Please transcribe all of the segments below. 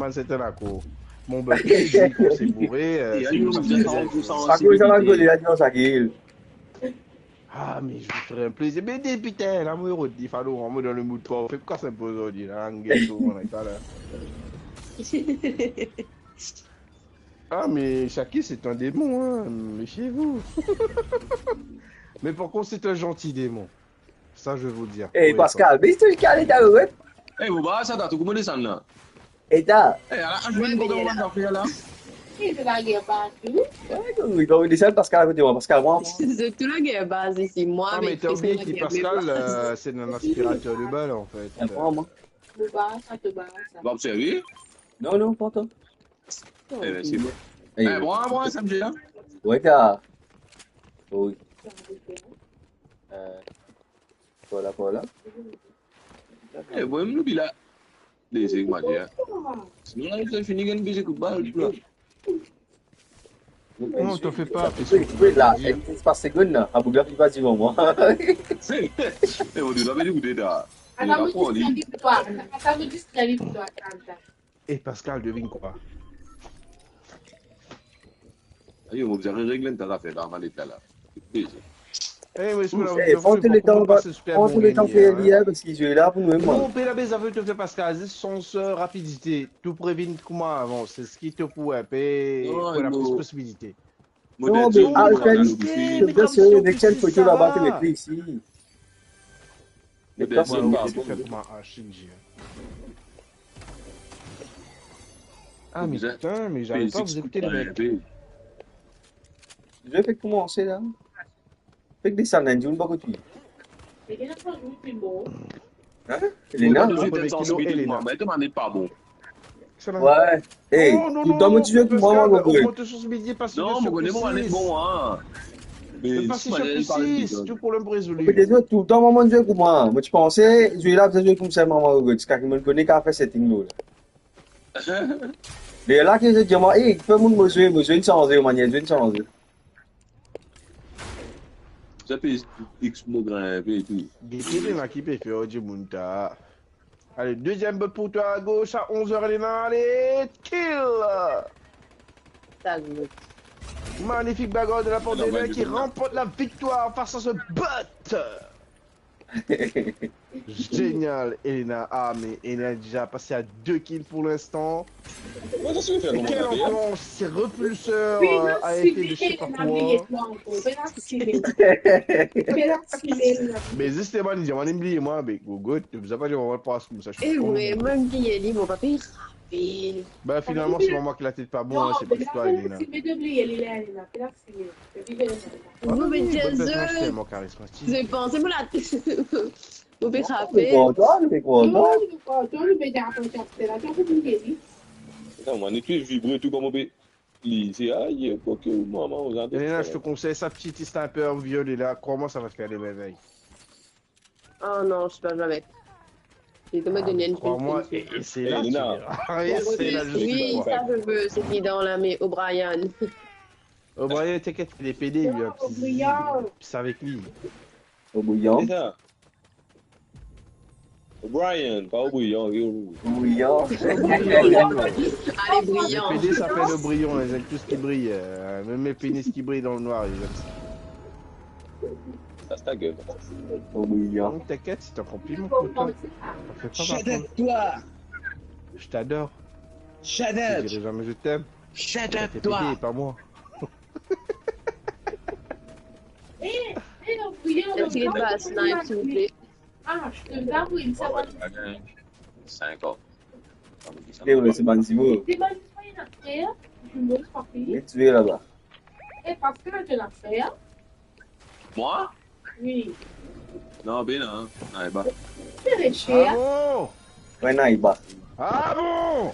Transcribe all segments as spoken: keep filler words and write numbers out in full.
Pas cette là, quoi. Mon bébé, il dit qu'on s'est bourré, euh, c'est comme ça qu'il a dit. Sa koz sa, la rigole, il a dit non, sa ki... Ah, mais je vous ferai un plaisir. Mais putain, là, moi, il faut dans le mood parfait. Pourquoi ça me pose aujourd'hui, là, un ghetto, on est pas là. Ah, mais Shaki, c'est un démon, hein, méfiez-vous. Mais par contre, c'est un gentil démon. Ça, je vais vous dire. Eh, Pascal, mais c'est le cas, les gars, ouais. Eh, bon, bah, ça, t'as tout le monde descend là. Eh, t'as... Eh, ala, ah, je viens de voir comment on a fait, là. Li pe lage baz tou. Ouais, wi, wi, wi, descend Pascal à côté de moi. Pascal, moi, moi. Zot tou lage baz isi. Mwa... Ah, mais t'as oublié que Pascal, euh, c'est un aspirateur de balles, en fait. Ah, moi, moi. Bon, bah, ça, te bah, ça. Bon, sérieux ? Non, non, pas toi. Eh ben, c'est bon. Eh, bon, bon, ça me gêne, hein. Ouais, t'as... Oui. Euh, voilà, voilà. Eh, bon, nou, li la. Leze, kouma dir. Sinon, la, sa fini, gagn de kout bal, tou la. Non, t'en fais pas, fais ce que tu veux, la, il se passe seconde, là. Ah, boug la, il va dire, moi. Eh, mon Dieu, t'avais dit, t'es là. Attends, il va prendre, lui. Attends, me dis, t'as dit, toi, attends, attends. Eh, Pascal, devine quoi ? Ayo, mo bizin regle enn ta zafer dan malet la, la. Eh, mais... Ouf, eh, prends tout le temps, prends tout le temps, fais lire, parce qu'il est là pour nous, hein, moi. Non, pe la base avec toi, Pascal, juste sans, euh, rapidité. Tou previnn kouma avans, se ki to pou, euh, pe... Non, pou la plis posibilite. Non, mais Alpha, c'est bien sûr, next time, faut que tu la battes avec lui ici. Mwa, wi, se fer kouma, ah, Shinji. Ah, mais putain, mais j'arrive pas à vous écouter, les mecs. Jeu fait commencer, là. Fait que des salades, on va continuer. Hein ? Elena ? Mwa, nou zwe enn sansibilite, Elena. Mwa, mwa, mwa, pa bon. Ouais. Hey, toultan mo ti zwe kouma, mwa, mo gagn. Non, mo kone mwa, mwa, bon, hein. Me pa si, si, tou problem rezoli. Toultan mwa, mo zwe kouma. Mo ti panse, zwe la, zwe koumsa, mwa, mwa, gagn. Ziska ki mo kone ki fer setting nou la. Lerla ki zot dir mwa, "Ey, fer moun mo zwe, mo zwe inn sanze, manier zwe inn sanze." Sa pe X mo grinpe e tou. Gete Elena ki pe fer dimoun ta. Allez, deuxième bot pour toi à gauche à onze heures, Elena. Allez, kill ! Magnifique bagarre de la part d'Elena qui remporte la victoire face à ce bot. Génial, Elena. Ah, mais Elena est déjà passée à deux kills pour l'instant. Moi, je suis fait... Et quelle ambiance, ces repulseurs, euh, a été de chez Papouan. Mais justement, li dir mwa, li bliye mwa, be, gogo, to bizin pa dir mwa, mwa pas koumsa. Eh, vre, mwa bliye li, mo pa pe rapel. Ben, finalement, c'est pas moi qui la tête pas bon, hein, c'est pas toi, Elena. Non, mais Dieu, je pensais, mo la, mo pe rapel. Non, mwa, nou pe vibre tou kouma mo pe... Li, se, aye, ok, mama, on a... Elena, je te conseille ça, petit sniper violet là, crois-moi, ça va te faire des merveilles. Oh non, je sais pas, jamais. Li to donn enn... Crois-moi, et, et c'est là, tu verras. Et c'est là, je suis... Oui, ça, je veux, c'est qui dans la, mais O'Brien. O'Brien, t'inquiète, il est pédé, lui, hein. Pis avec lui. O'Brien. C'est ça. O'Brien, pas O'Brien, oui, oui. O'Brien. Allez, brillant. Le pédé s'appelle O'Brien, ils aiment tout ce qui brille, euh, même les pénis qui brillent dans le noir, ils aiment ça. Ferme ta gueule. O'Brien. Non, t'inquiète, c'est un compliment pour toi. T'en fais pas, par contre. Shut up, toi. Je t'adore. Shut up. Je dirai jamais je t'aime. Shut up, toi. T'es pédé, pas moi. Eh, eh, O'Brien, O'Brien, O'Brien, snipe, s'il vous plaît. Ah, je te l'avoue, il s'appelle... Cinq ans. Eh ouais, c'est bon, c'est bon. C'est bon, c'est bon, il a fait, hein. Je me... Vite tué là-bas. Eh, Pascal, tu l'as fait, hein. Moi ? Oui. Non, ben non, non, eh ben. C'est le chien. Ah bon ? Ouais, non, il bat. Ah bon ?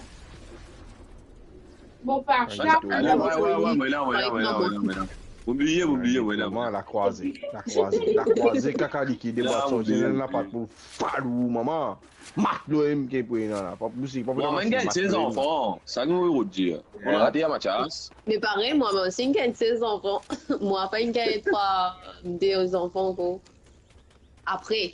Bon, par... Ah, ouais, ouais, ouais, ouais, là, ouais, là, ouais, là, ouais, là, ouais, là. Oubliye, oubliye, ouais, là, ouais. La krwaze, la krwaze, la krwaze, kaka likid, deba, sorti, la pa pou falou, mama. Mak lo M K pou ena la, pa pou, pa pou... Mwa, mo gagn sez zanfan, sa nou rod dir. Mo rate a Mathias. Me parey, mwa, mwa osi gagn sez zanfan. Mwa pa gagn trwa, de zanfan ankor. Apre.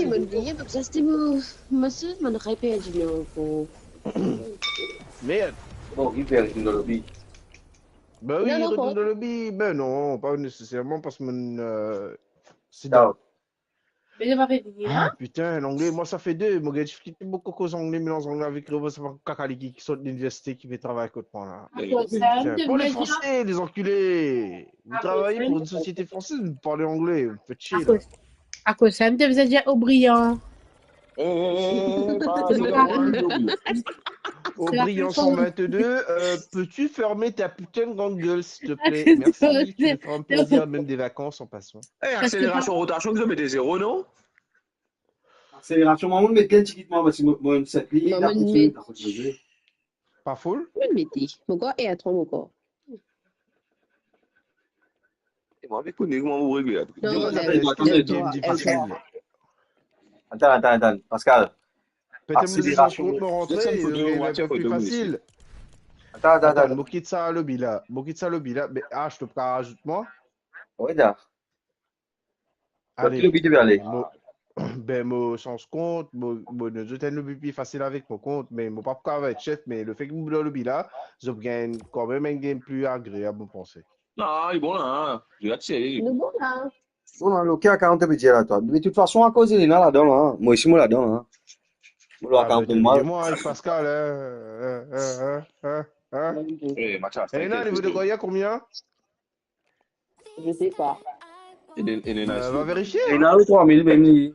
Wi, mo'nn bliye, parski mo, mo sir, mo'nn reperdi non ankor. Merde. Bon, li pe retourn dan lobi. Ben wi, non, non, retourn dan lobi. Ben non, pa neseserman, parski mo'nn, euh, sit down. Me li pa pe vini, ah, hein? Putain, langle, mwa, sa fer de. Mo gagn difikilte mo koz angle, melanz angle avek kreol, sa pa kaka li ki, ki sort liniversite, ki pe travay kot mwa la. Akoz sa, putain, pour les Français, les enculés. Vous travaillez pour une société française, vous parlez anglais, vous faites chier, là. Akoz, akoz sa, mo ti bizin dir Aubryan. Eh, eh, eh, eh, pa, pa, pa, pa, pa. Aubryan cent vingt-deux, euh, peux-tu fermer ta putain de grande gueule, s'il te plaît? Merci, tu me feras un plaisir, même des vacances en passant. Eh, akseleration, rotation, zot mete zero, non? Akseleration, mwa, mo'nn met enn tigit, mwa, parski mo, mo, enn set li, la, mo, mo'nn met pa full? Mo'nn mete. Mo krwar R trois, mo krwar. E mwa, mo pa kone kouma pou regle la. Non, non, non, atann, atann, atann. Atann, atann, atann. Pascal, akseleration. Atann, atann, atann. Mo kit sa lobi la. Mo kit sa lobi la. Me, ah, to pa razout mwa? Wi, da. Ale, lobi to pe ale? Mo, ben, mo sanz kont, mo, mo donn zot enn lobi pli fasil avek mo kont, me mo pa pou kapav et chef, me lefet ki mo dan lobi la, zot gagn kanmem enn game pli agreab, mo panse. Non, li bon la, hein. Li bon la. Bon, la, ok, akoz to pe dir la, twa. De tout fason, akoz Elena ladan la, hein. Mwa osi, mo ladan la, hein. Mo, ah, ben, to dir mwa, Pascal, hein, hein. Eh, Mathias, t'inquiète, t'inquiète. Elena, nivo de kor, ena konbien? Je sais pas. Elena, euh, va verifie. Elena, trwa mil, mem li.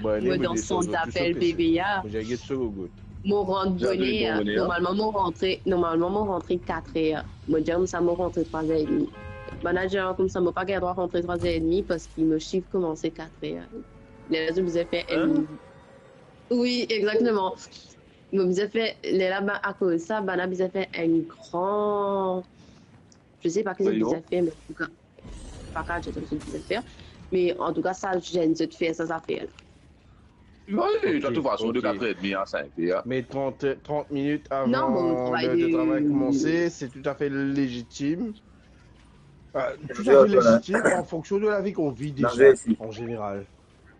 mo dan sant dapel P V A. Mo dir get so gogout. Mo rant boner. Normalman, mo rantre, normalman, mo rantre katr er. Mo dir koumsa, mo rantre trwa er edmi. Bann la dir koumsa, mo pa gagn drwa rantre trwa er edmi parski mo shift koumanse katr er. Lerla zot bizin fer enn... Wi, exakteman. Mo bizin fer, lerla, ba, akoz sa, bann la bizin fer enn gran, je sais pas ki zot bizin fer, me antouka, pa kapav dir zot bizin fer. Me antouka, sa, zot fer sa zafer la. Wi, de tout fason, de katr er edmi a sink er. Me trant, trant minit avan ler de travay koumanse, se toutafe lezitim. Euh, toutafe lezitim an fonksion de lavi ki ou viv deza, an zeneral.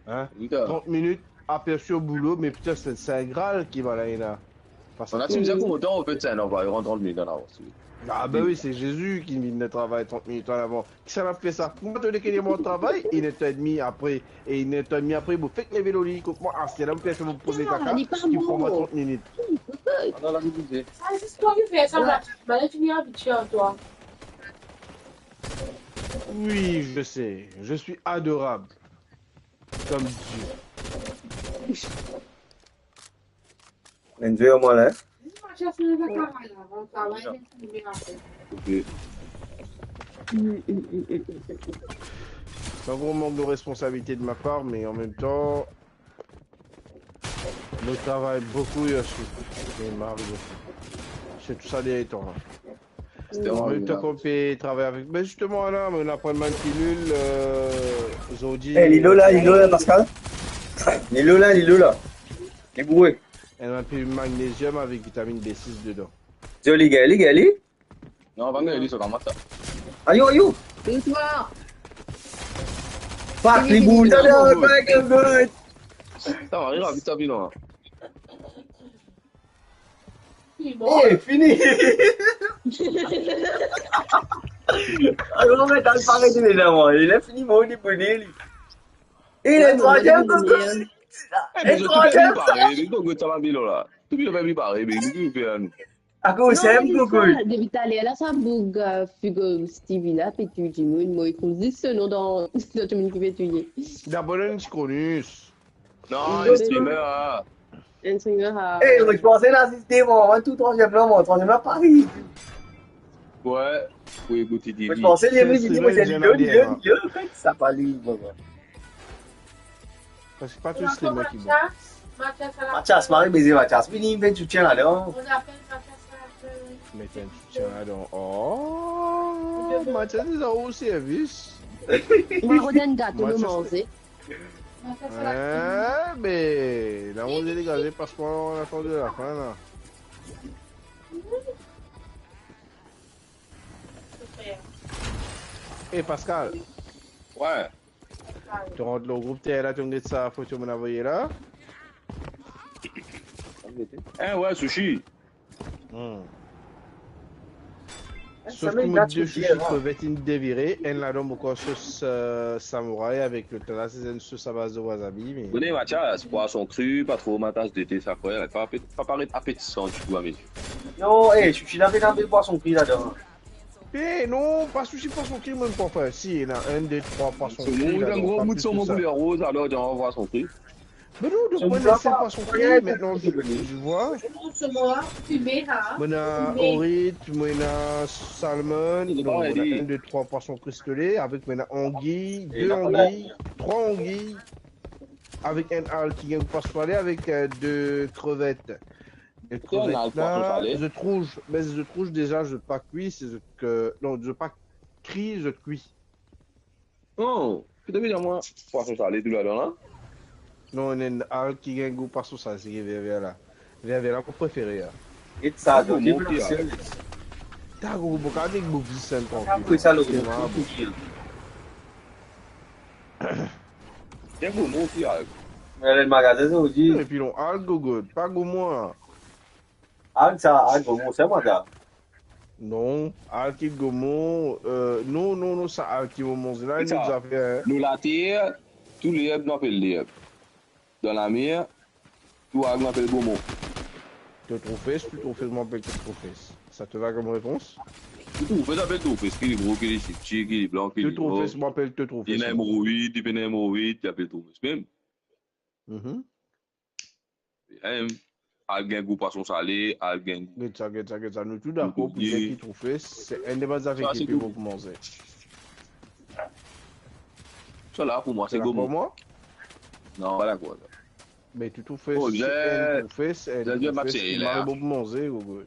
Hein? Trant minit, apersi o boulo, me pita, se, se Saint Graal ki va la, ena. Parski... Bon, la, si bizin pou otan, an fet, sa, non, va rant trant minit an avans, wi. Ah, ben wi, se Zezi ki vinn travay trant minit an avan. Kisannla fer sa? Kouma to nek ena travay, inn er edmi apre, e inn er edmi apre, mo fek leve lor li, kot mwa, aster la, mo fer sa, mo premie kaka, ki pran mwa trant minit. Ah, non, la, mo bizin. Sa, se twa ki fer sa, mwa. Mwa, to vinn abitie ar twa. Oui, je sais, je suis adorable. Comme Dieu. Enjoy mwa la, hein? Ok. C'est un gros manque de responsabilité de ma part, mais en même temps, mo travay boukou, yo, sou, me mari, sirtou sa dernie tan la. An mem tan ki mo pe travay avek, me zisteman la, mo aprann bann pilil, euh, zordi. Eh, li lo la, li lo la, Pascal. Li lo la, li lo la. Li boure. Enn bann pilil magneziom avek vitaminn B sis dedan. Zoli, gagn li, gagn li. Non, pa gagn li, so kouma sa. Ayo, ayo. Bonsoir. Fuck, li boule. Sa, sa va, li rapid sa, pi non. Eh, fini. Alor, me, t'as pas arrêté, les amours. Il a fini, bon, il est bon, il est... Eh, le troisième, Coco. Eh, le troisième, sa. Tou pli pare, me Coco, sa va bien la. Tou pli pare, me Coco, fini. Akoz sa, Coco? Depi taler la, sa boug, euh, Fugo Stevie la pe touy dimoun, mo ekout zis so nom dan, dan dimoun ki pe touye. Dabor, enn ti konis. Non, enn streamer, ah. Enn streamer, ah. Eh, mo ti panse la, zisteman, tou troisième la, mo, troisième la, Paris. Ouais. Pou ekoute Mo Divi. Panse li, li, li, li, li, li, li, li, sa pa li, bon, bon. Paski pa tou streamer ki bon. Mathias, Mathias, Mathias, mari beze Mathias. Vini, met soutien ladan. Met enn soutien ladan. Oh, Mathias, li dan ou servis. Mo donn gato, nou manze. Eh, be, la, mo degaze, pas mwa, on attend de la fin, la. Eh, Pascal. Ouais. To rant lor group, to la, to get sa foto mo avoye la. Eh, ouais, sushi. Hmm. Sof ki mo de sushi krevet inn devire, enn ladan mo ankor sos, euh, samouraï avek lot la, se enn sos a baz de wasabi, me... Kone, Mathias, pwason kri, pa tro matas de te, sa, kwe, pa, pa paret apetisan ditou, a me zie. Non, eh, sushi la, pena bel pwason kri ladan. Eh, non, pa sushi pwason kri, mem pa fer. Si, ena enn, de, trwa pwason kri ladan, pa plis ki sa. Somon, gro bout somon kouler roz, alor, dan pwason kri. Me non, donk, mo ena sel pwason kri, mintnan, to vwar. Mo ena orit, mo ena salmon, donk, mo ena enn, de, trwa pwason kri stole, avek mo ena angi, de angi, trwa angi, avek enn alg ki gagn pwason sale, avek, euh, de krevet. De krevet la, zot rouj, me zot rouj deza, zot pa kwi, se zot ke, non, zot pa kri, zot kwi. Oh, ki to pe dir mwa, pwason sale tou ladan la? Non, ena enn alg ki gagn gou pwason sale, se ki ver ver la. Ver ver la, mo prefere la. E sa, donk, mo prefere. Ta gou, mo kapav dir mo vi sen trankil. Apre sa, lo, bien gou, mo ti alg. Mo al magazin, sa, mo dir. Epi non, alg gou, pa gou mwa. Alg sa, alg gou, mo, se mwa sa. Non, alg ki gomon, euh, non, non, non, sa alg ki mo manze la, nou zafer, hein. Lor later, tou lerb nou apel lerb. Dan lamer, tou alg nou apel gomon. To troufes, tou troufes, mo apel to troufes. Sa to la kom repons? Tou troufes apel troufes, ki li gro, ki li pti, ki li blan, ki li nwa. Tou troufes, mo apel to troufes. Li ena emoroid, li pena emoroid, li apel troufes mem. Mhm. Em, alg gagn gou pwason sale, alg gagn gou. Get sa, get sa, get sa. Nou tou dakor pou dir ki troufes, se enn de bann zafer ki pli bon pou manze. Sa la pou mwa, se gomon. Dakor mwa? Non, pa dakor. Me tou troufes, oh, se enn troufes, enn troufes ki mari bon pou manze, gogo.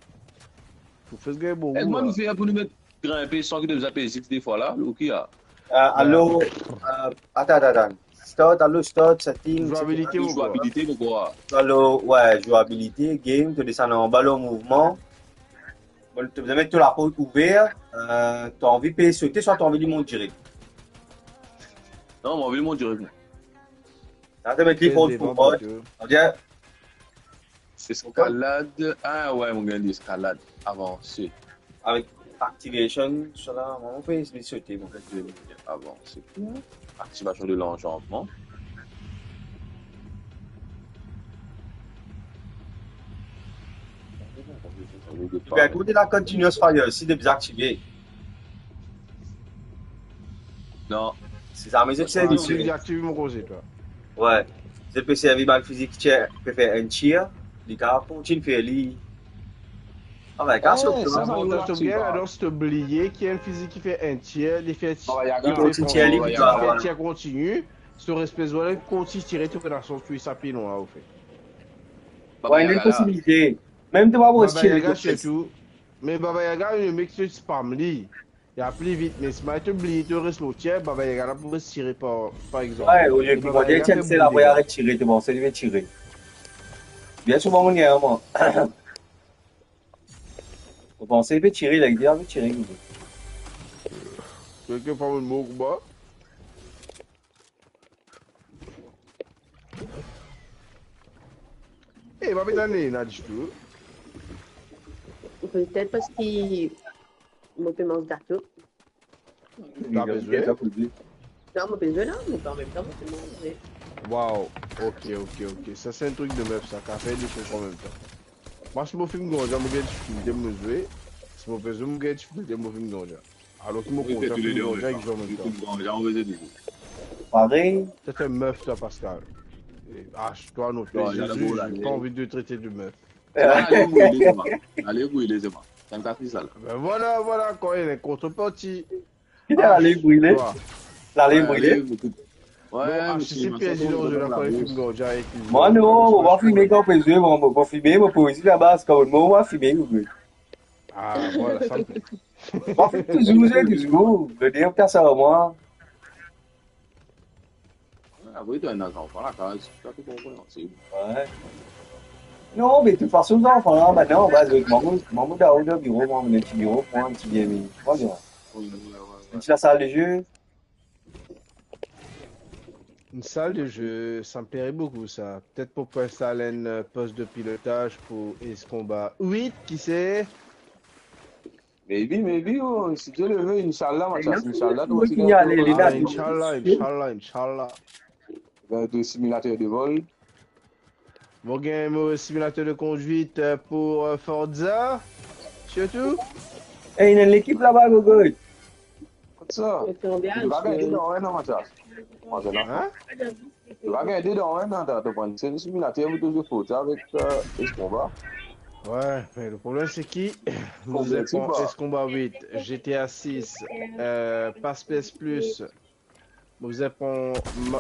Troufes gagn bon gou la. Kouma nou fer pou nou met grinpe san ki to bizin pez X de fwa la, ou ki a? Euh, alor, euh, atann, atann, atann. Start, alor, start, setting, zouabilite, etsetera. Zouabilite, mo krwar. Alor, ouais, zouabilite, game, to desann anba lor mouvman. Bon, to bizin met to laport ouver, euh, to anvi pe sote, swa to anvi li mont direk? Non, mo anvi li mont direk, mwa. La, to met li forward pou forward. Sa vedir, eskalad. Ah ouais, mo gagn li eskalad, avanse. Avek activation, sa la, mo pe eseye sote, mo. Avanse. Activation de l'enchantement. Bien, kote la continuous fire, si to bizin aktive. Non. Si zame zot servi, ah, non, servi. Li aktiv mo koze, twa. Ouais. Zot pe servi bal fizik, tir, pe fer enn tir, li kapav kontign fer li. Ah, ben, kas, eh, sa, sa, sa, lavantas to gagn, alor, si to bliye ki enn fizik ki fer enn tir, li fer, li fer kontign, li fer tir kontini, si to res pe zwe, li kontign tire, to pena sans touy sa pilon la, ofe. Ouais, ena posibilite. Mem to pa pou res tire, Baba Yaga sirtou. Me Baba Yaga, li nek spam li. Li al pli vit, me si to bliye to res lor tir, Baba Yaga la pou res tire par, par exanp. Ouais, olie ki Baba Yaga fer boule. Se la pou aret tire, to panse li pe tire. Bien souvan, mo gagn, mwa. Mo panse li pe tire, li a dir li pe tire, li. Kelkefwa, mo mor konba. Eh, pa bizin ane la ditou. Petet paski mo pe manz gato. Pa bezwin. Non, mo pe zwe la, me an mem tan mo pe manze. Wow, ok, ok, ok. Sa se enn trik de mef sa, kafe de trik an mem tan. Mwa, si mo finn grandi, mo gagn difikilte mo zwe. Si mo pe zwe, mo gagn difikilte mo finn grandi. Alor ki mo kontan, finn grandi, zwe an mem tan. Parey. Sete mef sa, Pascal. Eh, ah, twa non, Zezi, j'ai pas envie de traiter de mef. Ale brile, Zema. Ale brile, Zema. Enn kat mil sa la. Ben vwala, vwala, kan ena kontreparti. Lale brile. Lale brile. Bon, ah, si se P S G dan zot, la, kan li finn gardien ek li. Mwa non, mo pa fime kan P S G, mo, mo pa fime, mo poezi labas, kan mo, mo pa fime, ou gwe. Ah, vwala, sa. Mo fime touzour, touzour. Le de, ou kas ar mwa. Apre, to ena zanfan lakaz, sa to konpran, se... Wi. Non, me de tout fason, zanfan la, bann la, anba zot, manman, manman Daoud, biro, mwa, mo ena ti biro, mwa, ti bien, me, mwa, bien. Wi, wi, wi, wi. Enn ti lasal de ze. Une salle de jeu, ça me plairait beaucoup, ça. Peut-être pour installer un, euh, poste de pilotage pour Ace Combat huit, qui sait? Maybe, maybe, oh, si Dieu le veut, Inch'Allah, Mathias, Inch'Allah, nou va ale, ale, ah, ale. Inch'Allah, Inch'Allah, Inch'Allah. Ben, de simulateur de vol. Mo gagn mo simulateur de conduite, euh, pour, euh, Forza, surtout. Eh, ena enn lekip laba, Gogoy. Kot sa? Ou va gagn dedan, wi, non, Mathias? Hein? Ou va gagn dedan, wi, non, to pran se simulateur, ou touzour fot avek, euh, Ace Combat. Ouais, mais le problème, c'est qui? Vous êtes en Ace Combat huit, G T A six, euh, Pass P S Plus, vous êtes en,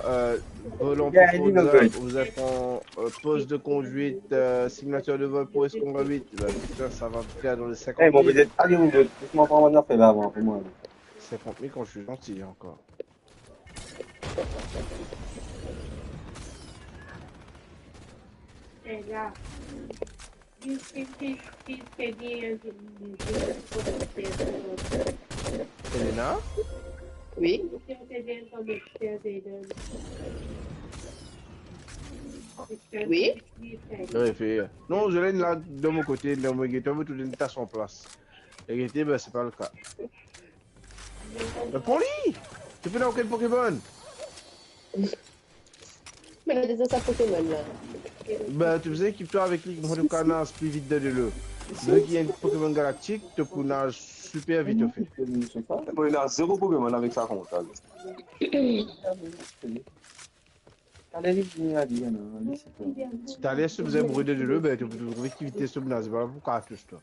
euh, volant pour Forza, vous êtes en, euh, poste de conduite, euh, simulateur de vol pour Ace Combat huit. Ben, putain, ça va me faire dans les cinquante mille. Eh, bon, vous êtes, allez, vous deux, laisse-moi prendre mon affaire là, avant, pour moi. Cinquante mille quand je suis gentil, encore. Elena? Wi. Wi. Non, Zolène la, de mon côté, de mon côté, tout le monde est à son place. Et ben, c'est pas le cas. Ben, pran li! To pena okenn Pokémon? Me la deza sa Pokémon la. Ben, to bizin ekip twa avek li, kouma to kapav naz pli vit dan delo. Vizin ki enn Pokémon galaktik, to pou naz siper vit, anfet. Mo ena zero Pokémon avek sa kont la. Taler li vini a li, non, li se pa. Taler si to bizin boure dan delo, ben, to pou trouve ki vites to pou naze, pa pou kartous, twa.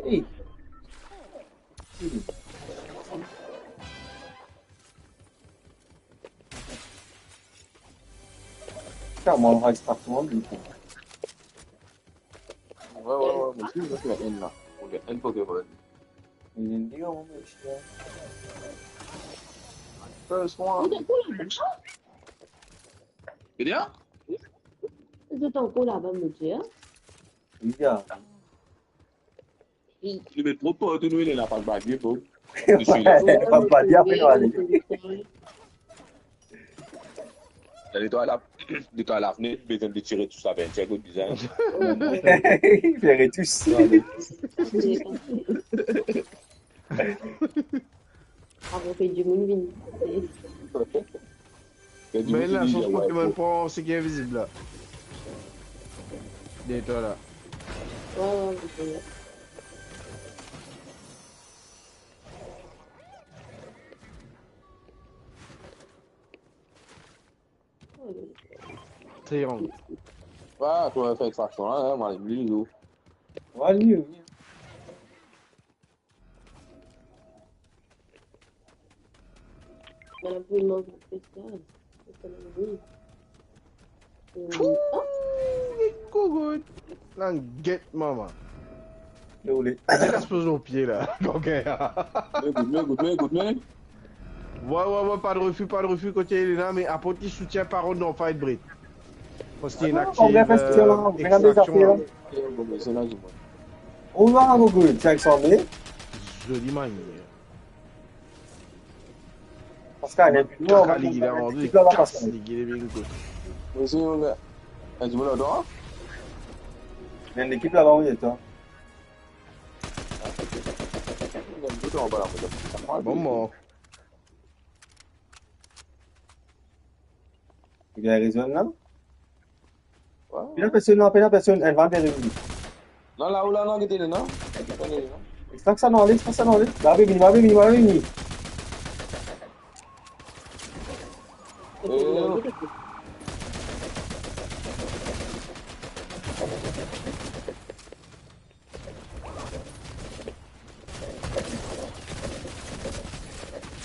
Hey. Sa, mo, extraction, du coup. Wi, wi, wi, mo osi, mo fer enn la. Mo fer enn Pokémon. Li vinn dir, mo, mo osi, la. First one. Zot ankor laba? Ki dir? Zot ankor laba, mo dir. Wi, ya. Li met mo partou, nou, li ena pa bagie, bro. Pa bagie, apre nou ale. Netway la, netway lafnet, bizin de tire tou sa, ben, tchek kot bizin. Fer retous. Avan ki dimoun vini. Me la, sos Pokémon pran seki invizib la. Deryer twa la. Wi, wi, wi. Triangle. Ah, to fer extraction la, hein, mo al li, ou. Mo al li, wi. Ouh, li kout. Langet mama. Li kas poz lor pie la. Kokin. Wi, wi, wi, wi. Wi, wi, wi, pa de refi, pa de refi kote li la, me aport li soutien par an dan fight, Brit. Parski ena ki, euh, extraction la. Ou va, Gogo, ti sanble. Zoli manier. Pascal, li la, Pascal, li la, Pascal. Li la, bien kout. Wi, si, wi, wi. Enn dimoun la, non? Ena enn lekip laba, wi, atann. Bon, bon. Li gagn rezon la? Pena personn, non, pena personn. Enn van deryer li. Non, la ou la, non, gete li, non? Extract sa, non, ale, extract sa, non, ale. Ba, vini, ba, vini, ba, vini. Eh, oh.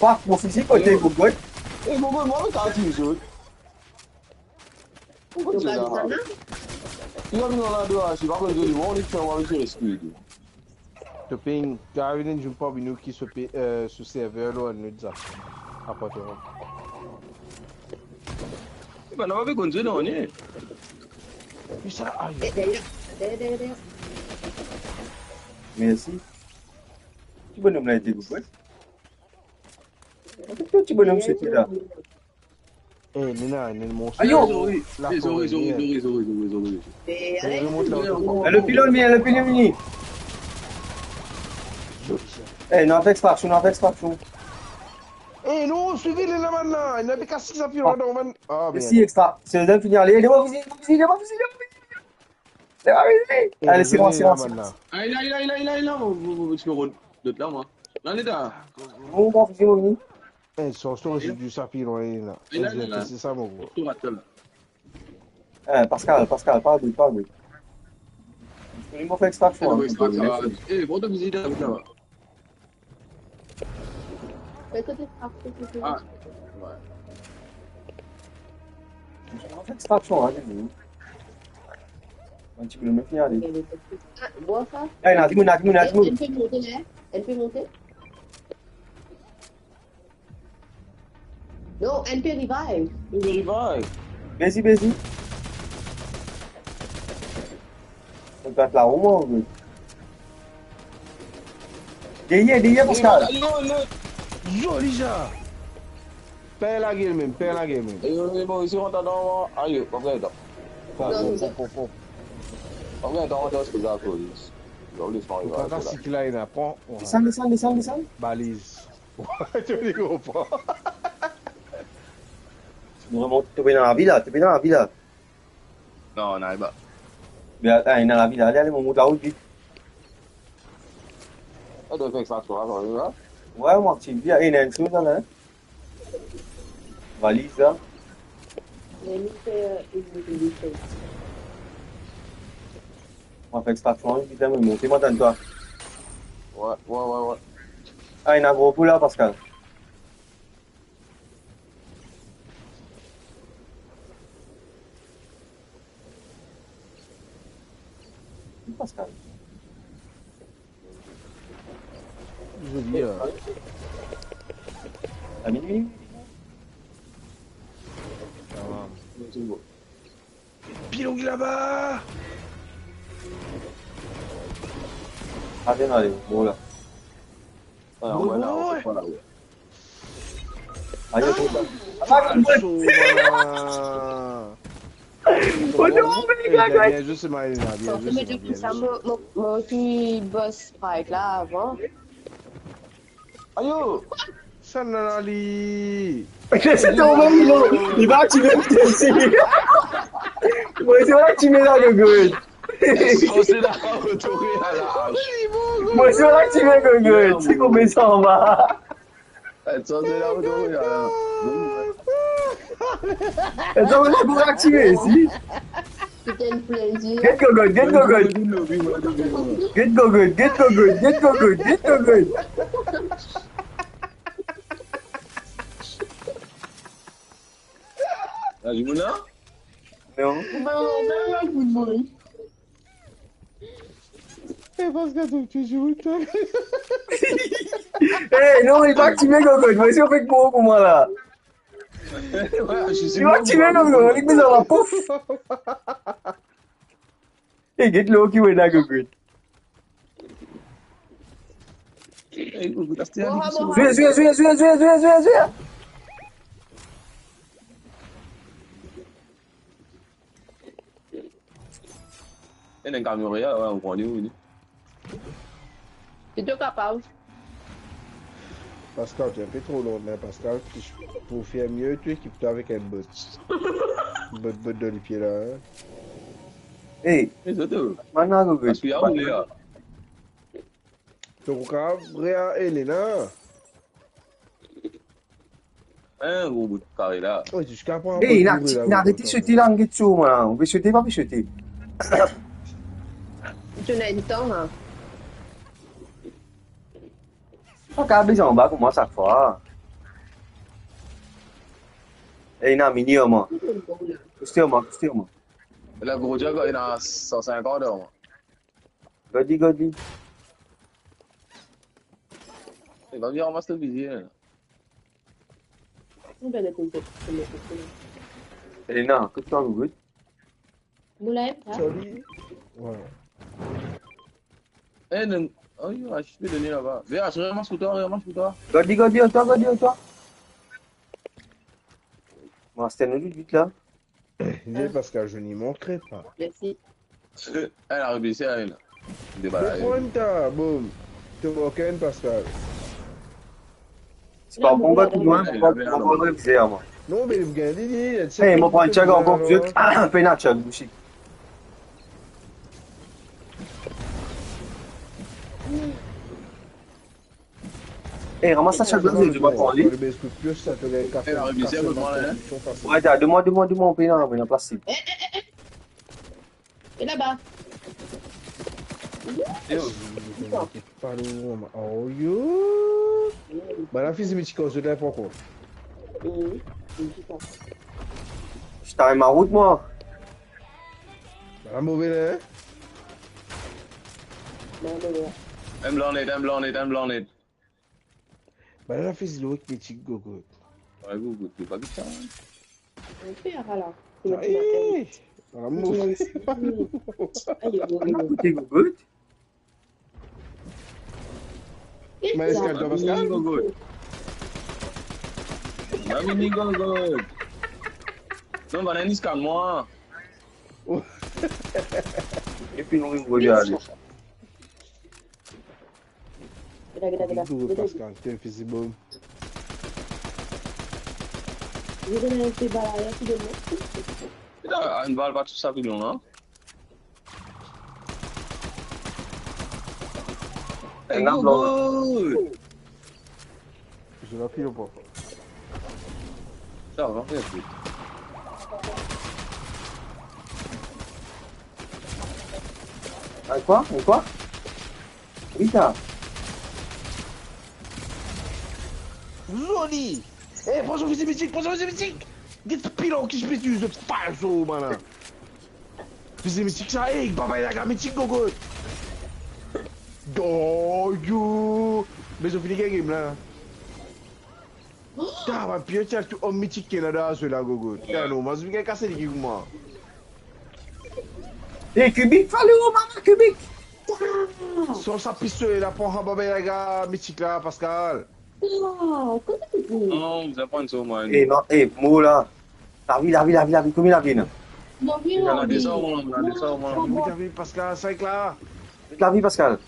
Fuck, mo fizi kote, Gogo. Eh, Gogo, mwa, mo kav tir zot. Ou konn zot la? Yo, nou la dwa, si pa konn zot, nou, nou fer, nou fer speed. Topping, Gavin, nou pa vinn ki so pe, euh, so server la, nou deza. Apartaman. Eh ben, nou pa pe konn zot, non, ni? Ki sa, ayo. Mersi. Ti bonom la ete gwo, wi. Ti bonom sete la. Eh, Nina, Nina, mon... Ayo! Zori, la zori, zori, zori, zori, zori. Eh, remont la, remont. Eh, le pilon, li, le pilon, li. Eh, nou fer extraction, nou fer extraction. Eh, non, swiv li, la, bann la. Li pe kas sa pilon, ah, non, man. Ah, merde. Si extra, se le fini, ale, ale, mo fizi, mo fizi, mo fizi, mo fizi. Leva, vini. Eh, ale, silencio, silencio. Ay, la, la, la, la, la, mo, mo, mo, mo, mo, lot la, mwa. La, li la. Mo, mo, fizi, mo, vini. Eh, so, so, rezidu sa pilon, la. Ay, la, la, la. Se sa, mo gro. Tou atel la. Eh, Pascal, Pascal, pa bri, pa bri. Mo fer extraction, hein, extraction. Eh, bon, to fizi la, la. Kote, kote, kote. Ah, ouais. Extraction, hein, li. Enn ti pe, mo fini ale. Ah, bon, sa. Eh, ena dimoun, ena dimoun, ena dimoun. Enn pe monte la, enn pe monte. Non, enn pe revive. Enn pe revive. Bezi, bezi. Ou kat la, ou mor, wi. Deryer, deryer, Pascal. Non, non. Yo, li la. Per lagel mem, per lagel mem. E, e, bon, isi, rant adan, ayo, pa pran tan. Pran, pran, pran, pran, pran. Pa pran tan, rant adan, se la polis. Polis, pa rive. Ou pa sikla, ena, pran. Desann, desann, desann, desann. Baliz. To li konpran. Nou remont, to pe dan lavi la, to pe dan lavi la. Non, non, non. Be, atann, ena lavi la, ale, ale, mo mont larout vit. Ah, to fer extraction la, kanmem, la? Wi, mo aktiv li, ena enn soz la, hein. Valiz la. Mo fer extraction, vit, mo monte, mo atann twa. Wi, wi, wi, wi. Ah, ena gro pou la, Pascal. Pascal. Zoli, hein. A minwi. Tamam. Pilon ki laba. Atann, ale, bon la. Ah, bon, bon, la, bon, ouais. Ayo, ah, bon. Falso, man. Oh non, mais les gars, eh, bien, bien, bien, bien, bien, bien. Mo, mo, mo ki boss fight la avan. Ayo! Sa nana li. Laisse tomber, Milo. Il va tuer le petit. Moi, c'est vrai que tu mets dans le good. Sanse la, retourne à la hache. Moi, c'est vrai que tu mets dans le good. C'est comme ça, on va. Sanse la, retourne à la hache. Sanse la, pour activer, si. Putain de plaisir. Get Gogod, get Gogod. Get Gogod, get Gogod, get Gogod, get Gogod. La dimoun la? Non. Ben, ben, la dimoun. E Pascal, to touzour twa. Eh, non, li pa aktive Gogod. Mo, si ou fek pou, pou mwa la. Li pa aktive Gogod, li bizin la, pouf. Eh, get lo ki wena Gogod. Zwe, zwe, zwe. Ena enn kamion la, wi, ou pran li, wi. Si to kapav. Pascal, to enpe tro lon, me Pascal, pou fer mie, to ekip twa avek enn bot. Bot, bot dan lipie la, hein. Hey, e zot, oh, mann la, Gogo. Pas ya, ou le la. To kapav re a Elena. Enn gro bout kare la. Ey, inn arete sote la, inn get so, mwa la. Ou pe sote, pa pe sote. To ena enn tan, ha? Pa kapav beze anba kouma sak fwa. Ey, ena mini, mwa. Koste, mwa, koste, mwa. La gro diag, ena san sinkant, mwa. Godi, godi. E, va vinn ramas to bizie. Elena, kot to, Gogo? Mo la, sa? Salut. Voilà. E, non. Oh, yo, H P donné laba. V H, ramas pou twa, ramas pou twa. Godi, godi, oto, godi, oto. Master, nou vit, vit la. Bien, Pascal, je n'y manquerai pas. Mersi. Eh, la reblese, ale la. Debalaye. Bon, pran ta, boum. To mank enn, Pascal. Se pa bon, gars, pou mwa, mwa, mwa, mwa, revize, mwa. Non, me li gagn, li, li, li, eh, mwa pran enn tchag ankor, alor. Pena tchag, bousi. Eh, ramas sa, tchag la, zot, zot pa pran li. Eh, la remise, zot, mwa la, hein. Ouais, da, donn mwa, donn mwa, donn mwa, pena, pena plastik. Eh, eh, eh, eh. E laba. Yo. Pardon, oh yo. Bann la fizi mitik, zot la, pran kont. Mhm. Ti time out, mwa. Bann la move la, hein? Enn blan net, enn blan net, enn blan net. Bann la fizi lor ek mitik, Gogo. Ouais, Gogo, to pa git sa. Aye! Ala mo. Aye, Gogo. Kote Gogo? Mais, Pascal, Pascal? Gogo. Mami ni Gogo. Non, bann la nis kan mwa. Epi nou, Gogo, ale. Geta, geta, geta. Geta, Pascal, to enn fizi bom. Geta, enn bal pa tou sa pilon la. Hey, Gogo! Zot la pilon pa for. Sa va, fer vit. Ah, quoi? Ou quoi? Wi, sa. Zoli! Eh, pran so fizi mitik, pran so fizi mitik! Get pilon ki zot pe tir, zot fal so, bann la. Fizi mitik sa, eh, Baba Yaga mitik, Gogo. Do, yo. Me zot fini gagn game la. Ta, bann pie, ti al tou om mitik ki ena dan zwe la, Gogo. Ta, non, mwa, zot fini gagn kase legi kouma. Eh, Kubik, fale, oh, mama, Kubik. Sort sa pistole la, pran Baba Yaga mitik la, Pascal. Ah, kote to pe? Non, bizin pran so, mwa. Eh, non, eh, mo la. Lavi, lavi, lavi, lavi. Konbien lavi ena? Non, non, non. Ena de sa, mwa, ena de sa, mwa. Met lavi, Pascal, sa ek la. Met lavi, Pascal.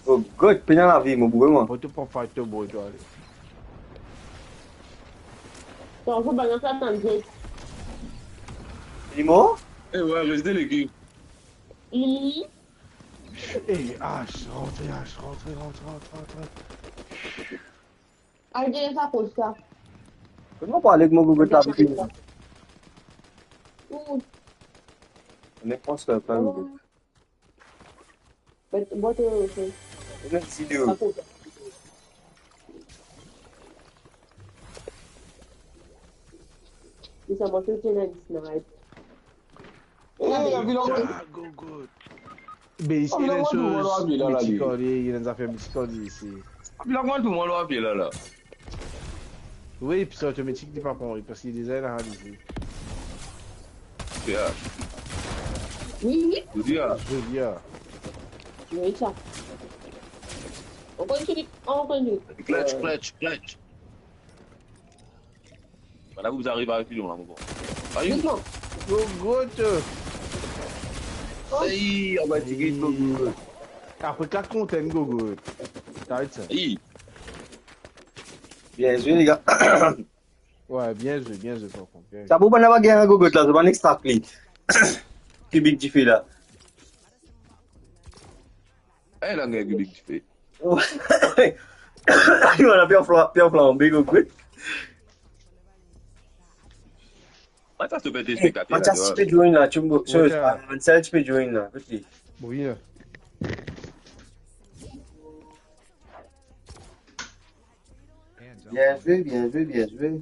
Oh God, pena lavi, mo boure, mwa. Bon, to pran fight, to boy, to ale. Ton fou, bann sa, tann zot. Li mor? Eh ouais, res de lekip. Li. Eh, Ash, rantre, Ash, rantre, rantre, rantre, rantre. Al deryer sa pos la. Kouma parle ek mo Google ta vini? Ou? Nek pran sa pa Google. But, but, uh, okay. Nek video. Sa pos la. Li sa montre ti ena snipe. Eh, lavi la, ah, go, go. Be isi, oh, ena enn soz mitik an li, ena enn zafer mitik an li isi. Lavi la, mwa, tou mwa, lavi la, la. Wi, epi sa otomatik, li pa pran, wi, paski li deza ena analize. Ya. Wi, wi. Zoli, ya. Zoli, ya. Wi, sa. Ankor enn, ankor enn. Clutch, clutch, clutch. Bann la pou ariv avek pilon la, mo bon. Ayi. Dousman. Gogot. Ayi, anba tigit, Gogot. Apre kat kontenn, Gogot. T'arrêtes ça. Ayi. Bien zwe, les gars. Ouais, bien zwe, bien zwe, tonton, bien zwe. Sa bon, bann la pa gagn gogot la, zot bann extra clean. Kibik dife la. Eh, la gagn kibik dife. Yo, la pe anfla-, pe anflanbe, gogot. Mathias, to pe tes spektater la, Mathias, ti pe join la, ti mo-, so, Mathias. Ansel ti pe join la, kot li? Wi, la. Bien zwe, bien zwe, bien zwe.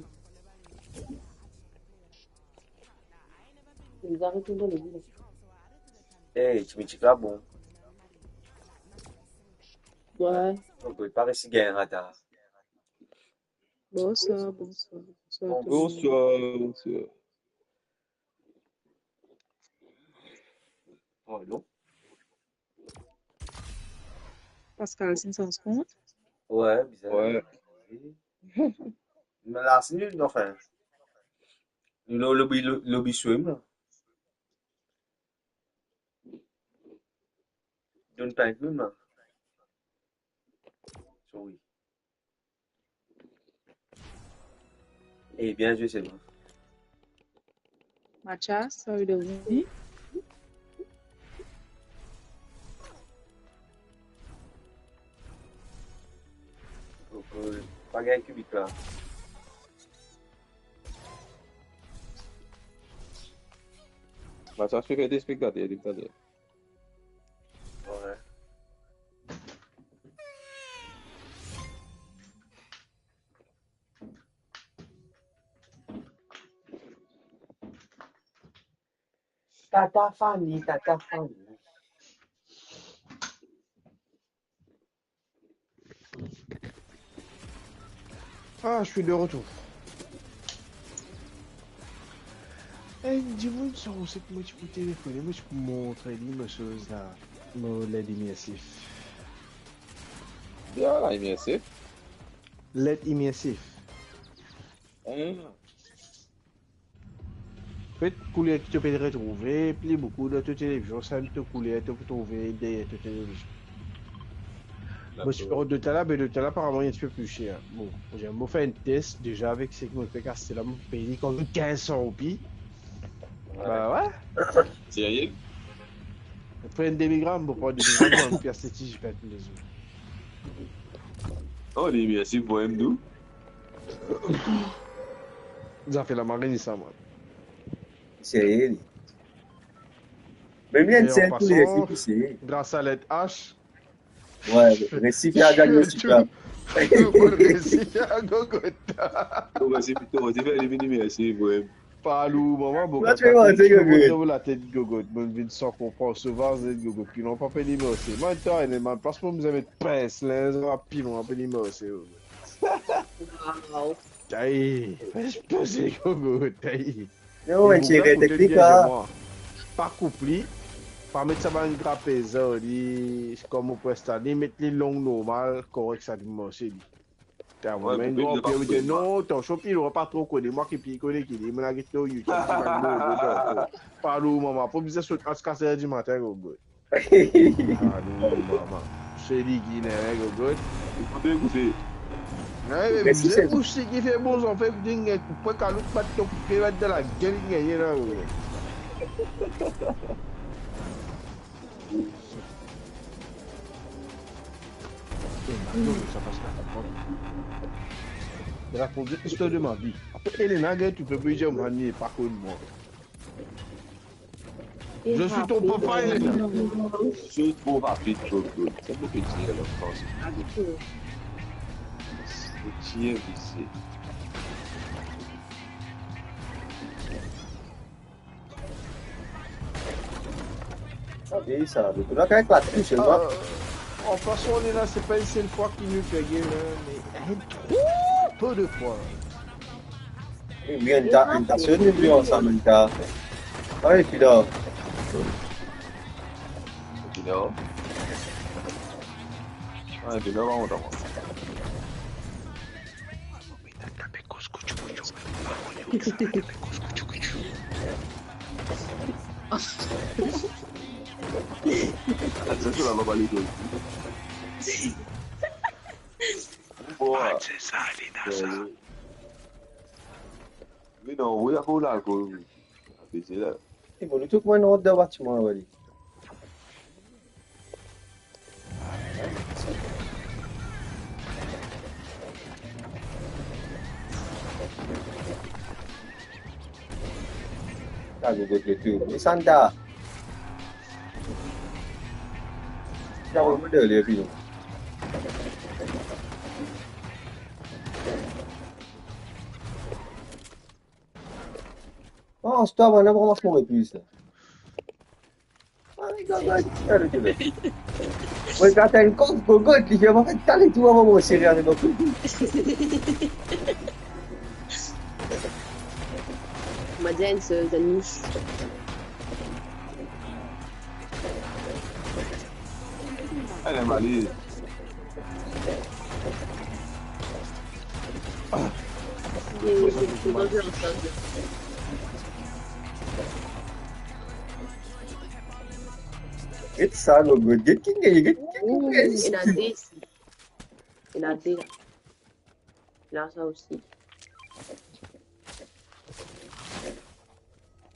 Hey, ti mizik la bon. Ouais. Donk, li pa resi gagn radar. Bonsoir, bonsoir. Bonsoir tout le monde. Bonsoir, bonsoir. Oh, non. Pascal, c'est une sens compte? Ouais, bizarre. Ouais. Mais là, c'est nul, enfin. Lo-, lobby, lo-, lobby swim, là. Don't thank me, man. Sorry. Eh, bien zwe, Selma. Mathias, how you doing? Koko, pa gagn kibik la. Mathias, pe fer de spektater, spektater. Ouais. Tata Fanny, Tata Fanny. Ah, je suis de retour. Eh, dimoun sar ousa ki mo ti pou telefone, mo ti pou montre li mo soz la, mo led imersif. Ya, la imersif. Led imersif. Hmm. Anfet, kouler ki to pe retrouve pli boukou dan to televizion, sa mem to kouler to pe trouve deryer to televizion. Dakor. Bon, sipor de tala, be de tala aparaman li enn tipe pli ser. Bon, mo fer enn tes deza avek seki mo pe aste la, mo pey li kan kinz san roupi. Ouais. Ba ouais. Serye? Mo pran enn demi gram, mo pran demi gram, mo pe aste ti zip enn de zour. Oh, li, mersi pou M D. Zafer lamarinn sa, man. Serye, li. Mem li enn sel pou li, li pou seye. Gras a led H. Ouais, resi fer diagnostik la. Resi fer gogot. To resi, to resi fer li vini, mersi pou M D. Parl ou mama, bon, kaka, ti pe mont dan latet gogot, mo vinn san konpran, sovaz net gogot, pilon pa pe li mersi. Mwa, ta, ena bann plas mo bizin met pins linz, pilon pa pe li mersi. Wow. Tay, pa poze gogot, tay. Non, e mo ti gogot, reteknik la. Pa koup li, pa met sa bann gra pezan, li, kouma mo pou instal li, met li long normal, korek, sa li mersi, li. Ta, mwa, mem gran-pier, mo dir, non, tansion, pilon pa tro kone, mwa ki pli kone ki li, mo al get lor YouTube, ti bann gogot ankor. Parl ou mama, pa bizin sot aster kas er dimatin, gogot. Parl ou mama. Se li ki ena, gogot. Ekoute, ekoute. Mesi, se moustik ki fer bon zanfer, ekoute, gagn koup pwin, kalout bat to kout pie, bat dan lagel, gagn la, gogot. Eh, Mario, sa pas pa konpran. Il a conduit l'histoire de ma vie. Apre, Elena, gagn tou, pe dir, man, li pa konn mwa. Je suis ton papa, Elena. Je suis trop rapide, trop, trop. C'est pour te dire, là, je pense. Petit invisible. Sa vey sa, le gars kan eklat, se mwa. Euh, anfas, nou la, se pa enn sel fwa ki nou pe gagn, hein, mais un trop peu de fois. Eh, bien, ta, ta, se nou pe ansam, ta. Ah, et puis là. Et puis là. Ah, et puis là, on va. Atansion, la va bale gol. Bon, ah, se sa, Lina, sa. Euh, Wi, non, wi, akoz lalkol, wi. Abize la. E bon, nou tou kouma nou rant dan batiman la, wali. Sa, nou kot le tou. Desann ta. Sa, nou kot le tou. Oh, stop, on a vraiment fou, mais plus, là. Ah, regarde, regarde, regarde. Ouais, quand t'as une coque, Gogot, il vient en fait t'as les tours avant moi, sérieux, avec beaucoup. Madiane, c'est Zanouche. Elle est malade. Get sa, Gogot. Get king, get king. Ena de isi. Ena de la. Ena sa osi.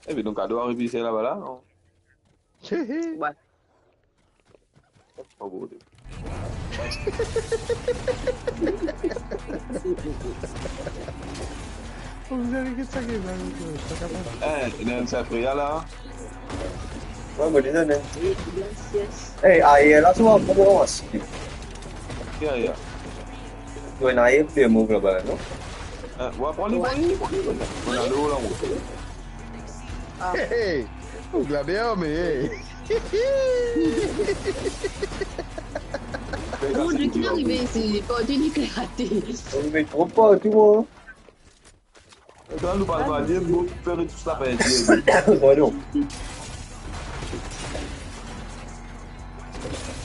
Epi nou kado arive isi laba la, non? Wi. Oh, bon. Vous avez que ça qui est mal, je suis pas capable. Eh, il a une sacrée là. Ouais, moi, déjà, même. Yes, yes. Hey, ayer la, tu vois, on commence. Ya, ya. Ou ena aye pou move laba, non? Eh, ou pran li, pran li, pran li, pran li. Ou ena lor la, mo. Ah. Hey, hey. Ou la bien, mais hey. Mon Dieu, ki arive isi? Li perdi, li eklate. Ou met tro partou, mwa. Kan nou pral gagn, nou fer tou sa perdi. Bon, non.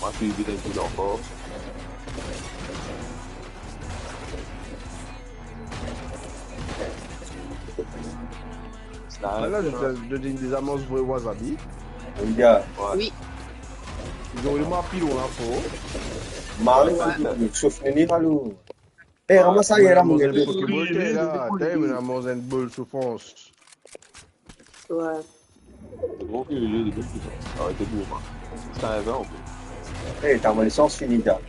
Mwa, swiv vit enn kou ankor. Ala, zot, zot inn deza manz vre wasabi. Ya. Wi. Zot inn manz pilon la, fo. Mari, sof nini, alor. Eh, ramas sa, ena la, mo gete. Pokemon, la, tey, mo ena manz enn bol soufrans. Wi. Bon, ki le jeu de boules, arete pou mwa. Sa ena, ok. Eh, ta mo lisans fini, ta.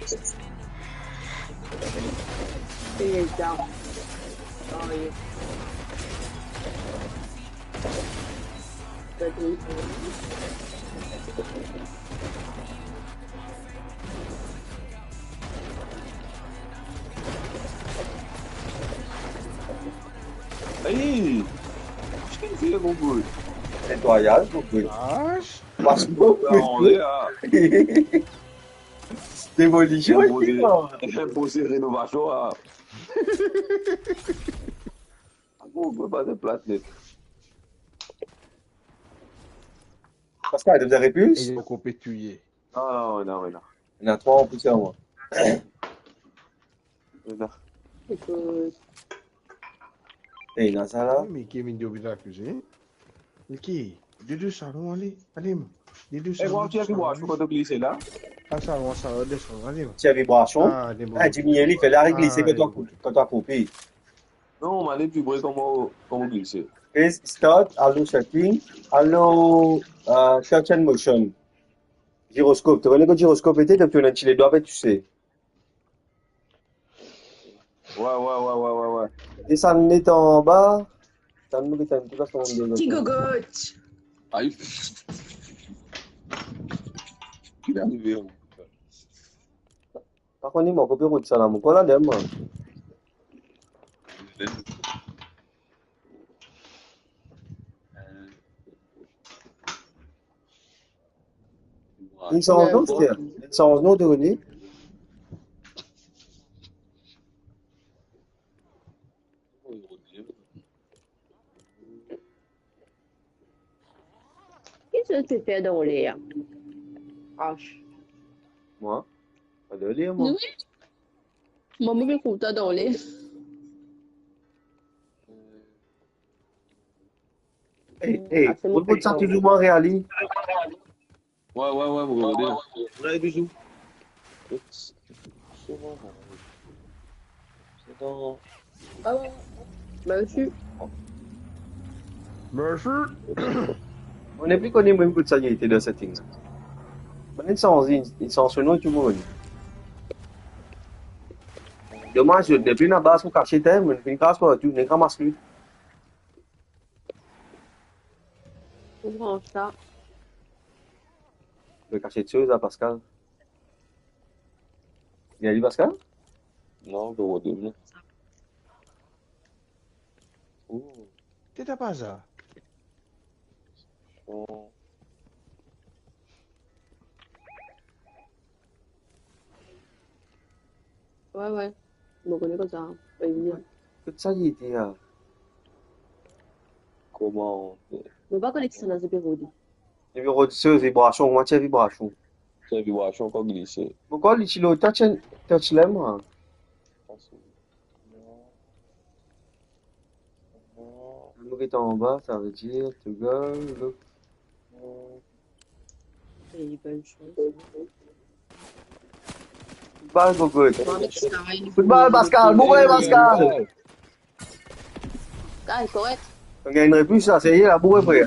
Fini, ta. Oh, yeah. Hey! Ki finn fer, Gogot? Netwayaz, Gogot. Pas Gogot. Demolision, inpoze renovasion, ah. Ah bon, on peut pas se placer. Pascal, t'as réponse? Li ankor pe touye. Non, non, non, non. Ena trwa an plis ki mwa. Non. Écoute. Eh, ena sa la. Mi ki vinn de lopital kouze. Li ki? De, de salon, ale, ale, mo. De, de salon, de salon, ale. Kot ou glise la? Ah, salon, salon, desann, ale, mo. Ti vibrasion. Ah, de bon. Ah, Jimmy, li fer la, li glise kan to, kan to koupe. Non, mo ale vibre kouma, kouma glise. Press start, ale setting, ale, euh, search and motion. Giroskop, to kone kot giroskop ete, donk to ena ti ledwa pe touse. Wi, wi, wi. Desann net anba. Tann nou, tann nou, kouma dir. Ti Gogot. Ay. Ki arive, an? Pa kone mwa, kot pe rod sa la, mo krwar la deryer mwa. Inn sanz non, Ster? Inn sanz non, Tony? Ki zot pe fer dan ler? Ash. Mwa? Pa dan ler, mwa. Wi. Mwa, mo pe kout dan ler. Hey, hey, ah, se mo, mo pe kout sa touzour mwa reali. Wi, wi, wi, mo gete. Wi, bizou. Ah, ben, je suis Mersi. Mo nepli kone mem kot sa li ete dan setting la. Mo inn sanz, inn sanz so nom tou mo kone. Domaz, zot nepli ena baz pou kasiet, hein, mo finn kras partou, nek ramas li. Ou pran sa. Mo kasiet so, sa Pascal. Li ale Pascal? Non, mo rod li. Oh. Teta pa sa. Oh. Wi, wi. Mo kone kosa. Wi, wi. Kot sa li ete la? Kouma? Mo pa kone ki sa ena zot pe rod li. Epi rod so vibrasion, kouma tir vibrasion? Tir vibrasion, ankor glise. Pourkoi li ti lor touch, touch la, mwa? Mo get anba, savedir to go, look. Ey, bonn sans. Foutbal, Gogo. Mwa, met sa, ey. Foutbal, Pascal, boure, Pascal. Ey, korek. Ou gagn plis la, serye la, boure, frer.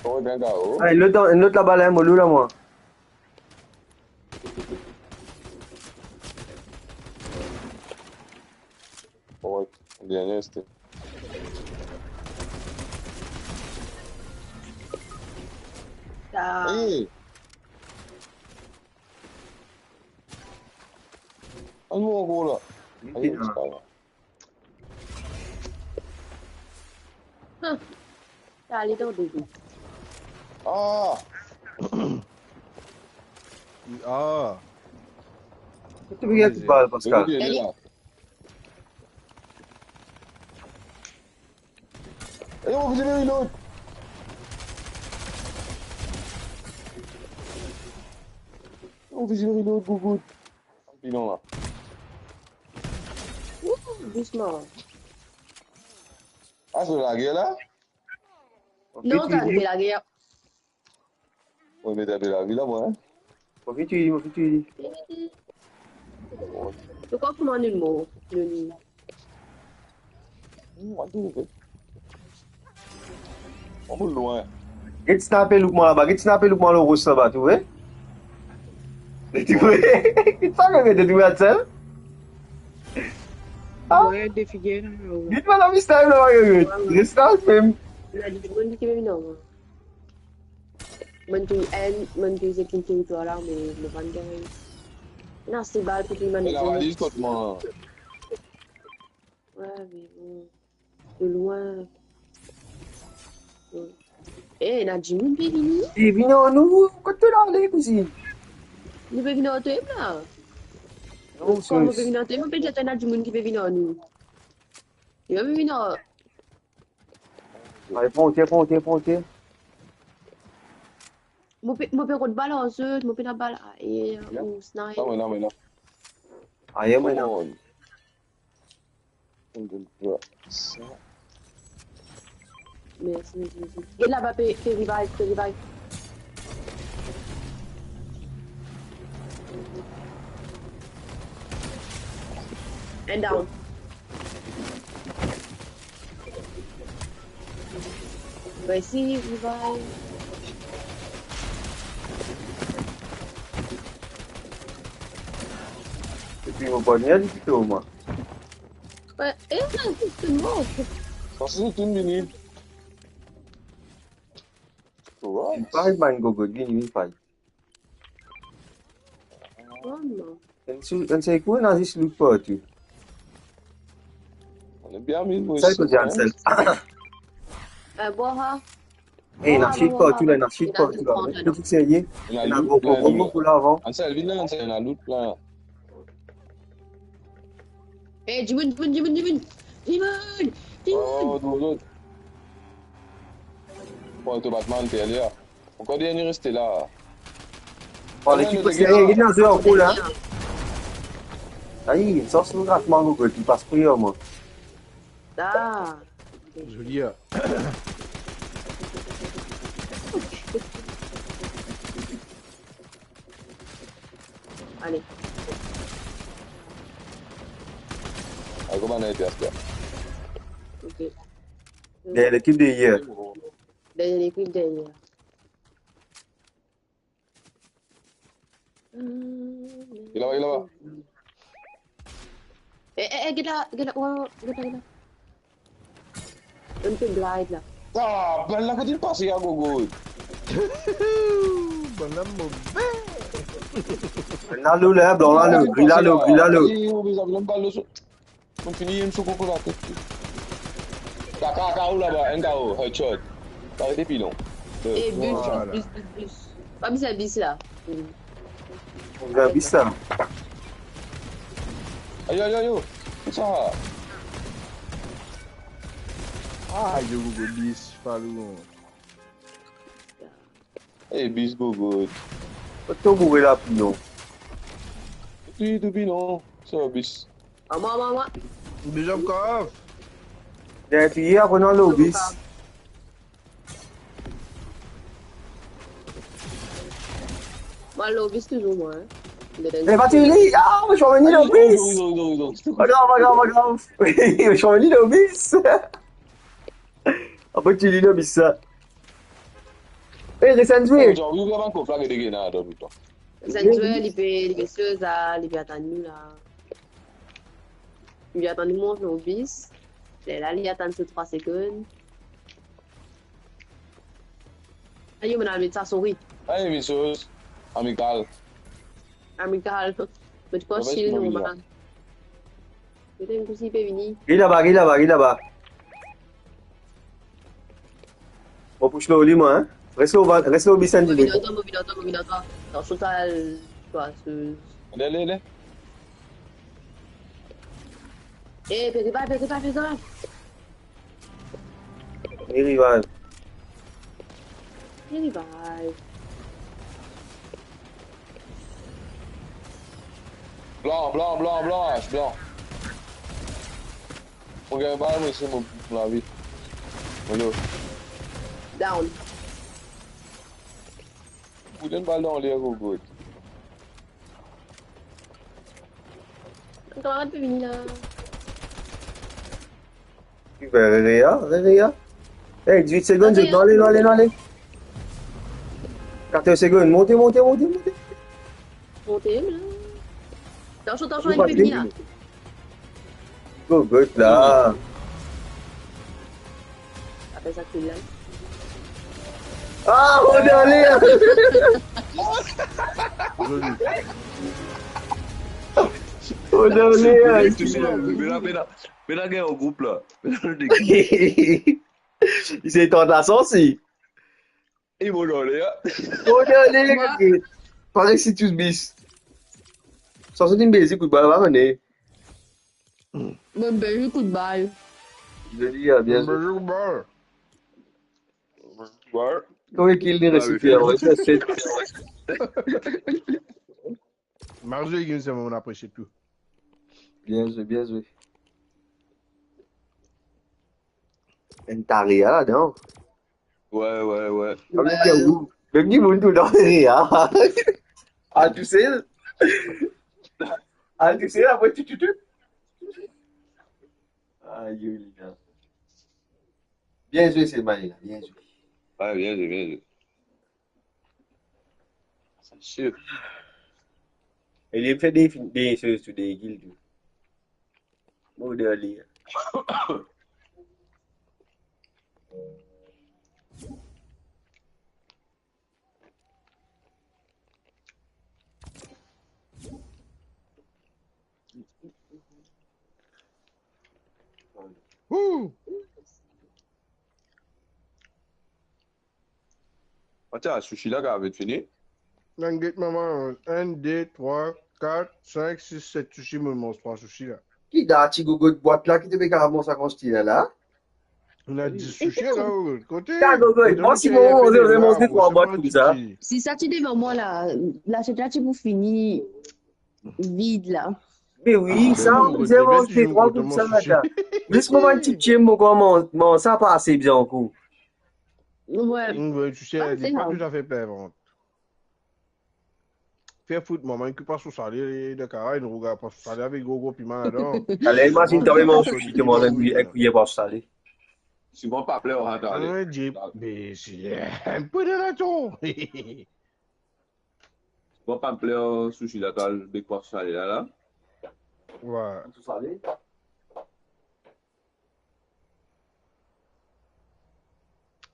Korek, enn karo. Ey, enn lot, enn lot labal, hein, mo lou la, mwa. Bon, bien reste. Ah. Hey! Ann mwa ankor la. Ayo, c'est pas grave. Huh. T'as allé dans le dos. Ah! Ah! Kot to pe gagn bal, Pascal? Écoute, il est là. Eh, on visait vers l'autre. On visait vers l'autre, Gougout. Pilon la. Ouh, dousman. Ah, c'est la guerre là? Non, sa, c'est la guerre. Mo met enpe lavi la, mwa, hein. Mo finn touy li, mo finn touy li. Pourkoi kouma nou mor, nou ni? Hmm, mwa, tou, ok. Mo lwin. Get sniper look mwa laba, get sniper look mwa lor ros laba, tou, eh? Tou, eh? Sa, mem, tou, tou, atann. Ah. Wi, de figir la, wi. Get mwa, la, mi sniper la, wi, wi. Res la, mem. La, li, li, li, non. Mo'nn touy enn, mo'nn touy zot kinn touy twa la, me mo pa'nn gagn. Ena ase bal pou touy bann... Ena valiz kot mwa. Wi, me bon. De lwin. Bon. Eh, ena dimoun pe vini. Li vini ar nou, kot to ale, kouzinn? Li pe vini ar twa la. Non, kouma mo pe vini ar twa, mo pe dir ena dimoun ki pe vini ar nou. Li pa pe vini ar Ale, pran oter, pran oter, pran oter. Mo pe, mo pe rod bal ar zot, mo pena bal, e, ou snipe. Non, non, non. Aye, mwa, non. Mersi, mersi, mersi. Get laba pe, pe revive, pe revive. And down. Mersi, revive. Epi mo pwanye li pito, mwa. Wi, e, tou mor. Sa se tou vini. Right. Fight, man, Gogo, vini, vini, fight. Oh, non. Enn sou, enn sel kou, ena zis loot partou. On est bien mis, boys. Sa, li pe dir, hein? Ansel. Euh, bon, hein. Eh, ena shit partou la, ena shit partou la. Ena shit partou la. Ena loot, ena loot. Ena gro, gro, gro, gro, gro la, avan. Ansel, vinn la, Ansel, ena loot la. Eh, dimoun, dimoun, dimoun, dimoun. Dimoun. Oh, dimoun. Bon, to Batman, t'es allé là. Ankor dernie reste la. Oh, lekip serye, li ena zwe ankor la. Ayi, sa se nou rat mango, kot li pas priyer, mwa. Ah. Zoli, hein. Ale. Kouma ena ete aster? Ok. Dernie lekip deryer. Dernie lekip deryer. Li laba, li laba. Eh, eh, eh, get la, get la, oh, get la, get la. Enn pe glide la. Ah, bal la kot li pase, ya, gogo. Bann la move. Lalo, la, blan, lalo, gri, lalo, gri, lalo. Ayo, bizin, bizin, bal lo so-, Mo fini enn so koko latet. Ka, ka, K O laba, enn K O, headshot. Pa rete pli lon. Eh, bus, voilà. Bus, bus, bus. Pa bizin bus la. Gabisa. Ayo, ayo, ayo. Kosa? Ah, yo, gogo, bis, pa lon. Eh, bis, gogo. Kot to boure la, pli lon? Toupi, toupi, non. Sa, bis. Ama, ama, ama. Deziem kav. Dernie, apre nou al lor bis. Mwa, lor bis touzour, mwa, hein. Eh, pa tir li! Ah, mo ti vini lor bis! Pa grav, pa grav, pa grav. Mo ti vini lor bis. Apre, tir li lor bis, sa. Eh, res enn zwe. Res enn zwe, li pe, li pe swiv la, li pe atann nou la. Li atann nou mont lor bis. Lerla li atann so trwa segonn. Ayo, mo al met sa, sorry. Ayo, Vinicius. Amikal. Amikal. Mo ti pans si li normal. Petet enn kou si li pe vini. Li laba, li laba, li laba. Mo pous lor li, mwa, hein. Res lor, res lor bis, enn dimoun. Mo vinn ar twa, mo vinn ar twa, mo vinn ar twa. Atansion, sa, twa, se... Ale, ale, ale. Eh, pe revive, pe revive, pe revive. Li revive. Li revive. Blan, blan, blan, blan, blan. Mo gagn bal, mo isi, mo, mo lavi. Hello. Down. Bout enn bal dan ler, gogo. Kamarad pe vini la. Ki fer, Rerea, Rerea. Eh, dizwit segonn, Rerea. Ale, ale, ale. Katorz segonn, monte, monte, monte, monte. Monte, la. Atansion, atansion, enn pe vini la. Gogo la. Apel sa kill la. Ah, mo dan ler! Mo dan ler! Me la, me la, me la gagn an group la. Me la, nou de... Li se tant la sansi. E mo dan ler. Mo dan ler, parey si tous bis. Sansi inn beze kout bal, pa kone. Mo beze kout bal. Zoli, ah, bien zwe. Beze kout bal. Beze kout bal. Konbien kill li resi fer, wi, sa se... Marzo, Guillaume, se mo apresie tou. Bien zwe, bien zwe. Enn tare ladan. Wi, wi, wi. Mem dimoun tou dan Rerea. Al tousel. Al tousel, apre tou, tou, tou. Ayo, li la. Bien zwe, se Maïla, bien zwe. Wi, bien zwe, bien zwe. Sa sir. E li fer de, de soz tou, de kill tou. Mo dan ler. Ouh! Atann, sushi la, kapav vinn fini. Enn, get mama, enn, de, trwa, kat, sink, sis, set sushi, mo manz trwa sushi la. Ki dati gogo bwat la ki to pe kapav manz sa kantite la la? Ena dis sushi la, kote? Sa gogo, mwa si mo manze, mo manze trwa bwat koumsa. Si sa ti devan mwa la, lasiet la ti pou fini vid la. Me wi, sa, mo bizin manz de trwa koumsa la. Zis mo bann ti pie, mo kouma manz, manz sa pa ase bien ankor. Wi. Wi, ti se, pa toutafe plen vant. Fer fout, mwa, mwa ki pa sou sale, dan karay, nou regard pa sou sale avek gro, gro piman ladan. Ale, imazinn, twa mem manz sushi, to manz enn, enn kwiyer pa sou sale. Siman pa pler, atann. Ah, Dieu, mais c'est un peu de la tour. Bon, pa pler sushi la, to al bek pa sou sale la, la. Ouais. Sou sale.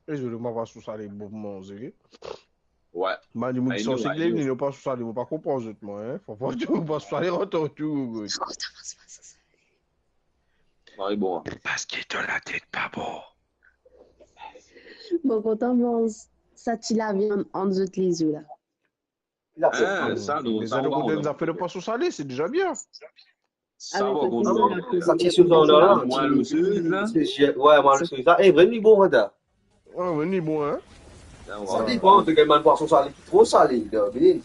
E zoli, mwa pa sou sale bon pou manze, wi. Ouais. Mwa, dimoun ki sanse gagn, nou pa sou sale, mo pa konpran zot, mwa, hein. Fo pa tou pa sou sale, antan tou, gud. Mari bon, hein. Paski to latet pa bon. Mo kontan manz sa ti laviann ant zot lezou la. Hein, sa, nou, sa, nou pa kontan. Zafar de pa sou sale, c'est déjà bien. Sa, par kont, sa ti sou zan la, la. Mwa, le seriz la. Se, ouais, mwa, le seriz la. Eh, vremem li bon, hein, ta. Ah, vremem li bon, hein. Sa depann, to gagn bann pwason sale ki tro sale, dan, bien.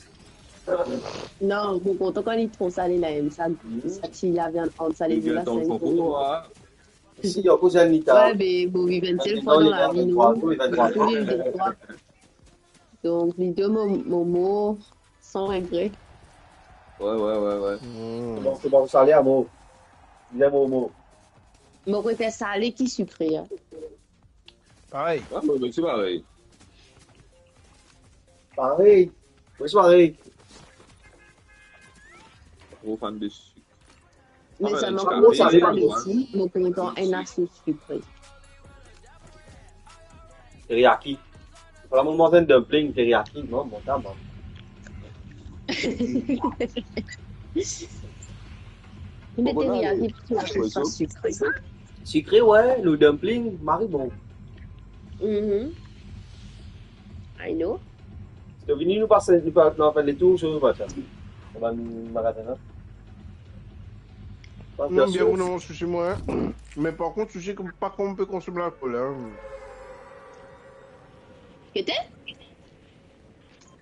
Non, mo kontan kan li tro sale la, sa, sa ti laviann ant sale, la, sa, li bon. Si, akoz enn lita. Ouais, be, mo viv enn sel fwa dan lavi, non? Mo pa pou viv de fwa. Donk, li donn mo, mo mor san regre. Ouais, ouais, ouais, ouais. Hmm. Bon, se bon, sale amor. Li enn mo mor. Mo prefer sale ki sikre, hein. Parey. Ouais, mo, mo osi parey. Parey. Mo osi parey. Gro fan de sik. Me selman, kan mo manz spaghetti, mo kontan enn asos sikre. Teriyaki. Fode mo manz enn dumpling teriyaki, non, mo ta, mwa. Me teriyaki, sa sikre. Sikre, ouais, le dumpling, mari bon. Mhm. I know. Si to vini, nou pas, nou pas, nou fer letour, si nou pas sa. Sa bann magazin la. Non, bien, ou non, sushi, mwa, hein. Me par kont, sushi, pa kouma pe konsom lalkol, hein. Kete?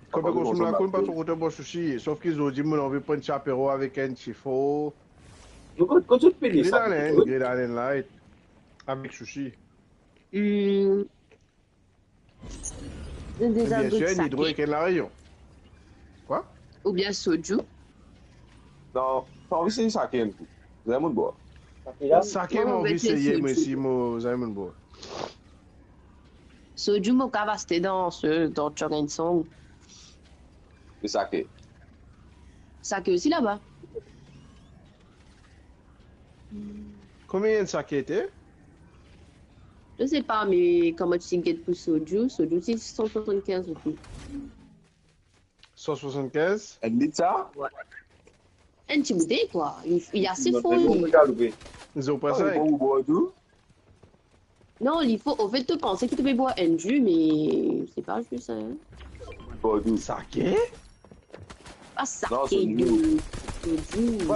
Kan pe konsom lalkol, pa tro kontan bwar sushi. Sof ki zordi, mo anvi pran ti apero avek enn ti fo. Kot, kot zot pene sa? Green Island, Green Island Light. Avek sushi. Hmm. Bien sir, Nidro ek La Réunion. Kwa? Oubien soju. Non, pa anvi seye sake, enn kou. Zame mo bwar. Sake, mo anvi seye, me si mo, zame mo bwar. Soju, mo kav aste dan se, dan Chong and Song. E sake? Sake osi laba. Konbien enn sake ete? Je sais pas, me kan mo ti get pou soju, soju ti san swasannkinz roupi. San swasannkinz? Enn lit sa? Ouais. Enn ti boutey, kwa. Li, li ase for, li. Zot pa sa? Non, li fo, anfet, to panse ki to pe bwar enn ji, me se pa ji sa, hein. Sake? Pa sake, soju.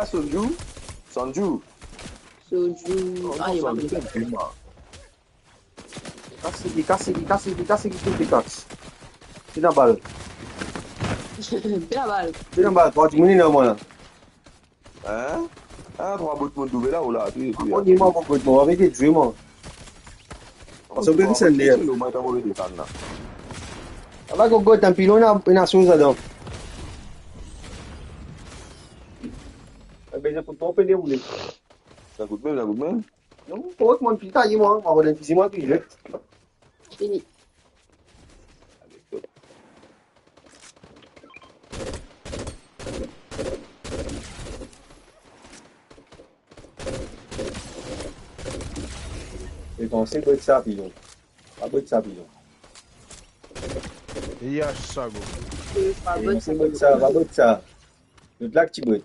Soju. Soju. Soju. Kas li, kas li, kas li, kas li, kas li, kas li. Pena bal. Pena bal. Pena bal, trwa dimoun ena mwa la. Hein? Ah, trwa bout moun trouve la, ou la, tou, tou, tou. Mo, mo, mo, mo, avek Dieu, mo. Sa pe desann li. Lo, mo, ta mo desann la. Aba, gogo, tanpilon, ena, ena soz ladan. Ena bezin pou tro pene ou le. Sa kout mem, sa kout mem. Non, kot mo finn taye, mo, mo rod enn fizi, mo, pi ret. Fini. E panse bwet sa, pilon. Pa bwet sa, pilon. Ya, sa, go. Pa bwet sa, pa bwet sa. Lot la ki ti bwet.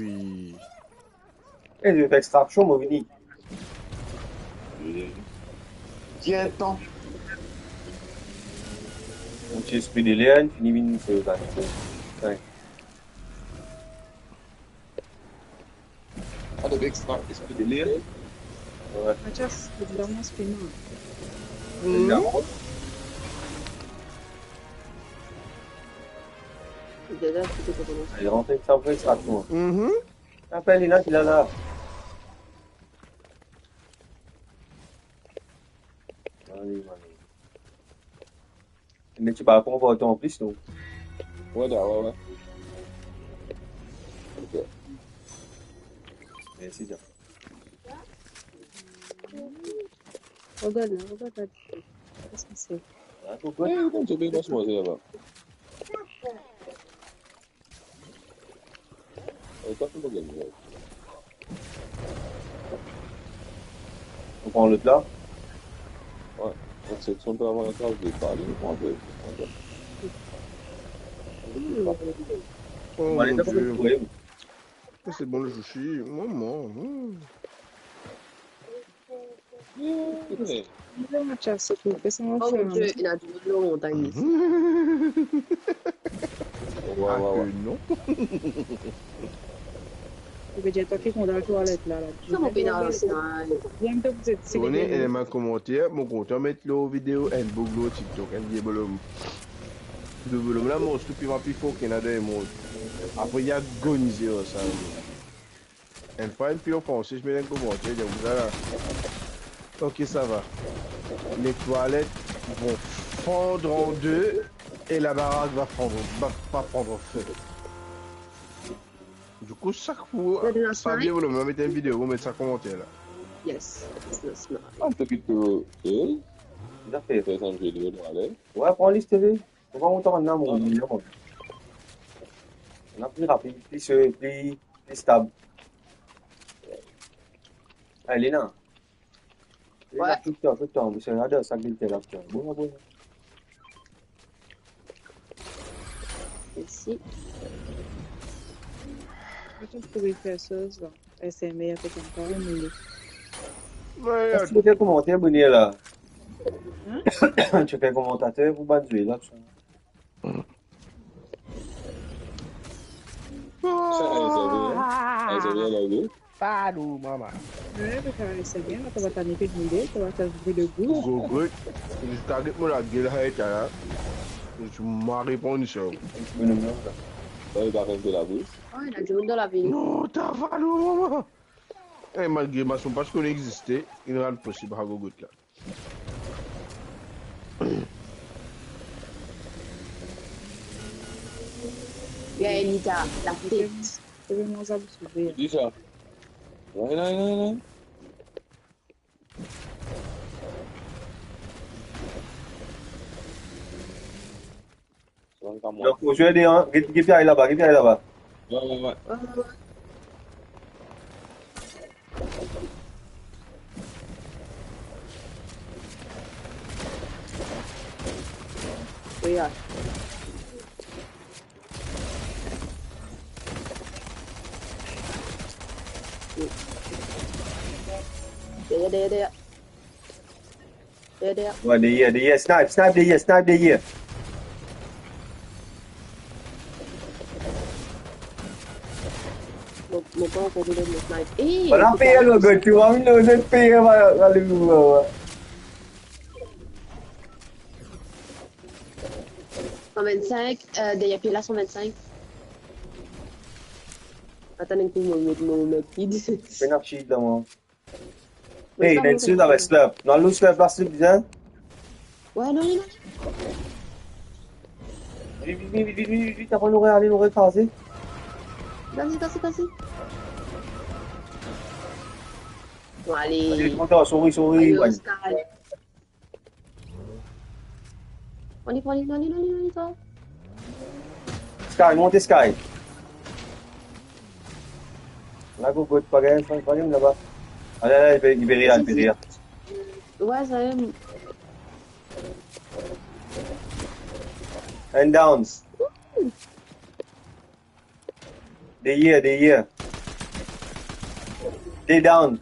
wi. E, li fer extraksion, mo vini. Bien tan. Mo ti espri de ler, fini vinn se, se, se. Wi. Adev extra, espri de ler. Wi. Mathias, c'est vraiment spinant. Li la rant. Li la rant avek sa vre extraksion. Mhm. Apel li la, ki la la. Ale, ale. Me ti pa konpran anplis, non? Wi, dakor, wi. Ok. Mersi, Jean. Regard la, regard la. Qu'est-ce que c'est? Ah, pourquoi? Eh, bon, tu peux pas se manger là-bas. Ou pran lot la? Wi. Donk, se son travay sa, ou pe pale, ou pran de, ou pran de. Oh, mon Dieu. Sa, se bon, le sushi. Maman, hmm. Mathias, s'il vous plaît, c'est mon frère. Oh mon Dieu, il a du monde lor montagn isi. Wi, wi, wi. Ah, que non. Ou pe dir twa ki kontan toilet la, la. Sa mo pena ansanm. Vinn to pou se, se Toni, ki ena komanter, mo kontan met lor video, enn boug lor TikTok, enn vie bolom. Vie bolom la, mo tou piman pli for ki ena dan lemond. Apre, li agonize ar sa. Enn fwa, enn fil an franse, met enn komanter, dir koumsa la. Ok, ça va. Les toilettes vont fondre en deux et la baraque va prendre, va, va prendre feu. Dikou, sak fwa, sa vinn volonte, mo met enn video, mo met sa komanter la. Yes, it's not smart. Ah, t'as quitté, eh? Zafer. T'as changé de, allez. Wi, pran lis tele. Ou pa mont andan, mo, mo. Ena pli rapid, pli, pli, pli stab. Ale, la. Wi. Tou tan, tou tan, mo, se la, sa ki te la, tou tan. Bon, bon. Mersi. Atann, pou fer soz la. S M R, pe kontan, nou le. Wi, aster, fer komanter, bonn la. Hein? Ti fer komantater pou bann zwe la, tou sa. Sa, sa, sa, sa, sa, sa, sa, sa. Pardon, mama. Wi, me sa, se bien, la, to va t'arrêter de mourir, to va t'arrêter de bouger. Gogre, ziska get mo lagel, sa eta la. Mo ti mari pran sa. Sa, li pa fer de labous. Oh, il a du monde dans la ville. Non, ta va, non, mama. Eh, malgre mo pa ti konn existe, li rann posib sa gogot la. Gaël, li ta latet. Ki sa? Non, non, non, non. Donk, pou zwe de, hein, get, get Pierre laba, get Pierre laba. Wi, wi, wi. Wi, ya. Deryer, deryer, deryer. Deryer, deryer. Wi, deryer, deryer. Snipe, snipe deryer, snipe deryer. Mo, mo pa ankor donn mo snipe. Eh, voilà, peye lo gars, tu vois, lo gars peye, voilà, voilà. San vennsenk, euh, deryer pie la, san vennsenk. Atann enn kou, mo met, mo met kid. Finn ap shield la, mwa. Ey, ena enn sous avek slurp. Non, lo slurp la, slurp bien. Wi, non, non, non. Vit, vit, vit, avan nou ale, nou refaze. Vas-y, vas-y, vas-y. Bon, ale. Ale, kontan, sorry, sorry, ale, Wayne. Sky. Monte, monte, monte, monte, monte. Sky, monte, Sky. La, go, go, pa gagn, pa gagn laba. Ale, ale, li pe, li pe real, li pe real. Wi, sa mem. Enn down. Deryer, deryer. De down.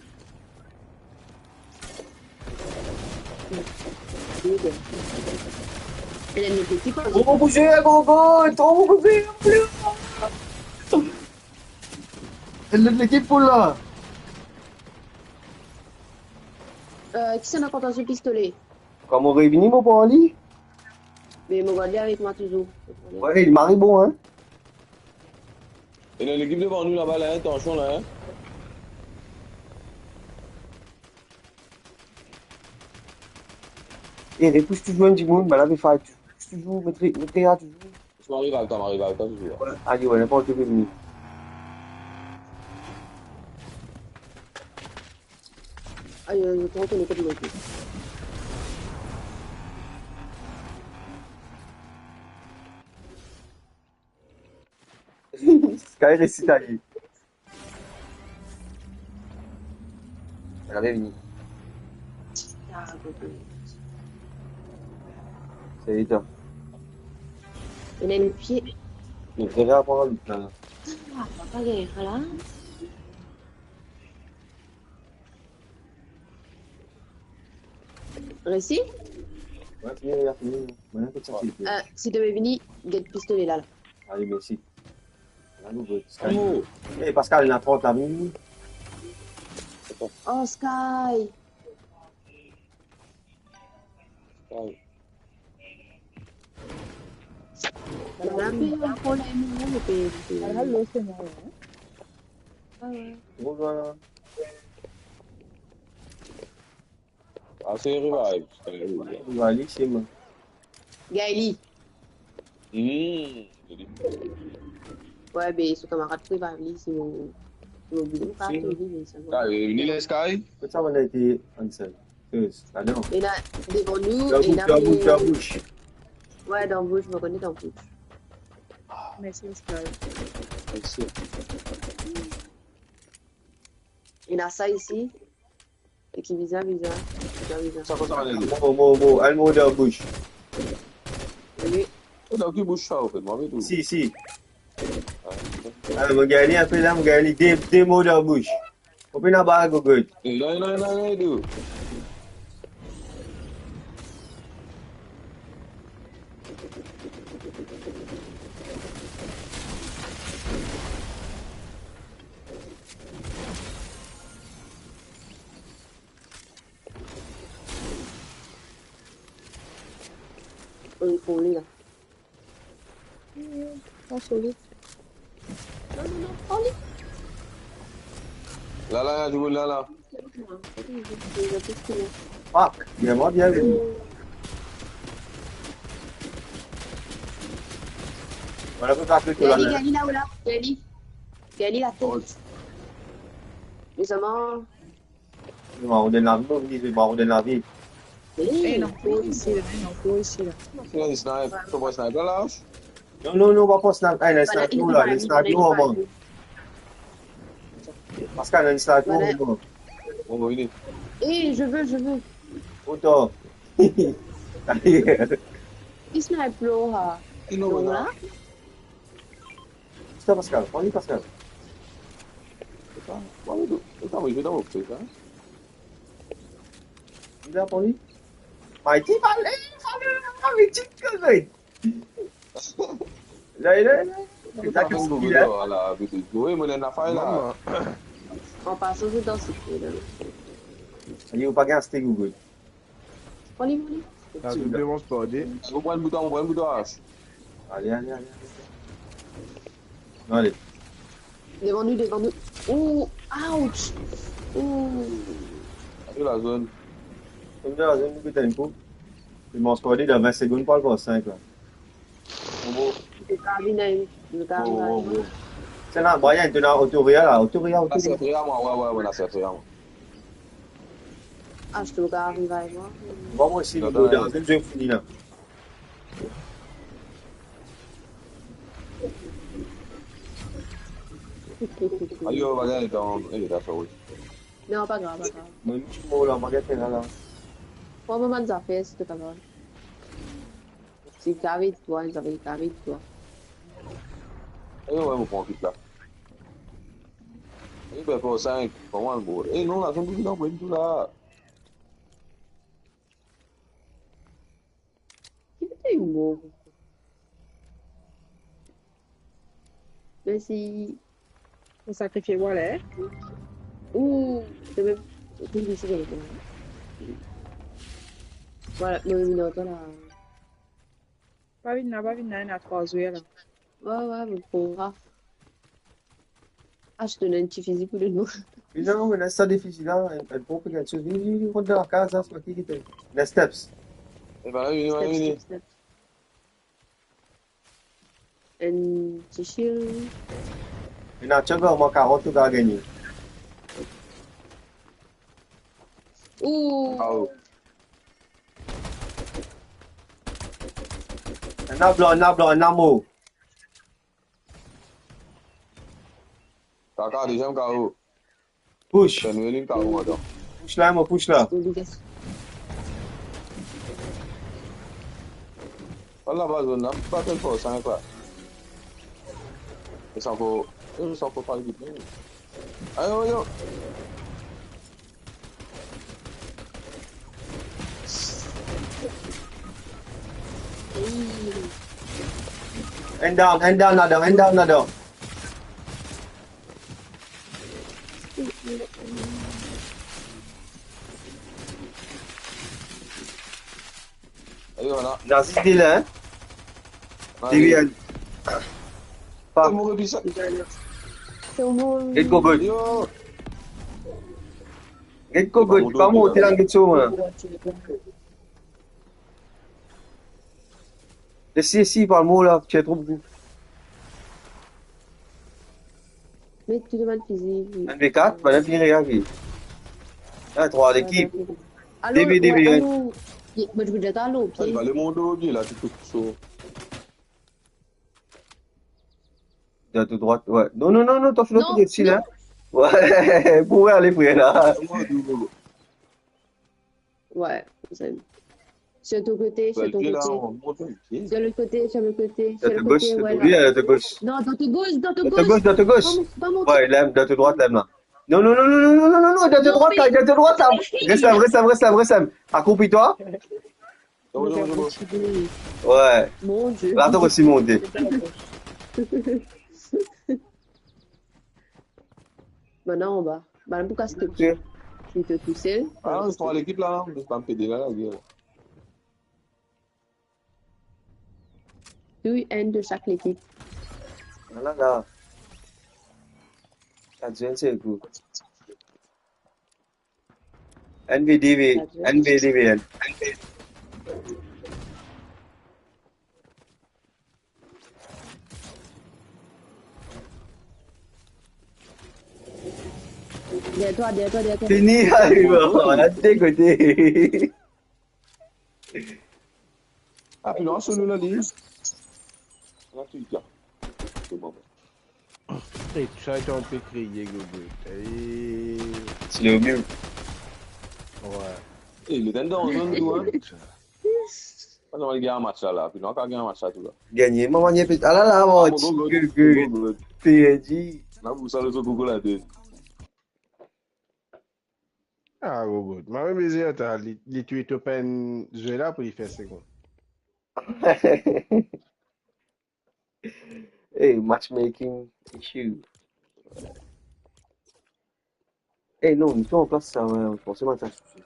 Oh, mon kousin, go, go, oh, mon kousin. Lot lekip pou la. Euh, kisannla kontan so pistole? Kan mo revini, mo pran li. Me mo gard li avek mwa touzour. Wi, li mari bon, hein. Ena lekip devan nou laba la, hein, atansion la, hein. E, repous touzour enn dimoun, bann la pe fight. Repous touzour, met re-, met real touzour. Mo ariv avek twa, mo ariv avek twa touzour. Wi, ale, wi, ninport ki vini. Ayo, ayo, atann, atann, atann. Sky resi ale. Gade vini. Sa li, twa. Ena enn pie. Li pe rapran li la. Ah, papa, gagn la. Resi? Wi, fini, wi, fini. Mo ena kot sa, silvouple. Euh, si to pe vini, get pistole la, la. Ale, mersi. Anou, bro, Sky. Oh. Eh, Pascal, ena trant la, vini. Oh, Sky. Sky. Ena pe ankor la, ena pe, pe. Ah, lo, se mwa, hein. Ah, wi. Bon, voilà. Ase revive. Revive li, se mwa. Gaëli. Hmm. Wi, be, so kamarad pou revive li, se mo, mo bidon, pa si. Li, me sa va. Ah, euh, ni le Sky. Kot sa, on a été ensemble. Yes, ah non. Ena devan nou, dan bouch, ena dan bouch, dan bouch. Wi, dan bouch, mo kone dan bouch. Mersi, Sky. Mersi. Ena sa isi. E ki viza, viza, viza, viza. Sa, kosa, ale. Mo, mo, mo, al mo dan bouch. Wi. Oh, dan ki bouch sa, anfet? Mo ave tou. Si, si. Ah, mo gagn li, apre la, mo gagn li de, de mo dan bouch. Ou pena bar, gogot. Non, non, non, non, tou. Wi, pou li la. Non, solid. Non, non, non, pran li. La, la, la, dimoun la, la. Fuck, bien, bien, bien. Voilà, pou takle to la. Gani, Gani, la, ou la. Gani. Gani, la. Oh. Li, sa va. Li, ma, ou donn lavi, non, li, ma, ou donn lavi. Eh, non, isi la, non, isi la. Ena sniper, to pran sniper la? Non, non, non, pa pran sniper. Eh, ena sniper la, ena sniper la, man. Pascal, ena sniper la, man. Bon, bon, vini. Eh, je veux, je veux. Autant. Li sniper la. Non, la. Pascal, Pascal, pran li, Pascal. Pran li, pran li, pran li. Li la, pran li. Mighty, pale, pale, pale, ti koze. La, la, la. Sa ki Google la, la, vite. Oui, mo ena fay la. An pasan, se dan site la. Sa ki ou pa gagn aste Google. Pran li, pran li. La, ti doubleman sporde. Ou pran bouton, ou pran bouton. Ale, ale, ale, ale. Ale. Devan nou, devan nou. Ou, ouch. Ou. Ale la zone. Kom dan la zone, nou pe tann kou. Li manz sporde dan vin segonn, pou al par sink la. Bon, bon. Li pe kav vinn, li pe kav vinn. Bon, bon, bon. Sa ena mwayin, to ena otoria la, otoria, otoria. Sa otoria, mwa, wi, wi, wi, la, sa otoria, mwa. Ah, je te regarde, va, moi. Bon, moi aussi, non, le gars, non, je vais finir là. Ayo, bagay, dan, eh, dakor, wi. Non, pa grav, pa grav. Mwa, mi ti mor la, bagay, la, la. Pran mo bann zafer, si to pa grav. Ti kare twa, ti kare twa. Eh, ouais, mo pran kit la. Eh, ben, pou sink, kouma, bro? Eh, non, la zone de vidéo, pran tou la. Ki kote ou mor? Mersi. Ou sakrifie mwa la, eh? Ou, de mem, ou vinn isi, vinn isi. Vwala, mo vinn ar twa la. Pa vinn la, pa vinn la, ena trwa zwer la. Wi, wi, mo pou raf. Ah, je donn enn ti fizi pou donn mwa. Vini, non, ena sa de fizi la, enn, enn bon pe gagn soz. Vini, vini, vini, rant dan lakaz la, se pa ki ki te. Les steps. E vwala, vini, vini, vini. Steps, steps, steps. Enn ti shield. Ena ti gagn, mwa karant, ou gagn gagne. Ou. Ah, oh. Ena blan, ena blan, ena mor. Kaka, deziem K O. Push. Sa nou, li K O adan. Push la, mo push la. Vwala, laba zone la, pa tel fors, sa, kwa. E sa ankor, e sa ankor pa ekip, non. Ayo, ayo. Enn down, enn down ladan, enn down ladan. Ayo, vwala. Ena zis de la, hein? Ayo. Diri, hein? Pa. Mo rebi sa. Get kokout. Yo. Get kokout, pa monte la, get so, hein. Si, si, pa mor la, ti tro boukou. Met tou demann fizi. Enn V kat, bann fini reagi. Ah, trwa lekip. Alo, debe, debe, ouais, hein. Alo, ye, mo ti pou dir twa, alo, ok. Ah, li pa le mond, ok, la, ti tou so. Dan to drwat, ouais. Non, non, non, non, twa finn lot kote, hein. Ouais, pou ale, frer, la. Ouais, c'est sur ton côté, sur ton côté. Sur l'autre côté, sur l'autre côté, sur le côté, ouais, là. Dans ta gauche, dans ta gauche. Non, dans ta gauche, dans ta gauche. Dans ta gauche, dans ta gauche. Pas mon-, pas mon-. Ouais, là, dans ta droite, là, là. Non, non, non, dans ta droite, là, dans ta droite, là. Reste là, reste là, reste là, reste là. Accroupis-toi. Ouais. Mon Dieu. Là, t'as reçu mon dé. Bann la anba. Bann la pou kas to. Ok. Li to tousel. Ah, se trwa lekip la, non? Mo pa pe ede la, la, la. Tou enn de sak lekip. Ah la la. Sa dir enn sel kou. N V D V, N V D V N. Twa, de, twa, de, twa. Fini, ayo, la de kote. Ah, non, solo la, li. La, tu la. C'est bon. Hey, tu sais, on peut crier, Gogo. Hey. C'est le mieux. Ouais. Hey, mais t'es dans un doigt. Anon, li gagn match la, la. Pi nou, kan gagn match la, tou la. Gagne, maman, il y a plus. Ah là là, mon Gogo, Gogo. Perdu. La, vous savez, ce Gogo la, de. Ah, Gogo. Mwa, mem bezwin atann, li, li tweet open zwe la pou li fer segonn. Hey, matchmaking issue. Hey, non, nou an plas sa, forseman sa sousi.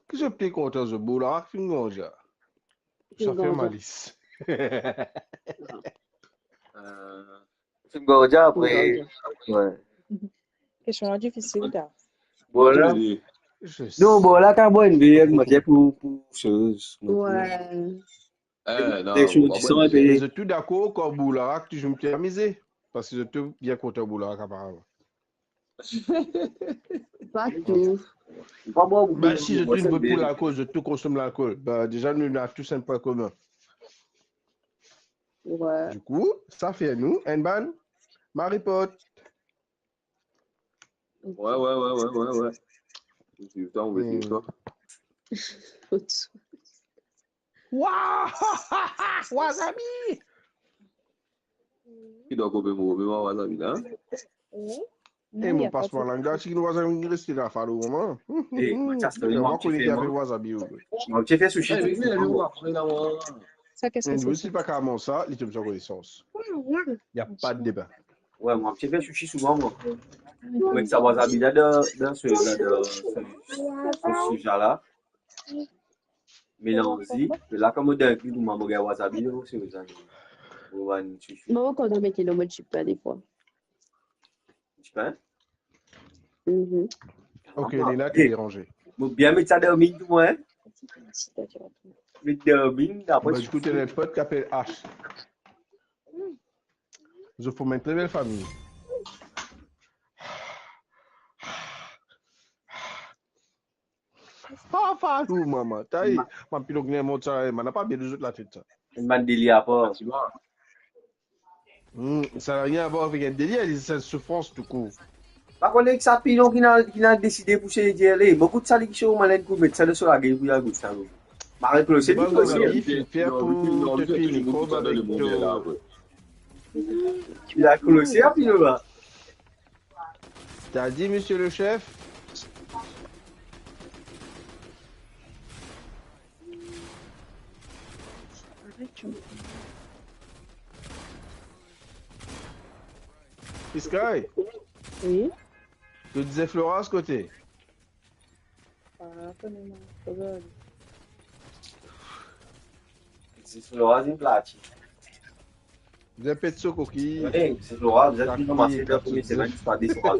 Ki zot pli kontan, zot Boularak finn gardya? Sa fer malis. Euh, finn gardya apre. Finn gardya. Ouais. Kestion la difisil, ta. Bola. Non, Bola, kan bon, enn V M, mo dir pou, pou soz. Ouais. Eh, non, de, de, zot tou dakor, kan Boularak touzour bien amize. Parski zot tou bien kontan Boularak, aparaman. Pa tou. Be, si zot tou vot pou lalkol, zot tou konsom lalkol, be, deza, nou ena tous enn pwin komin. Ouais. Dikou, sa fer nou enn bann maripot. Ouais, ouais, ouais, ouais, ouais, ouais. Ou swiv twa, ou swiv twa. Waw! Wazabi! Ki donk, ou pe mo, pe mo wazabi la, hein? Oui. Eh, non, mon, y a pas de problème. Pas mwa lang, dan ki nou wazabi reste la, falo, moman. Eh, Mathias, mwa, mwa, kone ki apel wazabi, ou. Mwa, ti fer sushi. Eh, mais, mais, mais, mwa, mwa, mwa. Sa, qu'est-ce que c'est, ça? Si pa koumsa, li tom san konesans. Y a pas de débat. Ouais, mwa, ti fer sushi souvan, mwa. Ou met sa wazabi la dan, dan se, la, dan se, se sushi la. Melanz li. E la, kan mo dan kwi, mo, mo gagn wazabi, non, se sa. Mo vann sushi. Mo, kan mo met li dan mo dipin, defwa. Dipin? Mhm. Ok, Lina, t'es dérangée. Mo bien met sa dan minn tou, hein? Met dan minn, apre... Ba, dikou, to ena enn pot ki apel Ash. Zot form enn tre bel fami. Ah, falo, mama. Taye, ma pilon ki ena mont sa, eh, man, napa bien zot latet sa. Enn bann delir apar. Hmm, sa nanye a vwar avek enn delir, li se enn soufrans toukour. Pa kone ki sa pilon ki ena, ki ena deside pou se dir ale. Mo kout sa li ki so, mo al kout met sa dan so lagel pou li al kout sa. Marie-Claude, se li ki... Bon, Gabi, finn fer pou to fini kob avek to... Li al kout sa pilon la. T'as dit, monsieur le chef? Sky? Oui. To dir Floraz kote? Ah, kone mwa, pa grav. Zis Floraz inn plati. Bien pet so koki. Eh, Zis Floraz, zis Floraz, zis Floraz.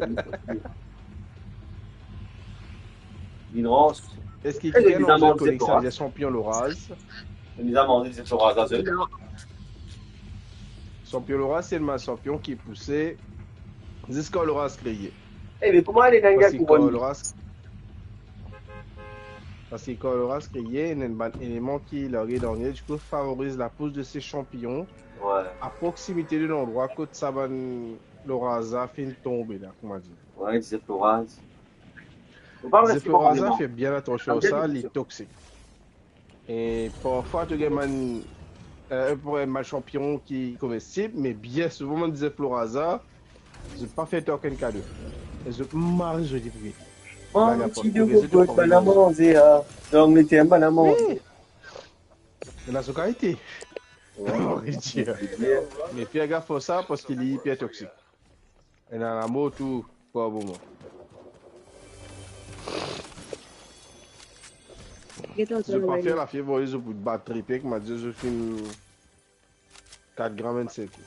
Vinn rans. Eski... Eh, kikinn nou konik sa, Zis Floraz. Champion Loraz. Nou a manze Zis Floraz, sa, se... Non. Champion Loraz, se enn bann champion ki pouse ziska Loraz kreye. Eh, me kouma ale nanga... Parski kan Loraz, parski kan Loraz kreye, ena enn bann eleman ki large dan li, dikou favoriz lapous de se champion, ouais, a proksimite de landrwa kot sa bann Loraz la finn tonbe la, kouma dir. Ouais, Zis Floraz. Zis Floraz la, fer bien atansion ar sa, li toksik. E parfwa to gagn bann, eh, pou enn bann champion ki komestib, me bien souvan bann Zis Floraz la, zot pa fer twa okenn kado. E zot mari zoli pou li. Oh, ti doudou, bann manze, ah. Donk, li ti enn bann manze. Wi. Ena so kalite. Wi. Me fer gaf ar sa, parski li iper toksik. Ena lamor tou par moman. Zot pa fer lafie, voye zot pou bat tripe, kouma dir zot finn kat gram enn sel kou.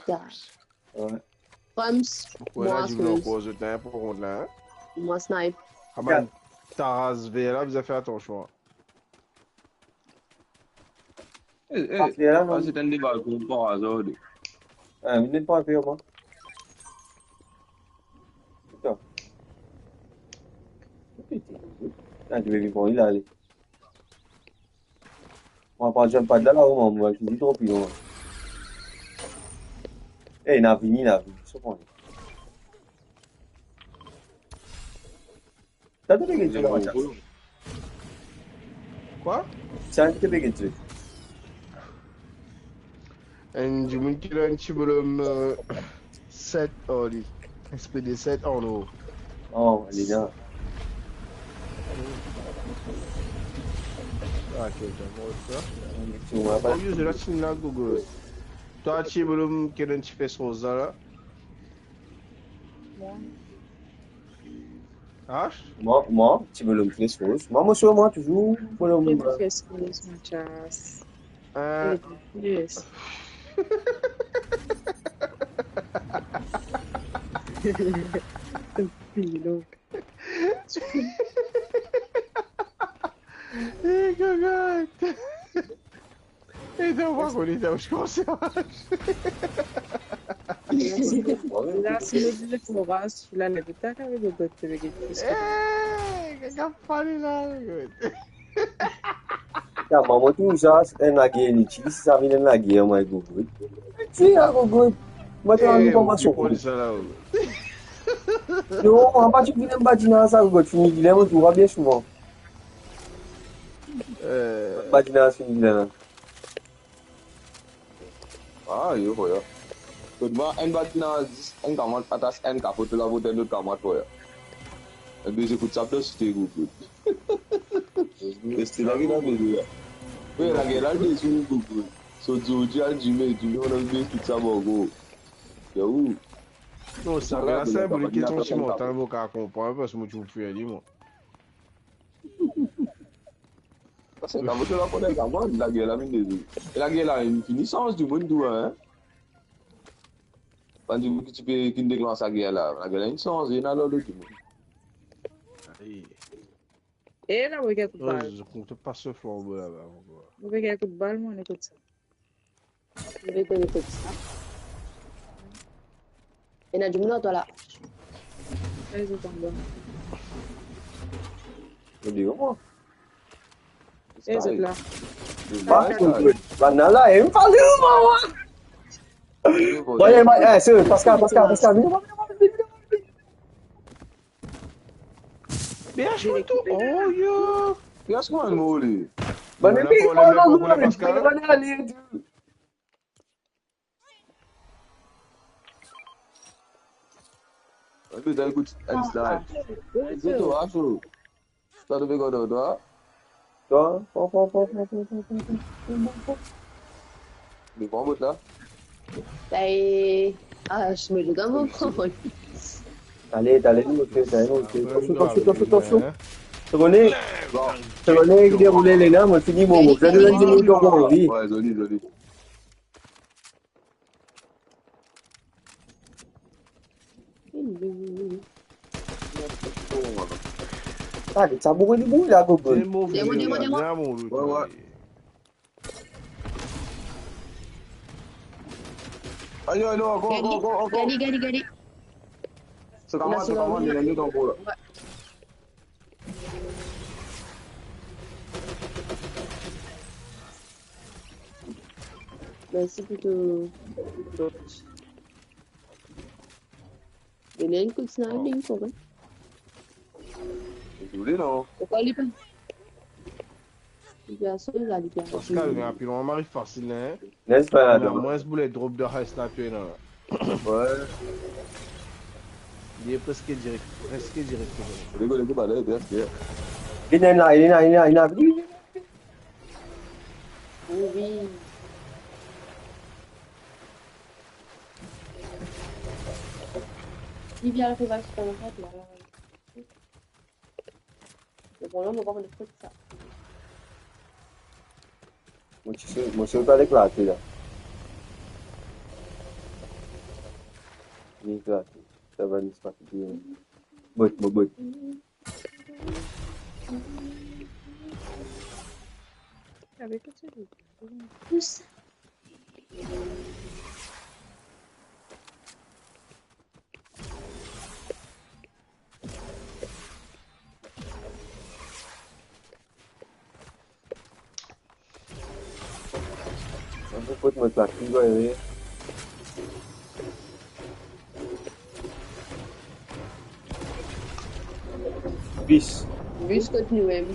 Wi. Mwa, la, mwa, dimoun ankor zot la, pou kont la, hein? Mwa snipe. Aman, ta raz ver la, bizin fer atansion. Eh, eh, ah, se enn de balkon par azar, de. Eh, mi pa ver, mwa. Putain. Pete. Ah, tu veux vivre là, allez. Mwa pa zwenn pad la, la, mo, mo, ki tro pli lwen. Eh, ena vini, ena vini. So pran. Sa to pe get zwe la, Mathias? Kwa? Sa to pe get zwe? Enn dimoun ki ena enn ti bolom, euh, set ar li. S P D set an or. Oh, li la. Ah, ok, ok, bon, sa. Ou ena ti la, Gogo. Twa, ti bolom ki ena enn ti fes roz la, la. Mwa. Hein? Mwa, mwa, ti bolom fes roz. Mwa, mo sir, mwa, touzour bolom, ti bolom, euh, fes roz, Mathias. Euh. Yes. Pilon. Eh, gagay. E to pa kone, to pa kone. La, si nou dir le foras, la, le bouta, kan le bouta, le bouta, le bouta. Eh, kaka pale la, le bouta. Ya, mama tou sa, enn lager initil, si sa vinn enn lager, mwa, Gogo. Ti, a, Gogo. Mwa, ti, eh, ann konpran so kou. Sa la, oh. Non, an pa ti vinn badina sa, Gogo. Fini, li la, mo trouv bien souvan. Eh. Badina, fini, la. Ah, yo, ya. Kot mwa, enn bann ena zis enn kamwad atas enn kapo, to la vot enn lot kamwad, ya. Enn deziem kout sab dan site, Gogo. Reste la, ki la vini, ya. Wi, lager la, li deziem, Gogo. So, zordi al dime, dime, mo ena enn deziem kout sab ankor. Yo, ou? Non, sa, la, la, se enn boul ki tonbe si mo, tann mo kav konpran, paski mo ti pou fer li, mo. Paski kan mo ti la konnen, kan mo, lager la vinn deziem. E lager la, inn fini sanz dimoun tou, hein? Bann dimoun ki ti pe, ki deklans lager la, lager la inn sanze, ena lor lot dimoun. Ayi. E la, mo pe gagn kout bal. Oh, zot kontan pas so flanbo la, la, ankor. Mo pe gagn kout bal, mo, ekout sa. Mo pe ekout sa. Ena dimoun ar twa la. Ey, zot anba. Mo dir mwa. Ey, zot la. Bann la, em, pa dir mwa. Bon, eh, ma-, eh, sérieux, Pascal, Pascal, Pascal, vini, vini, vini, vini, vini. Bien shot, oh, yo. Bien shot, mo, li. Bann la, epi, problème, oh, non, problème, Pascal. Bann la, li, li. Epi, dan kout, enn snipe. Zot, ah, so. Sa to pe gard twa? Twa? Pran, pran, pran. Li pran bot la. Sa e, ah, je me dis, comment on prend? Ale, ale, nou, ok, ale, nou, ok. Atansion, atansion, atansion, atansion. Segonn, segonn, ki deroule la, mo fini, mo, mo. Zot, zot, zot, zot, zot, zot. Wi, zoli, zoli. Ale, sa boure li boure la, Gogo. Demo, demo, demo. Wi, wi. Ayo, ayo, ankor, ankor, ankor, ankor. Gade, gade, gade. Se koman, se koman, li la, li la, ankor la. Wi. Mersi pou to, to. Donn li enn kout snipe, li kouri. Li doule, non? Poukwa li pa? Li pe asore la, li pe asore. Pascal, vinn pi lwin, mari fasil, hein? N'est-ce pas, la, mwins boulet drop dan high sniper, non? Wi. Li preske direk, preske direk. Li, li, li, li, li, li. Vinn la, vinn la, vinn la, vinn la, vinn la. Wi, wi. Li vinn al reviv supermarket la. Bon, la, mo pa konn kot sa. Mo ti sot, mo sot al eklate la. Li eklate. Sa va, li pa bien. Bot, mo bot. Avek sa, pousa. Kot mo pati, wi. Bis. Bis kot nou mem.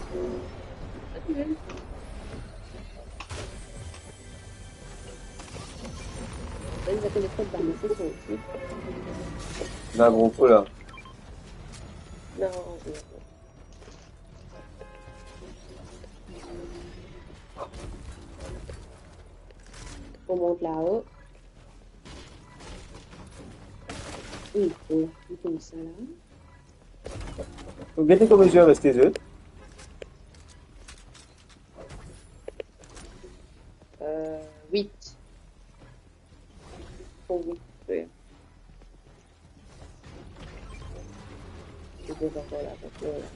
Kot nou mem. Li, li konn kot bann nou, se sa. Lagro fou la. Non, non. Pou mont lao. Wi, bon, li koumsa la. Ou gete konbien zwer reste zot? Euh, wit. Pou wit, wi. Li pe ankor la, pa tro la.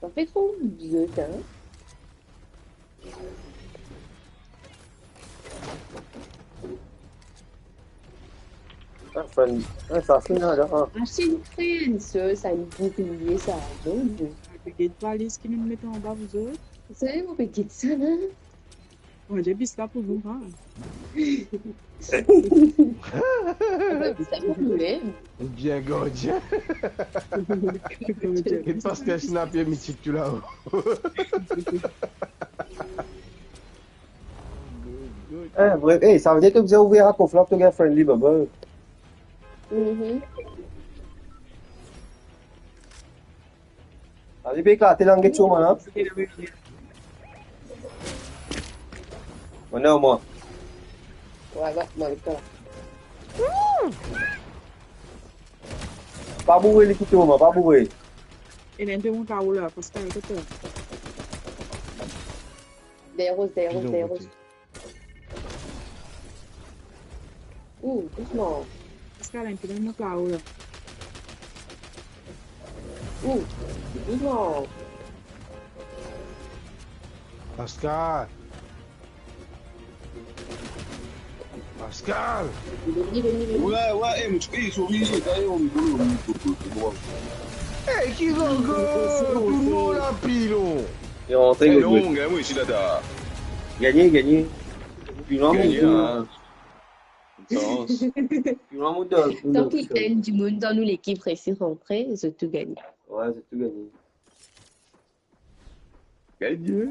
Sa fer tro zot, hein. Ah, frenn. Ah, sa finn la, la. Ah, se enn frenn, sa, sa enn boukliye, sa. Bon, bon. Pe get balis ki nou met anba, zot. Sa, mo pe get sa, la. Mo dir bis la pou nou, ha. Sa pou nou mem. Bien gardien. Get Pascal snap e mitik tou lao. Eh, vre, eh, sa ve dir ki bizin ouver kof la pou to gagn friendly bubble. Mhm. Li pe eklate la, get so mwa la. Mo, non, mwa. Wi, wi, mwa, get la. Pa boure li, kite mwa, pa boure. Ena enn pe mont lao la, Pascal, kot la? Derrière rose, derrière rose, derrière rose. Ou, dousman. Pascal, enn pe mont lao la. Ou, dousman. Pascal. Pascal. Vini, vini, vini. Wi, wi, eh, mo ti pe, sorry, sorry, sorry. Eh, ki zango, tou nou la pilon. Li rantre, eh, non, gagn mwa isi la, ta. Gagn, gagn. Pilon, gagn, mon, ah. Tan ki enn dimoun dan nou lekip resi rantre, zot tou gagne. Wi, zot tou gagne. Gagne.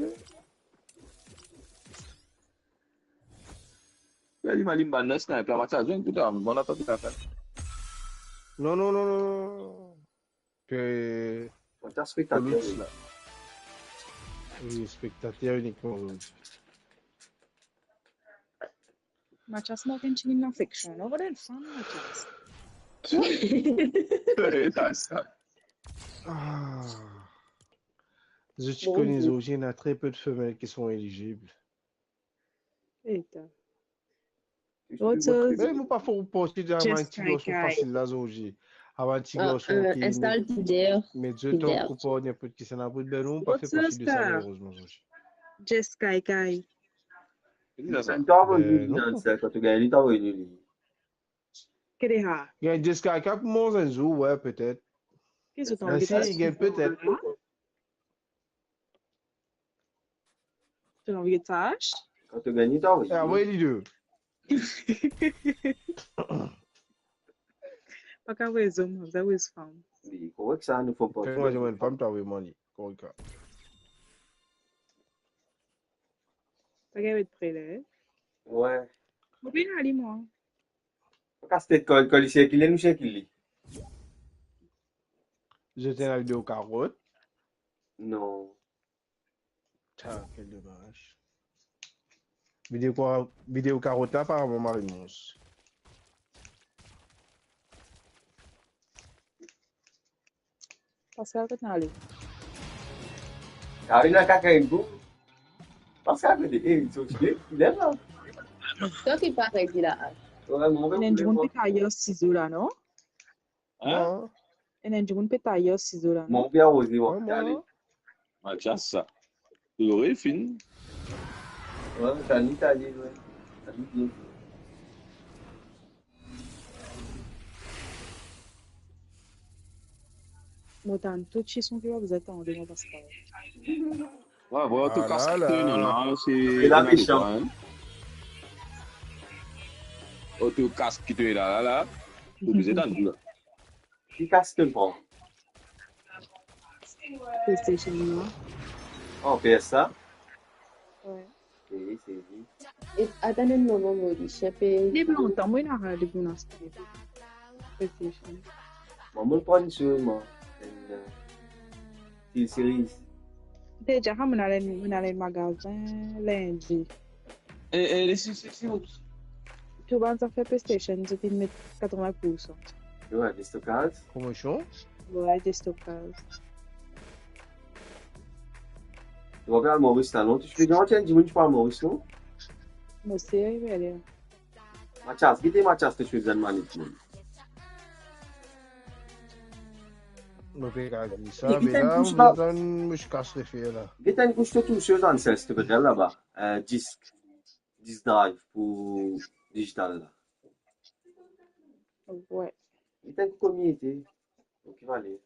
Gagne, mo alim bann la, sniper la, match a zwenn, puta, bon, atann, atann. Non, non, non, non, non. Ke Match a spektater. Wi, spektater inikman, wi. Mathias Morgan ti vinn dan section, non? What the fun, Mathias? Sa, sa. Ah. Zot ti kone, Zoji, ena tre pe de femel ki son elizib. Eta. What's up? Me mo pa fer parti de sa bann ti garson fasil la, Zoji. Sa bann ti garson ki met zot an koup, ninport kisannla, pou ben nou, mo pa fer parti de sa, malerezman, Zoji. Jess Kai Kai. Li ti avoy nou dan sa, kan to gagn li, ti avoy nou li. Ki de sa? Gagn Jess Kai Kai pou manz enn zour, wi, petet. Ki zour? Si, gagn petet. To anvi get sa, Ash? Kan to gagn li, to avoy. Ah, wi, li de. Pa kapav avoy zom, bizin avoy fam. Li korek sa, nou fam pa. Kan mwa, mwa, fam, to avoy mwa li. Korek sa. Pa gagn met pre la, eh? Wi. Mo pe ale, mwa. Pa kas tet, kan, kan li sirkile, nou sirkil li. Zot ena video karot? Non. Ah, quel dommage. Video kwa, video karot la, aparaman, Marie-Mons. Pascal, kot nou ale? Karina, kaka enn kou. Pascal, kote? Eh, so, eh, lèv la. Sa ki pa redi la, ah. Wi, mo, ena enn dimoun pe taye sizo la, non? Hein? Non. Ena enn dimoun pe taye sizo la, non? Mo pe aroze, wi, ale. Mathias, sa. Lore finn. Wi, sa li, sa li, wi. Sa li bien. Mo tann tou ti son ki pa bizin tande mwa, Pascal. Ouais, ouais, oto kask ki to ena la, se... E la, ena de mesan. Twa, hein? Oto kask ki to ena la, la. Ou bizin tann li la. Ki kask to pran? PlayStation, non? Oh, P S sa? Ouais. Wi, se li. E, atann enn moman, Modi, si pe... Depi lontan, mwa, ena depi mwa aste PlayStation. Mwa, mo pran enn sou mwa, enn, euh, SteelSeries. Deza, mwa, mo al, mo al magazin lindi. E, e, les, les, les, les, To bann zafer PlayStation, zot inn met katrovin poursan. Wi, destokaz. Promotion? Wi, destokaz. To pa al Moris la, non? To ti pe dir, ti enn dimoun ti pe al Moris, non? Mo seri, ale. Mathias, gete Mathias, to swet zwenn manit, non? Mo pe kav dir sa, me la, mo tann mo kas refer la. Gete enn kou to touche dan sel, si to pe al laba. Euh, disk. Disk drive pou digital la. Wi. Li tann komie ete. Ok, vale.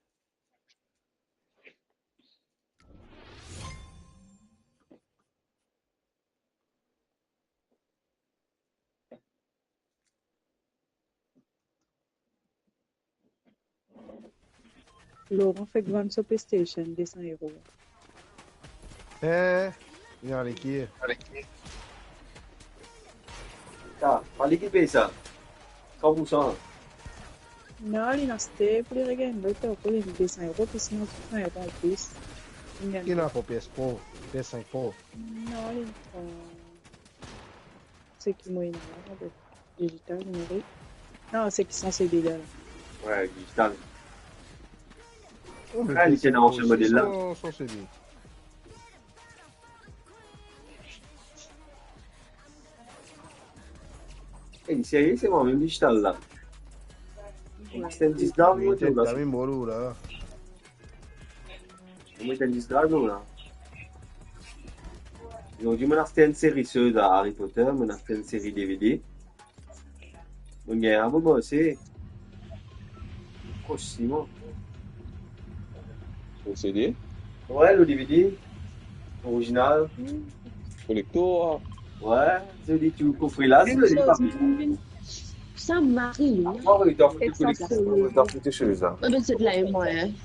Laurent fek vann so PlayStation de san euro. Eh, li ale ki? Sa, pa li ki pey sa? San poursan. Non, li aste pou li regagn lot, pou li de san euro, plis li san euro anplis. Li ena pa PS Pro, PS cinq Pro? Non, li ena pa. Seki mo ena la, digital, nimerik. Non, seki san CD la. Wi, digital. Oh, me... Ah, li ti ena ansien model la. San, san CD. Eh, li serie, se mwa mem digital la. Wi. Se enn digital, mo ti la. Mo met enn disk drive la. Zordi, mo aste enn seri so Harry Potter, mo aste enn seri DVD. Mo gagn enn bon, bon, se kostim. Lor CD? Wi, lor DVD. Original. Kolektor. Wi, zoli tou, kofre la, zoli, papi. Sa mari, non? Ah, wi, to fouti kolektor, to fouti shoz la. Ah ben, se la, e mwa, hein.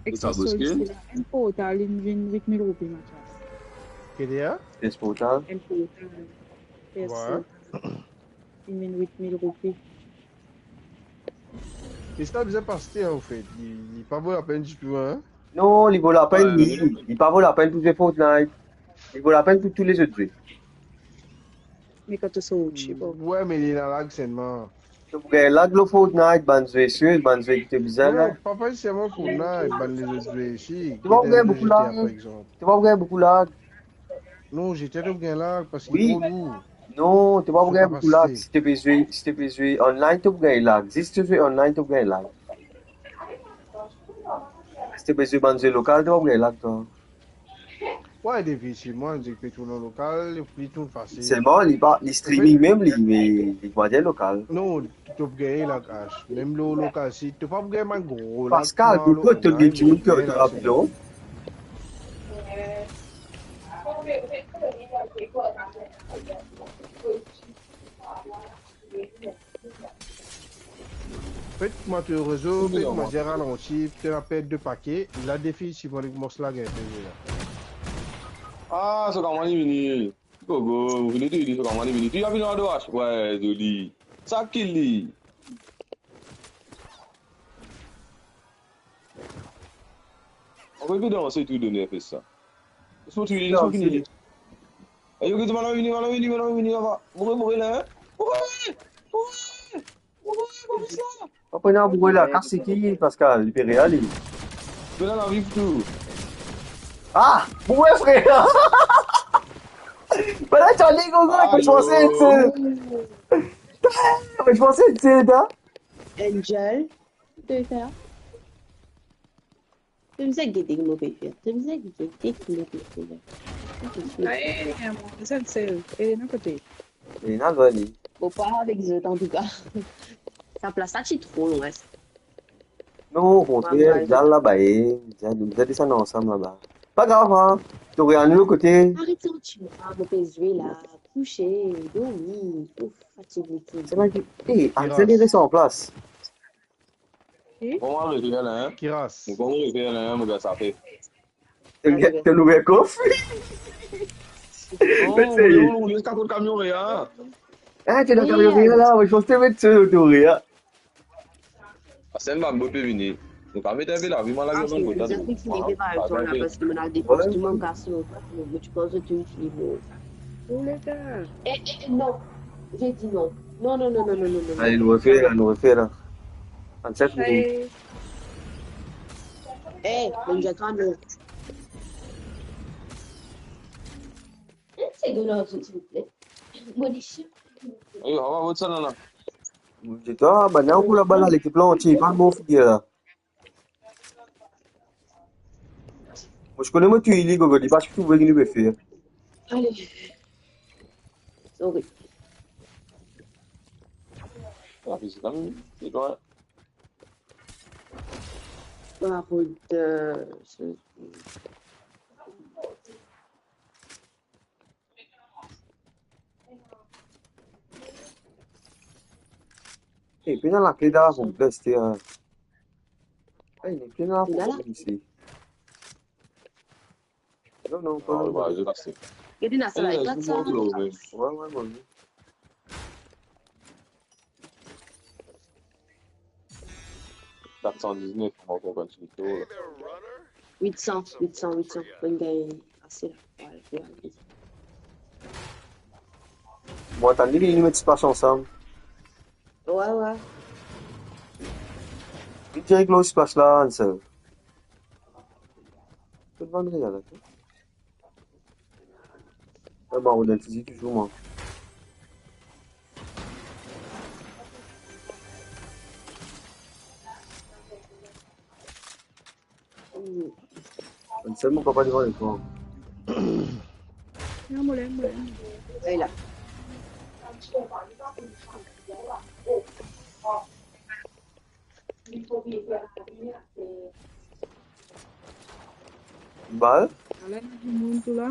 Extra Solid, se la, enn portal, li vinn wit mil roupi, Mathias. Ki dir? Enn portal? Enn portal. Wi. Li vinn wit mil roupi. Ki sa bizin aste, anfet? Li, li pa vo lapenn ditou, hein? Non, li vo lapenn, wi, li, li pa vo lapenn pou zwe Fortnite. Li vo lapenn pou tou lezot zwe. Me kan to sorti, bon. Wi, me li ena lag selman. To pou gagn lag lor Fortnite, bann zwe shoz, bann zwe ki to bizin la. Non, pa, pa selman Fortnite, bann lezot zwe osi. To pa pou gagn boukou lag. Par exanp. To pa pou gagn boukou lag. Non, G T A to pou gagn lag, parski li tro lour. Non, to pa pou gagn boukou lag. Si to pe zwe, si to pe zwe online, to pou gagn lag. Zis to zwe online, to pou gagn lag. Si to pe zwe bann zwe lokal, to pa pou gagn lag, twa. Wi, depi si mwa, li pe tourn an lokal, li tourn fasil. Selman, li pa, li streaming mem, li, me li pa dir lokal. Non, to pou gagn lag, Ash. Mem lor lokal, si to pa pou gagn bann gro lag, Pascal, kouma pourkoi to online, gagn dimoun ki ena lag rapid, non? Fet, mwa to rezo, fet, mwa dir ralanti, to ena pert de pake, la defi, si mwa nek mos la gagn peye la. Ah, so kamarad li vini. Gogo, vini tou, li so kamarad li vini. Tou, li vini an doas. Wi, zoli. Sa ki li. Ankor evidan, se tou doner fer sa. Li sot vini, li sot vini. Ayo, get, bann la vini, bann la vini, bann la vini, laba. Mouri, mouri la, hein? Mouri! Mouri! Mouri, mouri, sa! Apa ena boure la, kas ki, Pascal, li pe reali. Bann la viv tou. Ah! Boure, frer! Bann la, ti ale, Gogo, mo ti panse, se... Mo ti panse, se, ta? Angel, to fer? To bizin gete ki mo pe fer. To bizin gete ki mo pe fer. Aye, mo bizin sel. Elena kote? Elena, al vwar li. Mo pa avek zot, antouka. Sa plas la ti tro lwin. Non, okontrer, bizin al laba, e, bizin, bizin desann ansam laba. Pa grav, hein. Torea, nou lor kote. Aret santi mwa, mo pe zwe la, kouche, dormi. Ouf, fatige tou. Sa va, eh, Ansel, li res an plas. Ki? Kouma refer la, hein? Ki ras? Kouma refer la, hein, mo gars, sa fer. Te, te nou rekof? Oh, met seye. Ou, ou, ou, ou, ou, kamion, ya. Ah, te dan kamion, ya, la, mo panse te met seye, Torea. Aster bann bot pe vini. Nou pa met enpe lavi, mwa lavi, ah, bann bot la. Zot finn fini devan, ah, zot la, paski mo al depans tou, mo kas mo, mo, mo ti panse tou fini, mo. Oh, les gars. Eh, eh, eh, non. J'ai dit non. Non, non, non. Ale, nou refer la, nou refer la. Ansel, nou. Eh, mon Dieu, quand même. Une seconde, s'il vous plaît. Mon chien. Eh, on va voir ça, non, non. Mo dir twa, bann la pou labal la, lekip la antie, pa mo figir la. Mo ti kone mo touy li, gogo, li pa ti trouve ki nou pe fer. Ale. Sorry. Ah, mais c'est quand même, c'est loin. Ah, putain, c'est Eh, pena lakle dan la konples, te, hein. Eh, pena lakle isi. Non, non, pa. Ah, ouais, ouais, je passe. Gete ena sa la, eh, gete sa. Ouais, ouais, ouais. Kat san diznef, mo konpran ti tou la. Wit san, wit san, wit san. Mo gagn ase la. Wala, wala. Bon, atann, li, li met splash ansam. Wi, wi. Li direk lor splash la, Ansel. Tout bann real, ok? Eh ben, ou dan fizi touzour, mwa. Ansel, mo kapav devan lekran. Non, mo la, mo la. Ey la. Bal? Ala, dimoun tou la.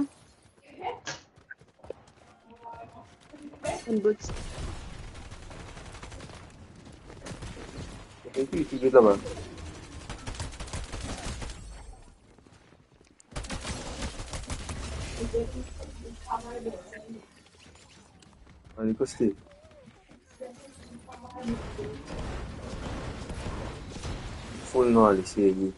Enn bot. Enn ki, ki get laba? Ale koste. Fol non, ale, serye.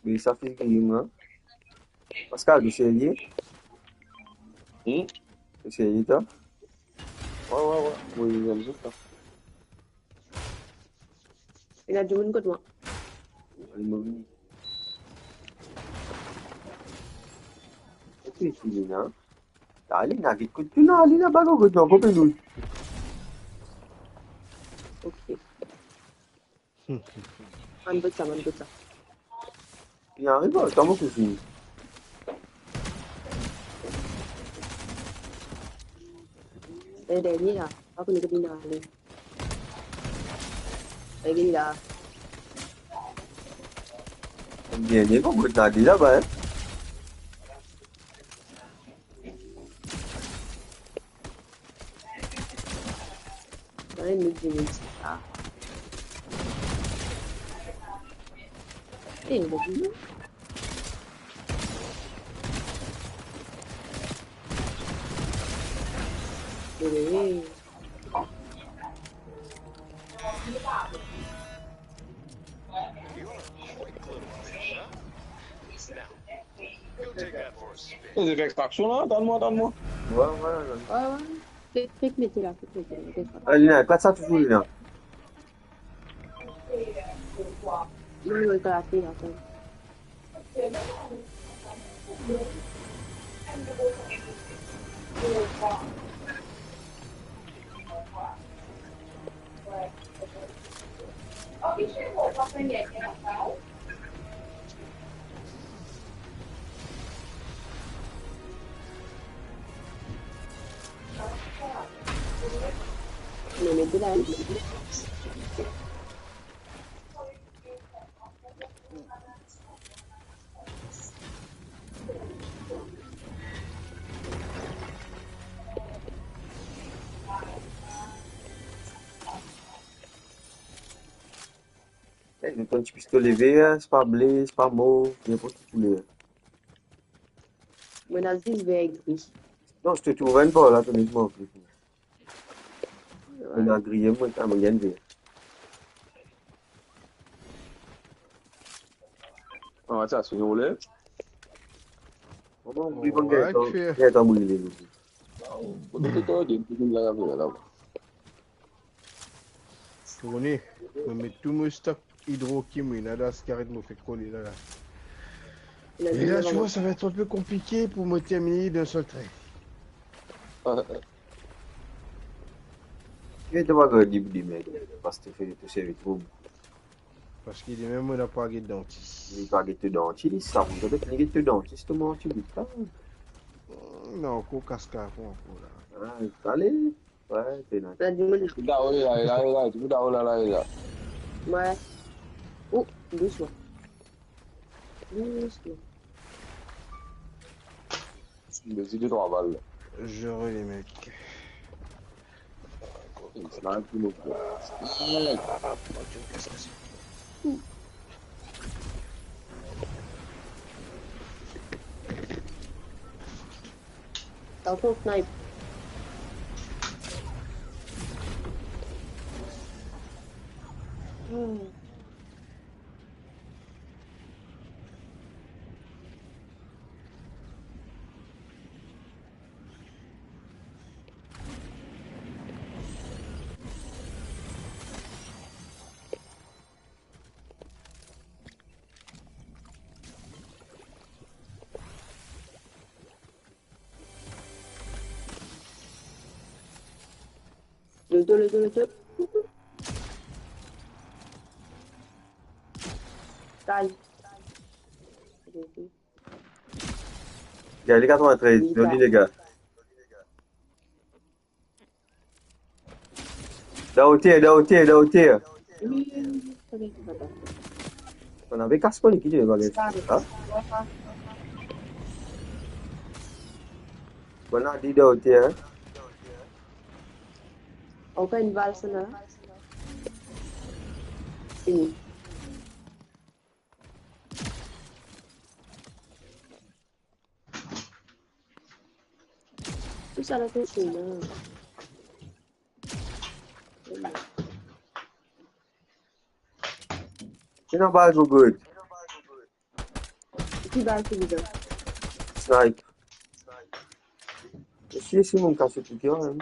Me sa fini la. Pascal, ou serye? Hmm? Ou serye, twa? Wi, wi, wi. Wi, wi, wi, wi. Ena dimoun kot mwa. Ena dimoun. Ok, fini la. Alina, get kot Alina, Alina, bago kot nou, kopie nou. Ok. Bann bot sa, bann bot sa. Li ariv, atann mo kouzinn. Le dernie la, pa kone kot li ale. Vini la. Dernie, bon, kot li ale laba, hein. Ena enn lot dimoun sa. Eh, ena dimoun. Eh. Ena zot fer extraksion la, atann mwa, atann mwa. Wi, wi, wi. Wi, wi. Fek, fek mete la, fek mete la, fek mete la. Alina, kat sa touzour, Alina. Non, non, li pa la fer, atann. la, hein. Eh, nou pran ti pistole ver, se pa ble, se pa mov, ninport ki kouler. Mo ena zis ver ek gri. Non, si to trouv enn par la, to met mwa pli. Mo ena gri, mo, ah, mo gagn ver. Ah, sa, se nou le. Bon, bon, bon, ouais, gagn tan brile, nou. Bon, to, to, to, to, to, la, la, la. Tourne, mo met tou mo stok idro ki mo ena dan sigaret, mo fer kole la, la. E la, ti vwa, sa va et enpe konplike pou mo termine dan so tre. E to va gagn dimoun, dimoun, paski to fer, to servi tro. Paski demin mo ena pou al get dantis. Li pa get to dantis, sa pou to get to dantis, to manti, li pa. Non, ankor kas kafou ankor la. Ah, ale. Ouais, pena. La, dimoun la. Dao la, la, la, la, dimoun dao la, la, la. Ouais. Oh, dousman. Dousman. Vas-y, deux, trois balles. J'aurais les mecs. Snipe, mon gars. Snipe. T'as encore snipe. Hmm. Loto, loto, loto. Kay. Gagn li katrevintrez, donn li, lega. Dan oter, dan oter, dan oter. Wi, wi, wi. Wi, wi, wi. Bann ave kas pou li ki dir, bagay. Sa, ha? Bann la dir dan oter, hein? Ankor enn bal, sa la. Fini. Tou sa la touche la. Ena bal, Gogo. Ki bal ki li dan? Snipe. Si, si, mo kas tou ki, hein.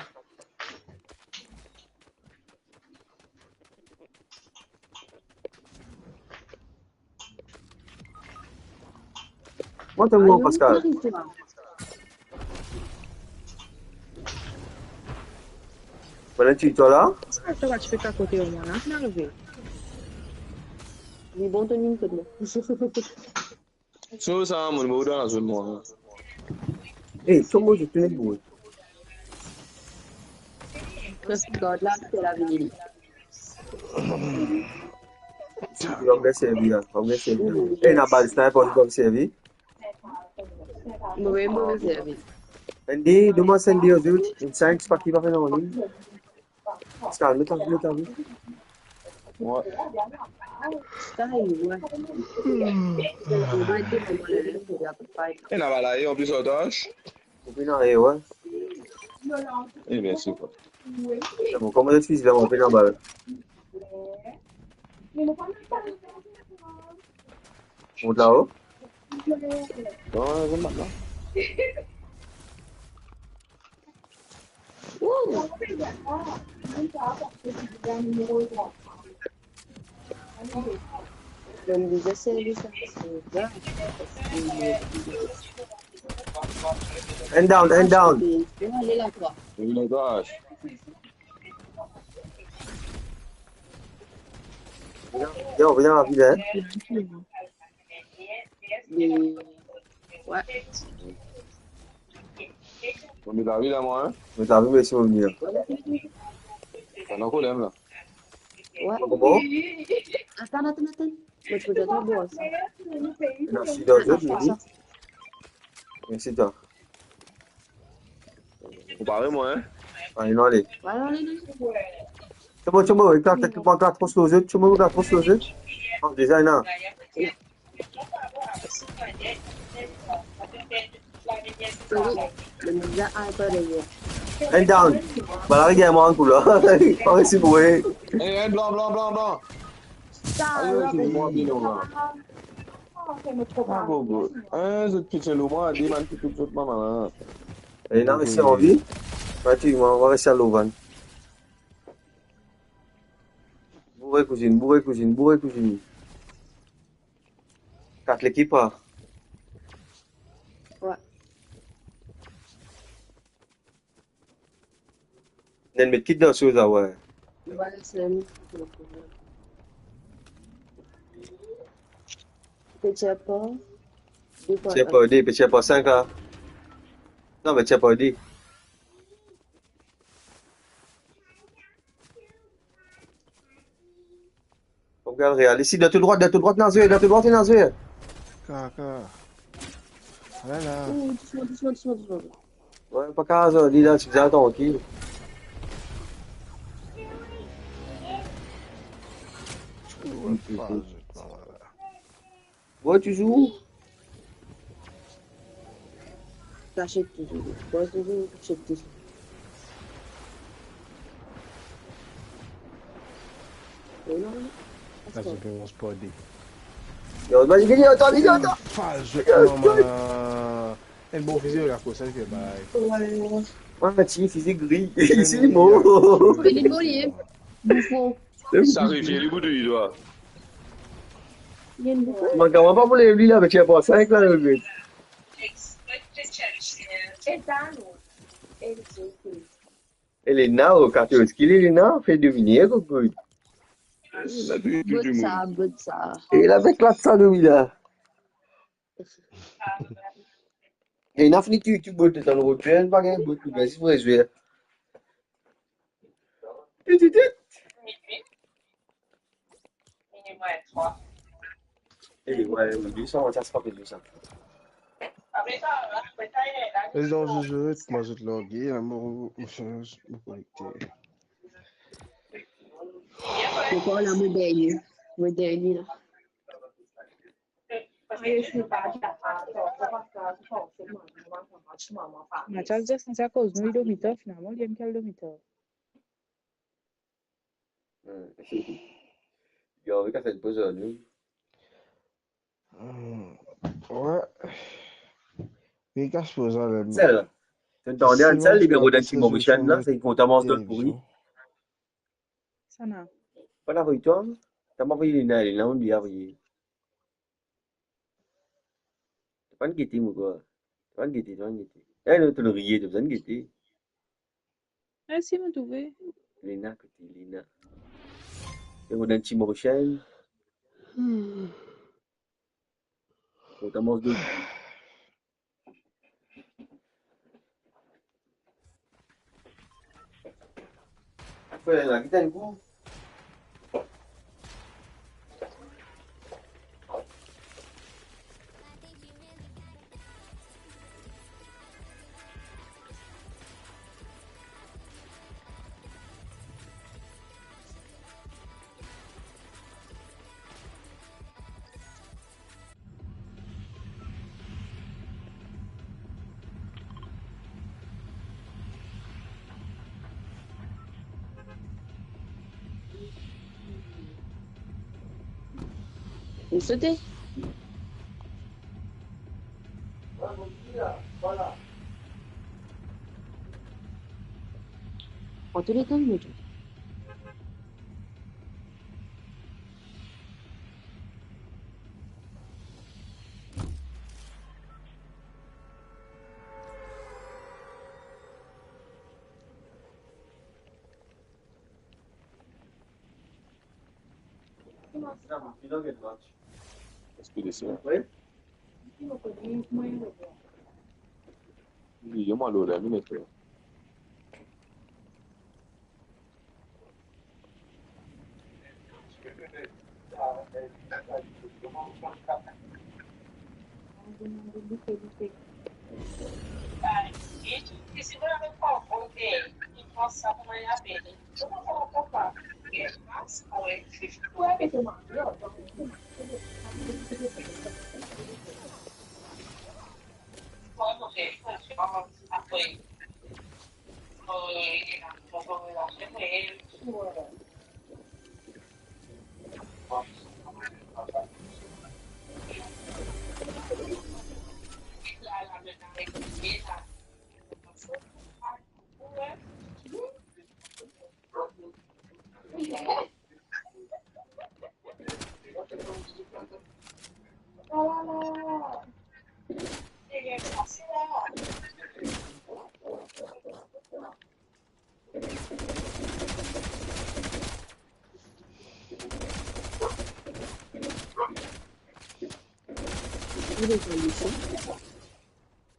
Mwa, to mor, Pascal. Ayo, Marie-Toi. Bann la tir twa la? Sa, sa va ti pe kapote mwa la, ki arive? Li bon, to inn kot mwa. So, sa, mo, mo dan la zone, mwa. Eh, to mor, to inn bout. Parce que God la, c'est la vie. Ou bien servi la, ou bien servi la. Eh, ena bal sniper, ou bien servi. Move, move servi. Andy, donn mwa Sandy, zot. Enn sink, pa ki pa fer non, li. Pascal, met avi, met avi. Ouais. Sa, li, ouais. Ena bal la, e an plis, otage. Ou pena, eh, ouais. Eh bien, c'est quoi? C'est bon, kouma to fizi la, ou pena bal. Mont lao. Non, non, non, non. Donn deza servi sa. Enn down, enn down. Ale la, twa. Vinn la, twa. Yo, vinn la, vinn la. Li, ouais. Mo met lavi la, mwa, hein? Met lavi, mesi, mo vini la. Ena problem la. Wi. Bon, bon. Atann, atann, atann. Mo ti pou dir twa, bon, sa. Mersi, dan zot, mersi. Mersi, twa. Ou pare, mwa, en? Ale, nou ale. Ale, ale, ale. Se bon, se bon, ek la, tek mwa, ek la, tro slo zot, se bon, ek la, tro slo zot. Ah, deza, ena. Wi, mo deza al par deryer. Enn down. Bala, regarde mwa, enn kou la. Pa resi pou, eh. Eh, enn blan, blan, blan, blan. Sa, ayo, la, se mwa, bien, la. Ah, gogo. Hein, zot ki ti lor mwa, demann ki tout zot mama la. Ena, mesi anvi. Pratikman, nou va resi al lor vann. Boure kouzinn, boure kouzinn, boure kouzinn. Kat lekip, ah. Wi. Nen met kit dan soz la, wi. Wi, se li. Petit apport. Petit apport de, petit apport sink la. Non, petit apport de. Fok al real. Isi, dan tou drwat, dan tou drwat, ena zwe, dan tou drwat, ena zwe. Kaka. Ala la. Oh, dousman, dousman, dousman, dousman. Wi, pa kapav, li la, ti bizin trankil. Bon, touzour. Sa chek touzour. Bon, touzour, chek touzour. Non, non, non. Sa se pe mon sport de. Yo, vas-y, vas-y, attends, vas-y, attends. Faz zot mama la. Enn bon fizi lakoz sa, li pe bay. Wi, ti fizi gri. Isi, li mor. Li pe mor, li, hein. Boufon. Sa rive, li bout de li dwa. Li enn boufon. Mann kamarad pa pou lev li la, avek ti apar sink la, li regrèt. Elena, o, katorz kilo, Elena, fer domine, kokout. Bot sa, bot sa. E la, avek la, sa, nou, la. Ena fini tou, tou bot, tann rod, pa gagn bot, nou, si vre zwer. Tou, tou, tou. E, wi, wi, li sa, sa, sa, sa. Prezan, zot, zot, kouma zot lage, la, mo, mo, mo konekte. Ankor la, mo dernie. Mo dernie, la. Mathias dir santi akoz nou li dormi tar, finalman, li enn ki al dormi tar. Hmm. Li anvi kas enn poz ar nou. Hmm. Wi. Li kas poz ar nou. Ansel. To tande Ansel, li pe rod enn ti Morisien la, se kontan manz dot pouri. Sa na. Pa na voy twa, ta ma voy li la, li la, ou li a voy. To pa'nn gete, mo gars. To pa'nn gete, to pa'nn gete. Eh, non, to riye, to bizin gete. Eh, si, mo trouve. Lina, kote Lina? Li rod enn ti Morisien. Hmm. Kontan manz dot. Fre, la, kit enn kou. Li sote. Pran tou letan, mo trouve. Eski li se? Wi. Li, mwa, lor la, mi met.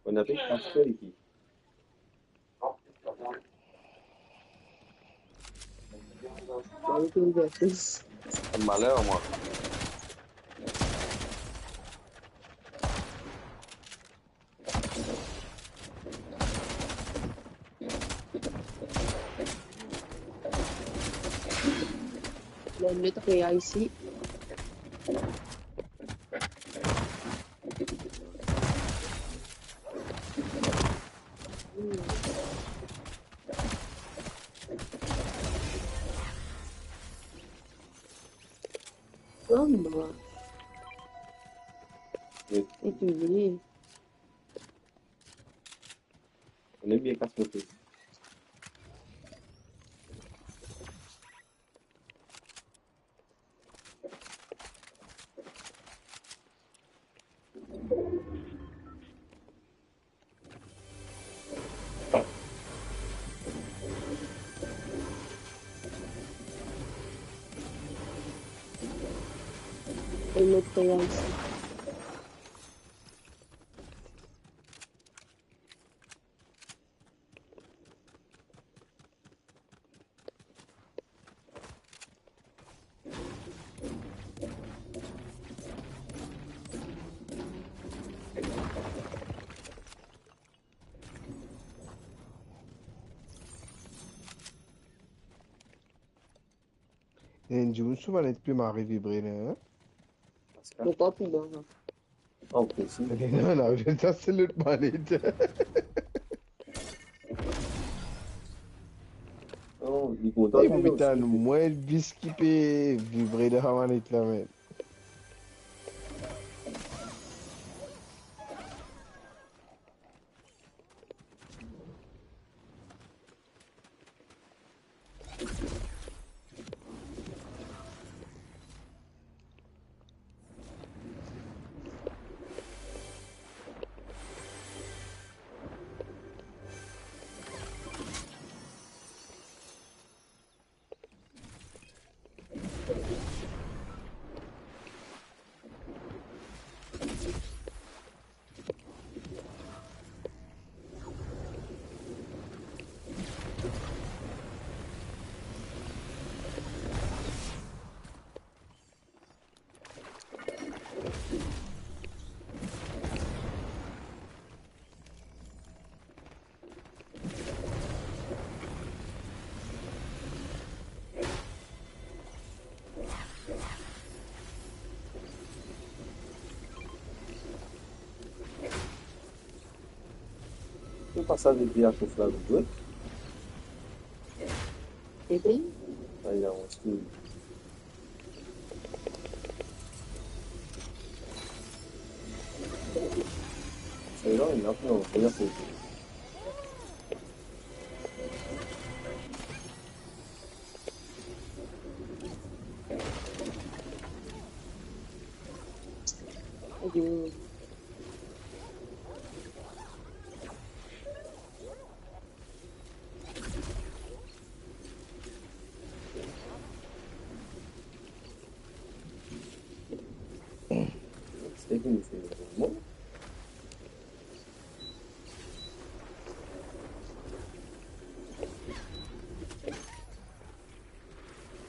Ou ena pe kas ki? Maler mwa. Ler nou ret isi. Kom mwa. Wi. E tou li. Ena bien kas mo pe. Enn lot peyaz. Enn dimoun so manet pe mari vibre la, hein? Pourkwa pou mwa? Ah, ok, si. Non, non, sa se lot manet. Oh, li kontan. Li pou met enn mwin bis ki pe vibre dan sa manet la, mem. Ou pa sav depi akoz la, ou dwe. Epi? Ay, la, on se Sela, inn ap, non, sela se. Ayo. It's taking me so long.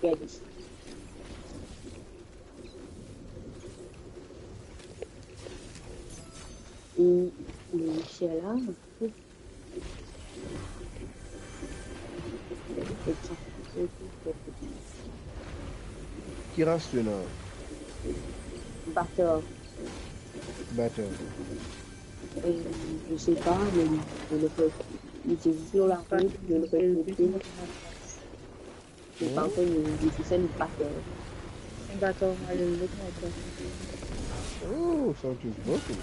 Ready. Michel la. Ki ras to ena? Bator. Bator. E, je sais pas, mais, mais le fait, il était juste sur la route, mais le fait que Mo pa konn li, li ti sel li pa fer. Bator, ale, lot mwa. Oh, sa ou tous bon, tou.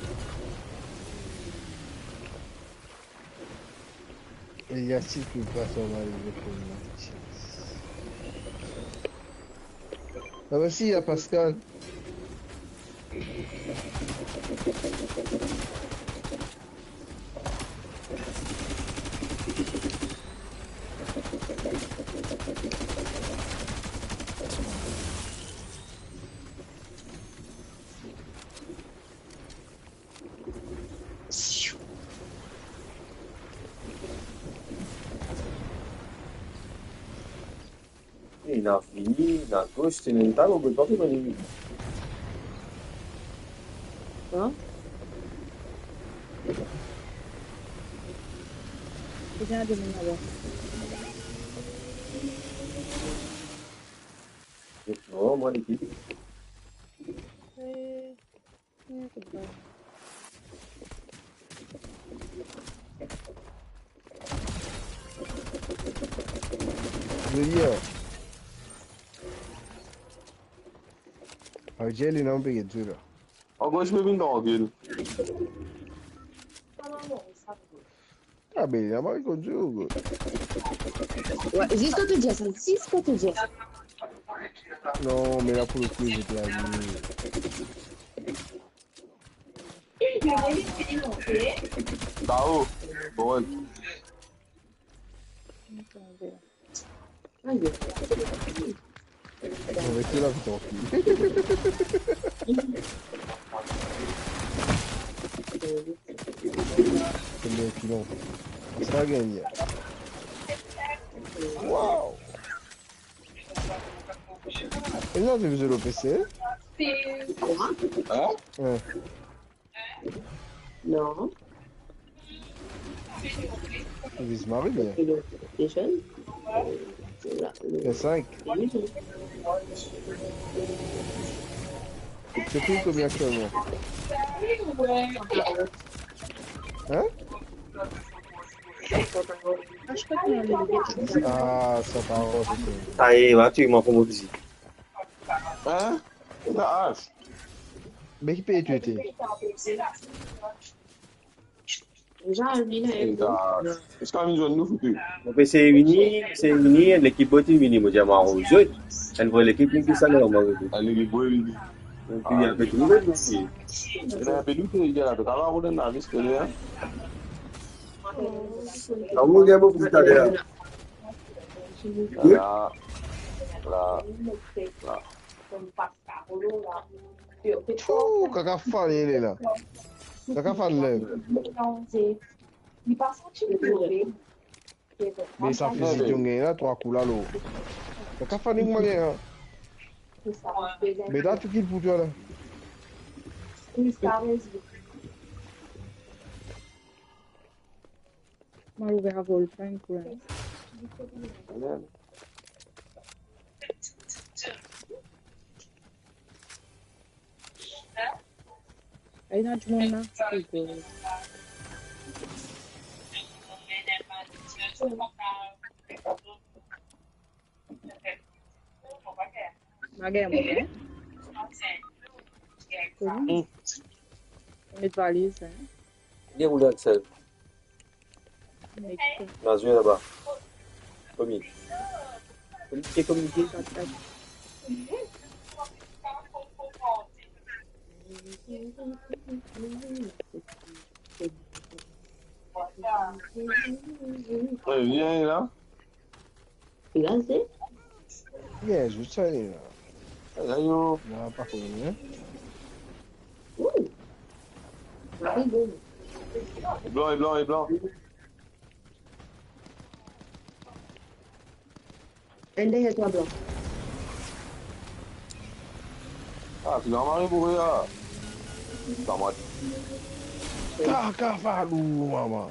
E li asiz pou pa sa, ale, lot mwa. Ah, bah si, il y a Pascal. Ena vini, ena gos, ti ena enn ta, mo pa konn ki vini. Hein? Ena de moun laba. Non, mwa, lekip. Eh. Yo, yo. Ayo, Jelly, non, pe get zot la. Ankor, zot pe vinn trankil. Ah, ben, la, mari konn zot, gro. Ouais, zis kan to dir sa, zis kan to dir sa. Non, me la pou le kou, zot la, li. Tao, bon. Ayo. Bon, met la, putain, cul. Combien de kilos? Sa gagn. Wow! E la, ti vize lo P C? Hein? Ouais. Non. Vize mari, bien. Parce que le, le jeune, euh, là, le, il y a cinq. Tu payes combien actuellement? Hein? Ah, sa pa rod, ok. Aye, va, tu m'as promo ici. Hein? Ena as. Me ki pei to ete? Deza, vini, eh, bon. Eski vinn zwenn nou, fouti? Mo pe sey vini, sey vini, enn lekip bwa ti vini, mo dir, mo aranz zot. Enn vre lekip, li ki sa, non, mo vini. Enn lekip bwa vini. Donk, li ape trouve, li. Ena enpe dout, li la, to kaba rod enn lavis, kone, hein? Amour, bien beau, pour tout à l'heure. La, la, la. Ooh, kaka fan li la. Kaka fan li. Me sa fizi to gagn la, trwa kou la, lo. Kaka fan li, kouma li la. Me la, tou kill pou twa la. Mo al ouver Wolfenstein pou la. Ena dimoun la, ki rigol. Mo gagn mwa, hein? Koni? Hmm. Met valiz, hein? Li roule ansam. Met. Nazir laba. Komie. Komie, komie. Eh, vinn la. Li la, se? Bien, zot sa, li la. Ayo. Non, pa kone, hein? Ouh. Mari bon. Blan, e blan, e blan. Enn deryer twa, blan. Ah, ti dan mari boure la. Sa mwa. Kaka falou, mama.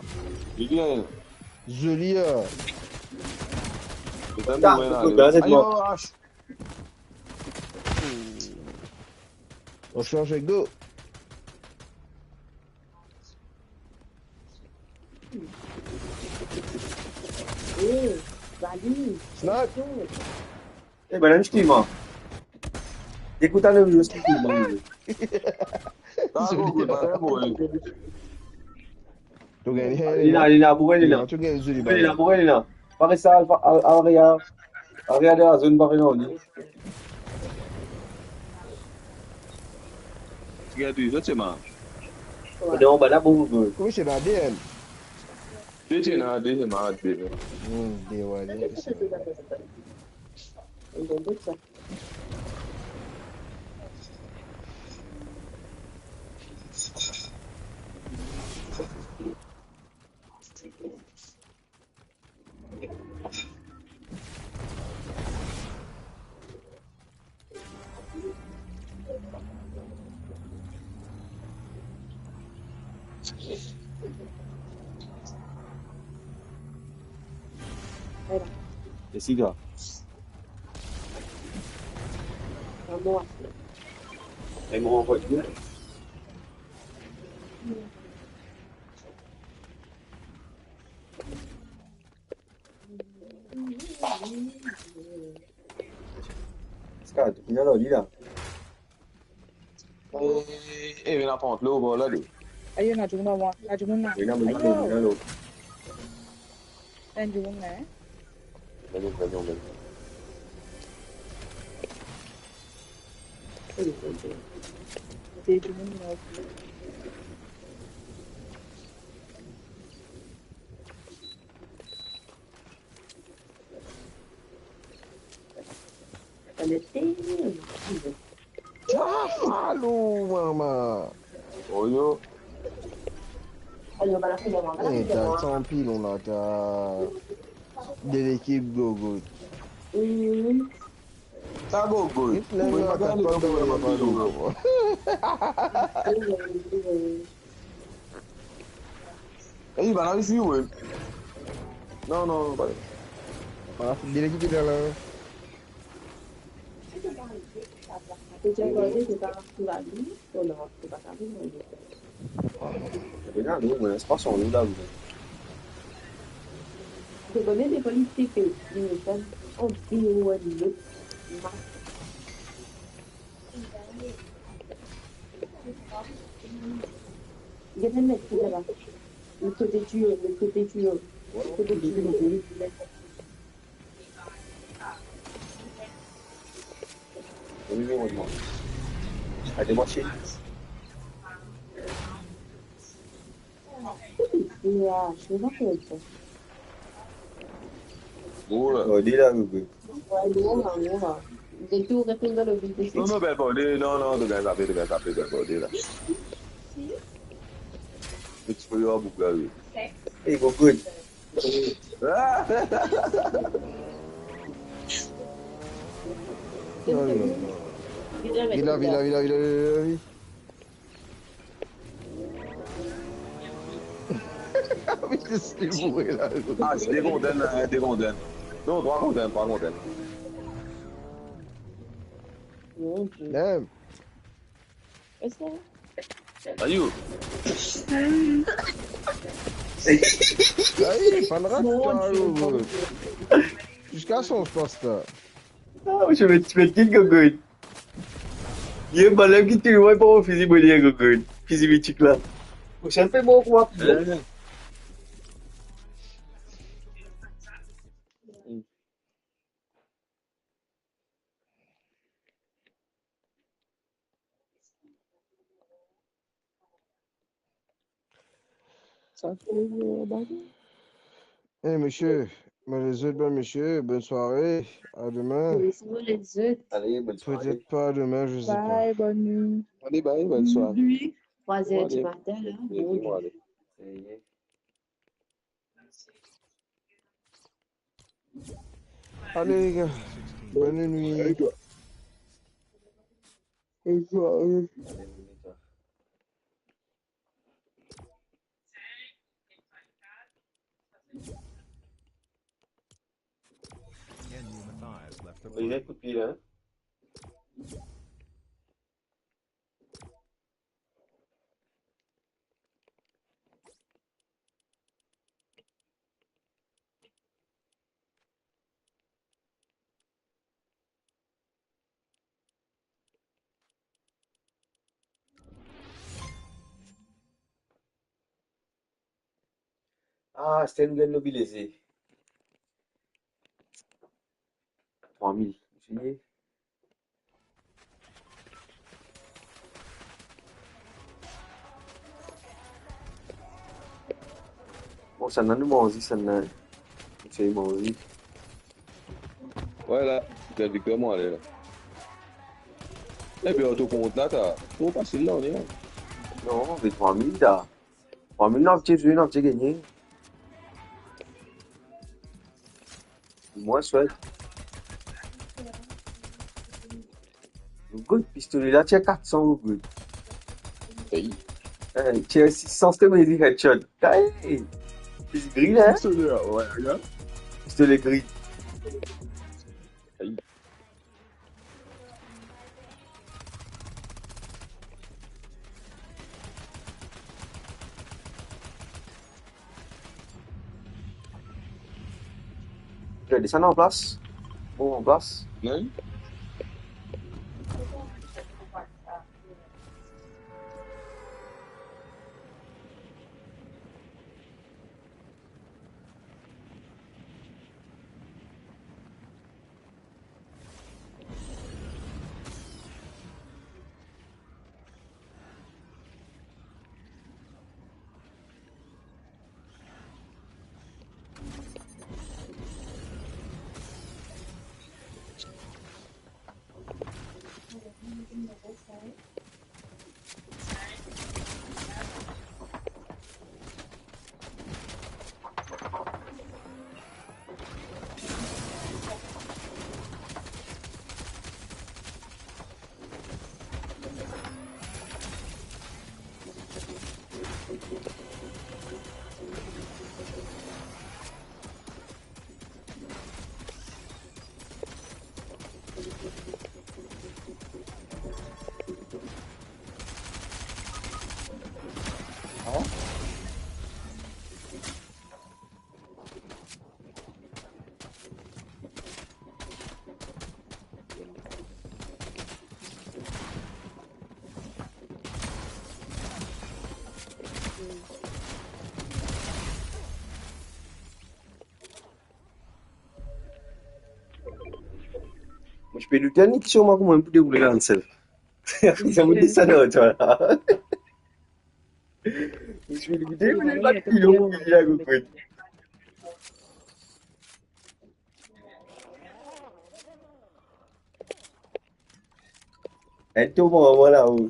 Li bien. Zoli, hein. Putain, ta, mwen la, kot la, zot mor. Ayo, H. On change, go. Eh, Vali. Snipe. Eh, bann streamer. Ekout ale, nou streamer. Ah, bon, bon, bon, bon. To gagn li la, li la, pou gagn li la. To gagn zoli, li la, pou gagn li la. Pa res sa, Alpha, Al-, Aria. Aria de la zone, pa vinn li. Gagn li, sa ti mal. Ou dan anba la, bon, bon. Kouma se la, D N? Se ti mal, se mal, D N. Hmm, D N, ouais, c'est ça. Jessica. Amour. Amour en voiture. Ska, to finn al li la. Eh, eh, vinn apant lo, bon, la, li. Ayo, ena dimoun la, ena dimoun la. Ena dimoun la, ena dimoun la. Ena dimoun la, hein? Vini, vini, vini. Ena dimoun la. Ah, allo, mama. Oyo. Eh, ta, tanpri, nou la, ta de lekip gogo. Ta gogo. Wi, pa gagn, pa gagn, pa gagn. Eh, bann la isi, wi. Non, non, pa. Ah, de lekip ki la. Regarde, non, mais c'est pas son nom, là, vous. Je connais des politiques, ils me font un bureau de l'autre. Il y a même qui là-bas. Le côté tuyau, le côté tuyau. Le côté tuyau. Oui, oui, oui, moi. Allez, moi, chérie. Ola. Oh, li la, bebe. Non, non, bel borde, non, non, to gagn zape, to gagn zape, bel borde la. Ti pe yo boug la, wi. Hey, go good. Vila, vila, vila, vila, vila, vila. Ah, c'est des rondelles, hein, des rondelles. Non, trois rondelles, trois rondelles. Mon Dieu. Damn. Est-ce que Ayo. Ayo, pa n rat, mon Dieu, ayo, mon Dieu. Jusqu'à son poste. Ah, je vais, je vais te dire, Gogoun. Ye, bann la ki tir mwa, pa mo fizi, mo dir, Gogoun. Fizi mitik la. Prosenn fwa, mo krwar. Sa fer, euh, bari. Eh, misie, mo les zot, bann misie, bonn sware, a demin. Bonn sware les zot. Allez, bonne soirée. Peut-être pas demain, je sais pas. Bye, bonne nuit. Allez, bye, bonne soirée. Nuit. Trois heures du matin, là. Allez, bon, allez. Allez, les gars, bonne nuit. Bonne soirée. Li ena kout pie la, hein? Ah, Sten gagn lobi leze. Trwa mil. Fini. Bon, sa nou manze, sa nou. Sey manze. Wi, la, gard Victor, mwa ale la. Ebien, to kont la, ta. Tro fasil la, on est là. Non, avek trwa mil, ta. Trwa mil, nou ti zwe, nou ti gagne. Mwa swet. Good, pistole la, ti a kat san, good. Ey. Eh, ti a sis san, ti mete headshot. Ey, pistole gri la, hein? Pistole, wi, wi. Pistole gri. Ey. Gade sa, an plas. Bon, an plas. Wi. Mo ti pe dout, ena ki sirman kouma pou deroule la, ansel. Sa mo di sa, non, twa la. Mo ti pe dout, mo pa ti konnen ki la konpran. Enn tou bon, vwala, ou.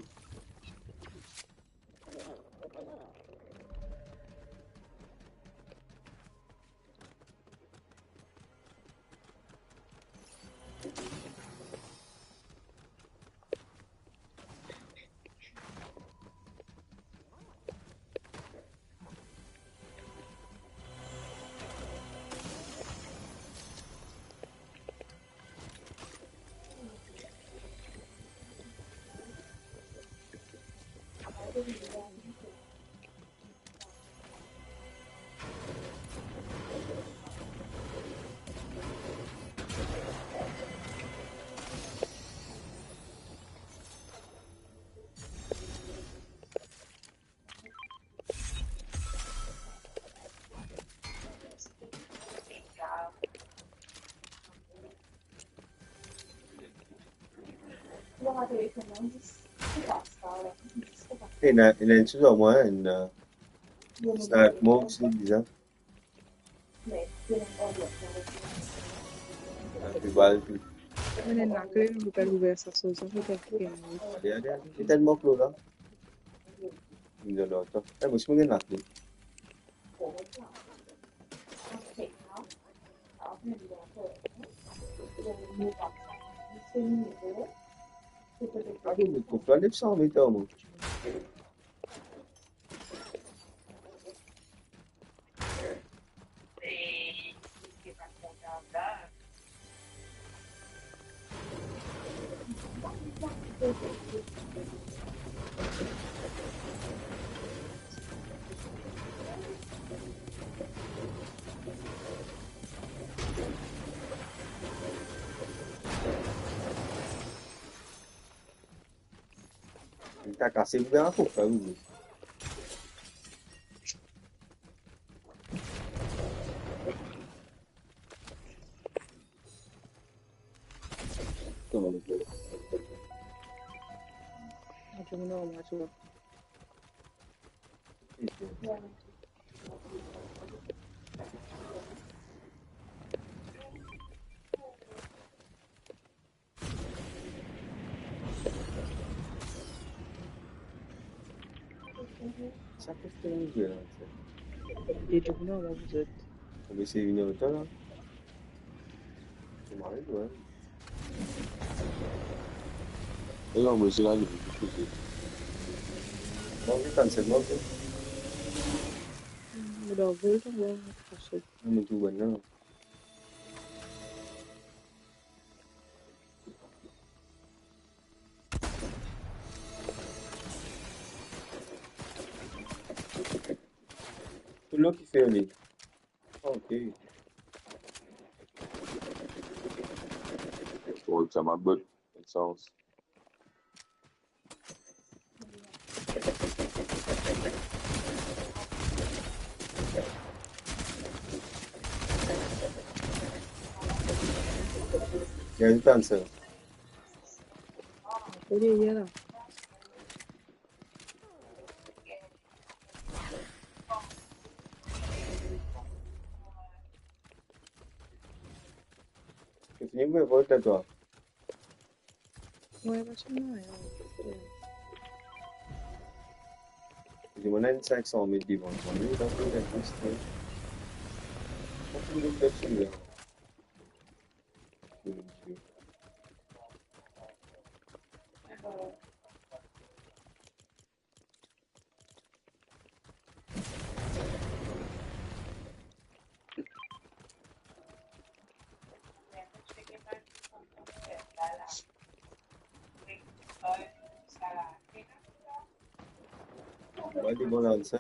Ena, ena enn soz ar mwa, ena, snipe mo osi, bizar. Ena pe bal tou. Ena lakle, nou pe al ouver sa soz la, nou pe al kite. Ale, ale, ale, kit enn mo klo la. Vinn dan lontan. Eh, mo osi mo gagn lakle. Alo, mo konpran, nef san met ar mwa. Li ta kase, li bien pou fer, wi. Sa ki fer nou zwe la, sa? Li tourn, on va vous autres. On va essayer de venir le temps, là. C'est marrant, ouais. Et là, on va essayer là, je vais tout pousser. Non, vite, c'est bon, ok. Mo dan vol, on va passer. Non, mais tout, ouais, non. Pou lor ki fer li. Ok. Oh, sa ma bot. Sans. Gagn tann sa. Deryer la. Fini, me vote twa. Ouais, machin, ouais. Li, mo ena enn sink san met devan mwa, li, dan le reste. Fok nou fer sila. Mwa, li bon la, sa.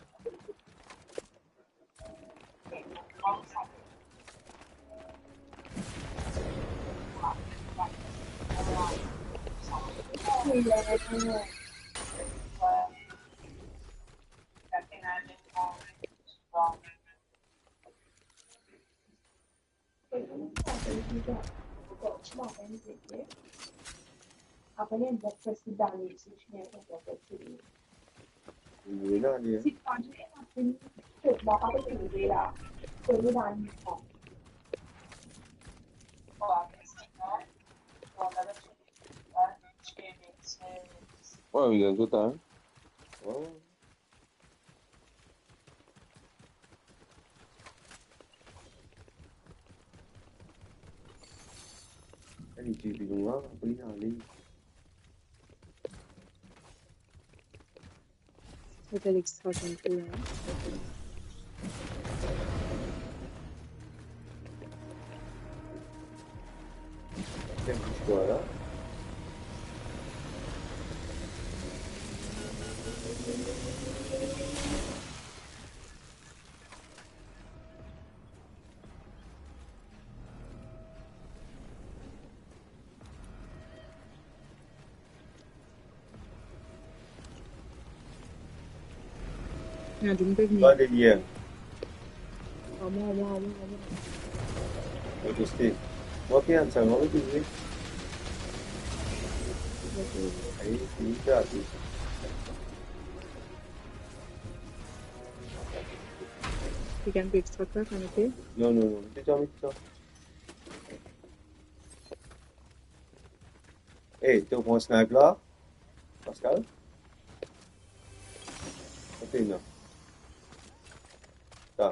Ouais, mais dans tout, hein. Ouais. Enn ti bidon la, apre li ale. Sa ti extra konpli la. Enn ti bwa la. Ena dimoun pe vini. Pa deryer. Amoin, amoin, amoin, amoin. Mo teste. Mo pe ann sa, mo pe teste. Ayo, fini sa, tou. Li gagn pe extra kar, kan, ok? Non, non, non. Met sa, met sa. Ey, to pran sniper la, Pascal? Ok, non. Sa.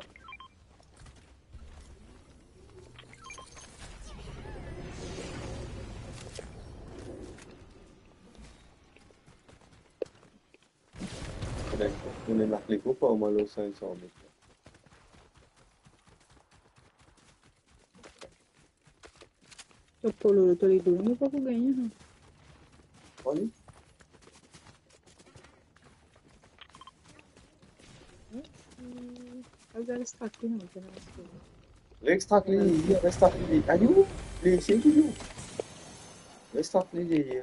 Tourn lakle pou pa mal o sink san met. To polo, to le done, mo pa pou gagne, non? Wi. Al extract li, non, li ena extract. Li extract li, li extract li. Ayo, li isi touzour. Li extract li, li, li.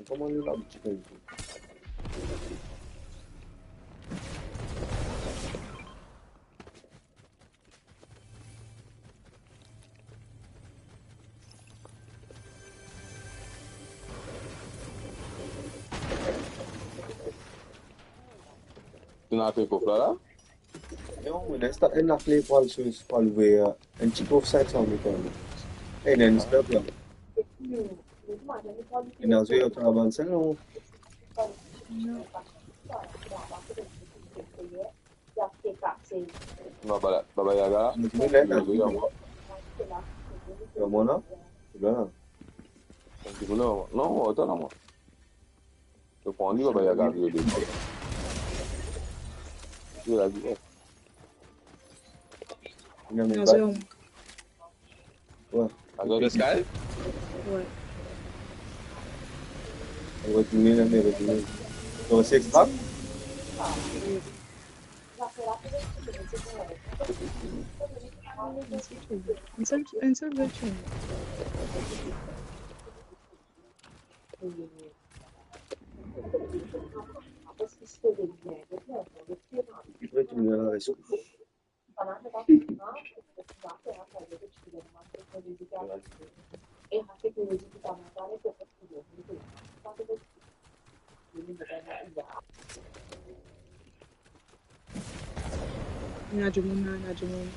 Kouma li la, ti pe. Ena kof la, la? Non, mo ena enn lakle pou al sos, pou al ouver, enn ti kof senk san mil kanmem. E ena enn stop la. Ena zwe, ou ena bann sel, non? Non. Non, Baba, Baba Yaga. Mo ti vinn la, non. Mo ti vinn la. Mo ti vinn la. Non, atann mwa. To pran li, Baba Yaga, vye de. Vye la, vye. Non, mais non, pas. C'est bon. Ouais. Avec le sky? Ouais. On va tourner là, mais on va tourner. Donc, c'est extra? Oui. Une seule, une seule voiture. Ena dimoun la, ena dimoun.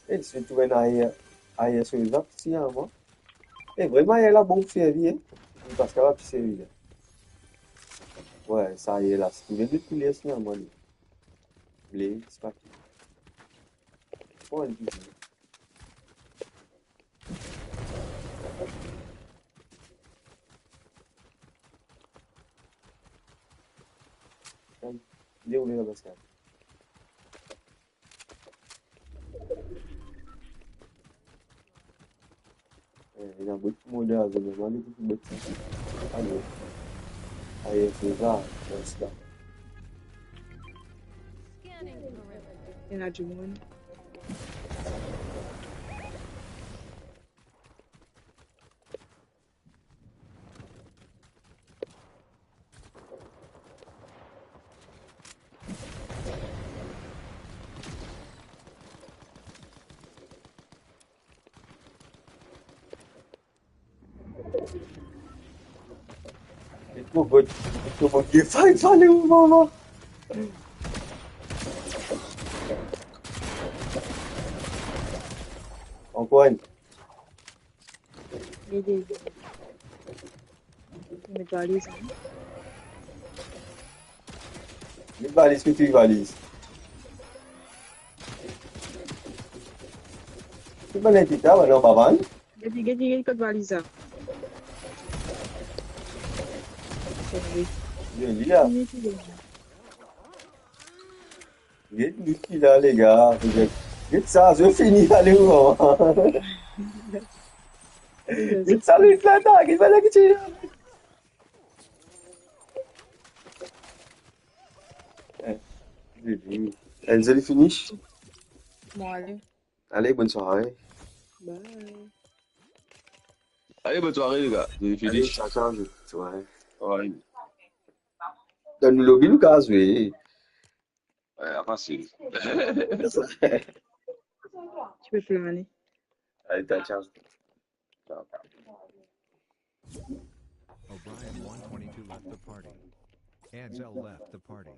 E, si to trouv enn ayer, ayer so zot, si, a mwa. E, vremem, ayer la bon pou servi, en. Paski la pou servi, la. Wi, sa ayer la, si to trouv enn lot kouler, si, a mwa, li. Ble, se pa ki. Bon, li bizin. Li oule laba, Pascal. Eh, ena bot pou mode azo, me mwa, li pou bot sa. Ale. Aye, se sa, konsa. Ena dimoun. E to bot, to bot, e fay, fale ou, mama? Ankor enn. Ede. Met valiz, hein. Met valiz, kot valiz? Ki bann enpita, bann anba vann? Gete, gete, gete kot valiz la. Li la. Get nou ki la, lega. Get sa, zot fini, ale ou. Get sa, li la, get sa, ki ti la. Eh, enn zoli finish. Bon, ale. Ale, bonn sware. Bye. Ale, bonn sware, lega. Zoli finish. Ale, sa, sa, zoli sware. Wi. Dan nou lobi, nou kapav zwe. Wi, fasil. Tu peux planer. Ale, ta, ciao. Ciao. O'Brien one twenty-two left the party. Ansel left the party.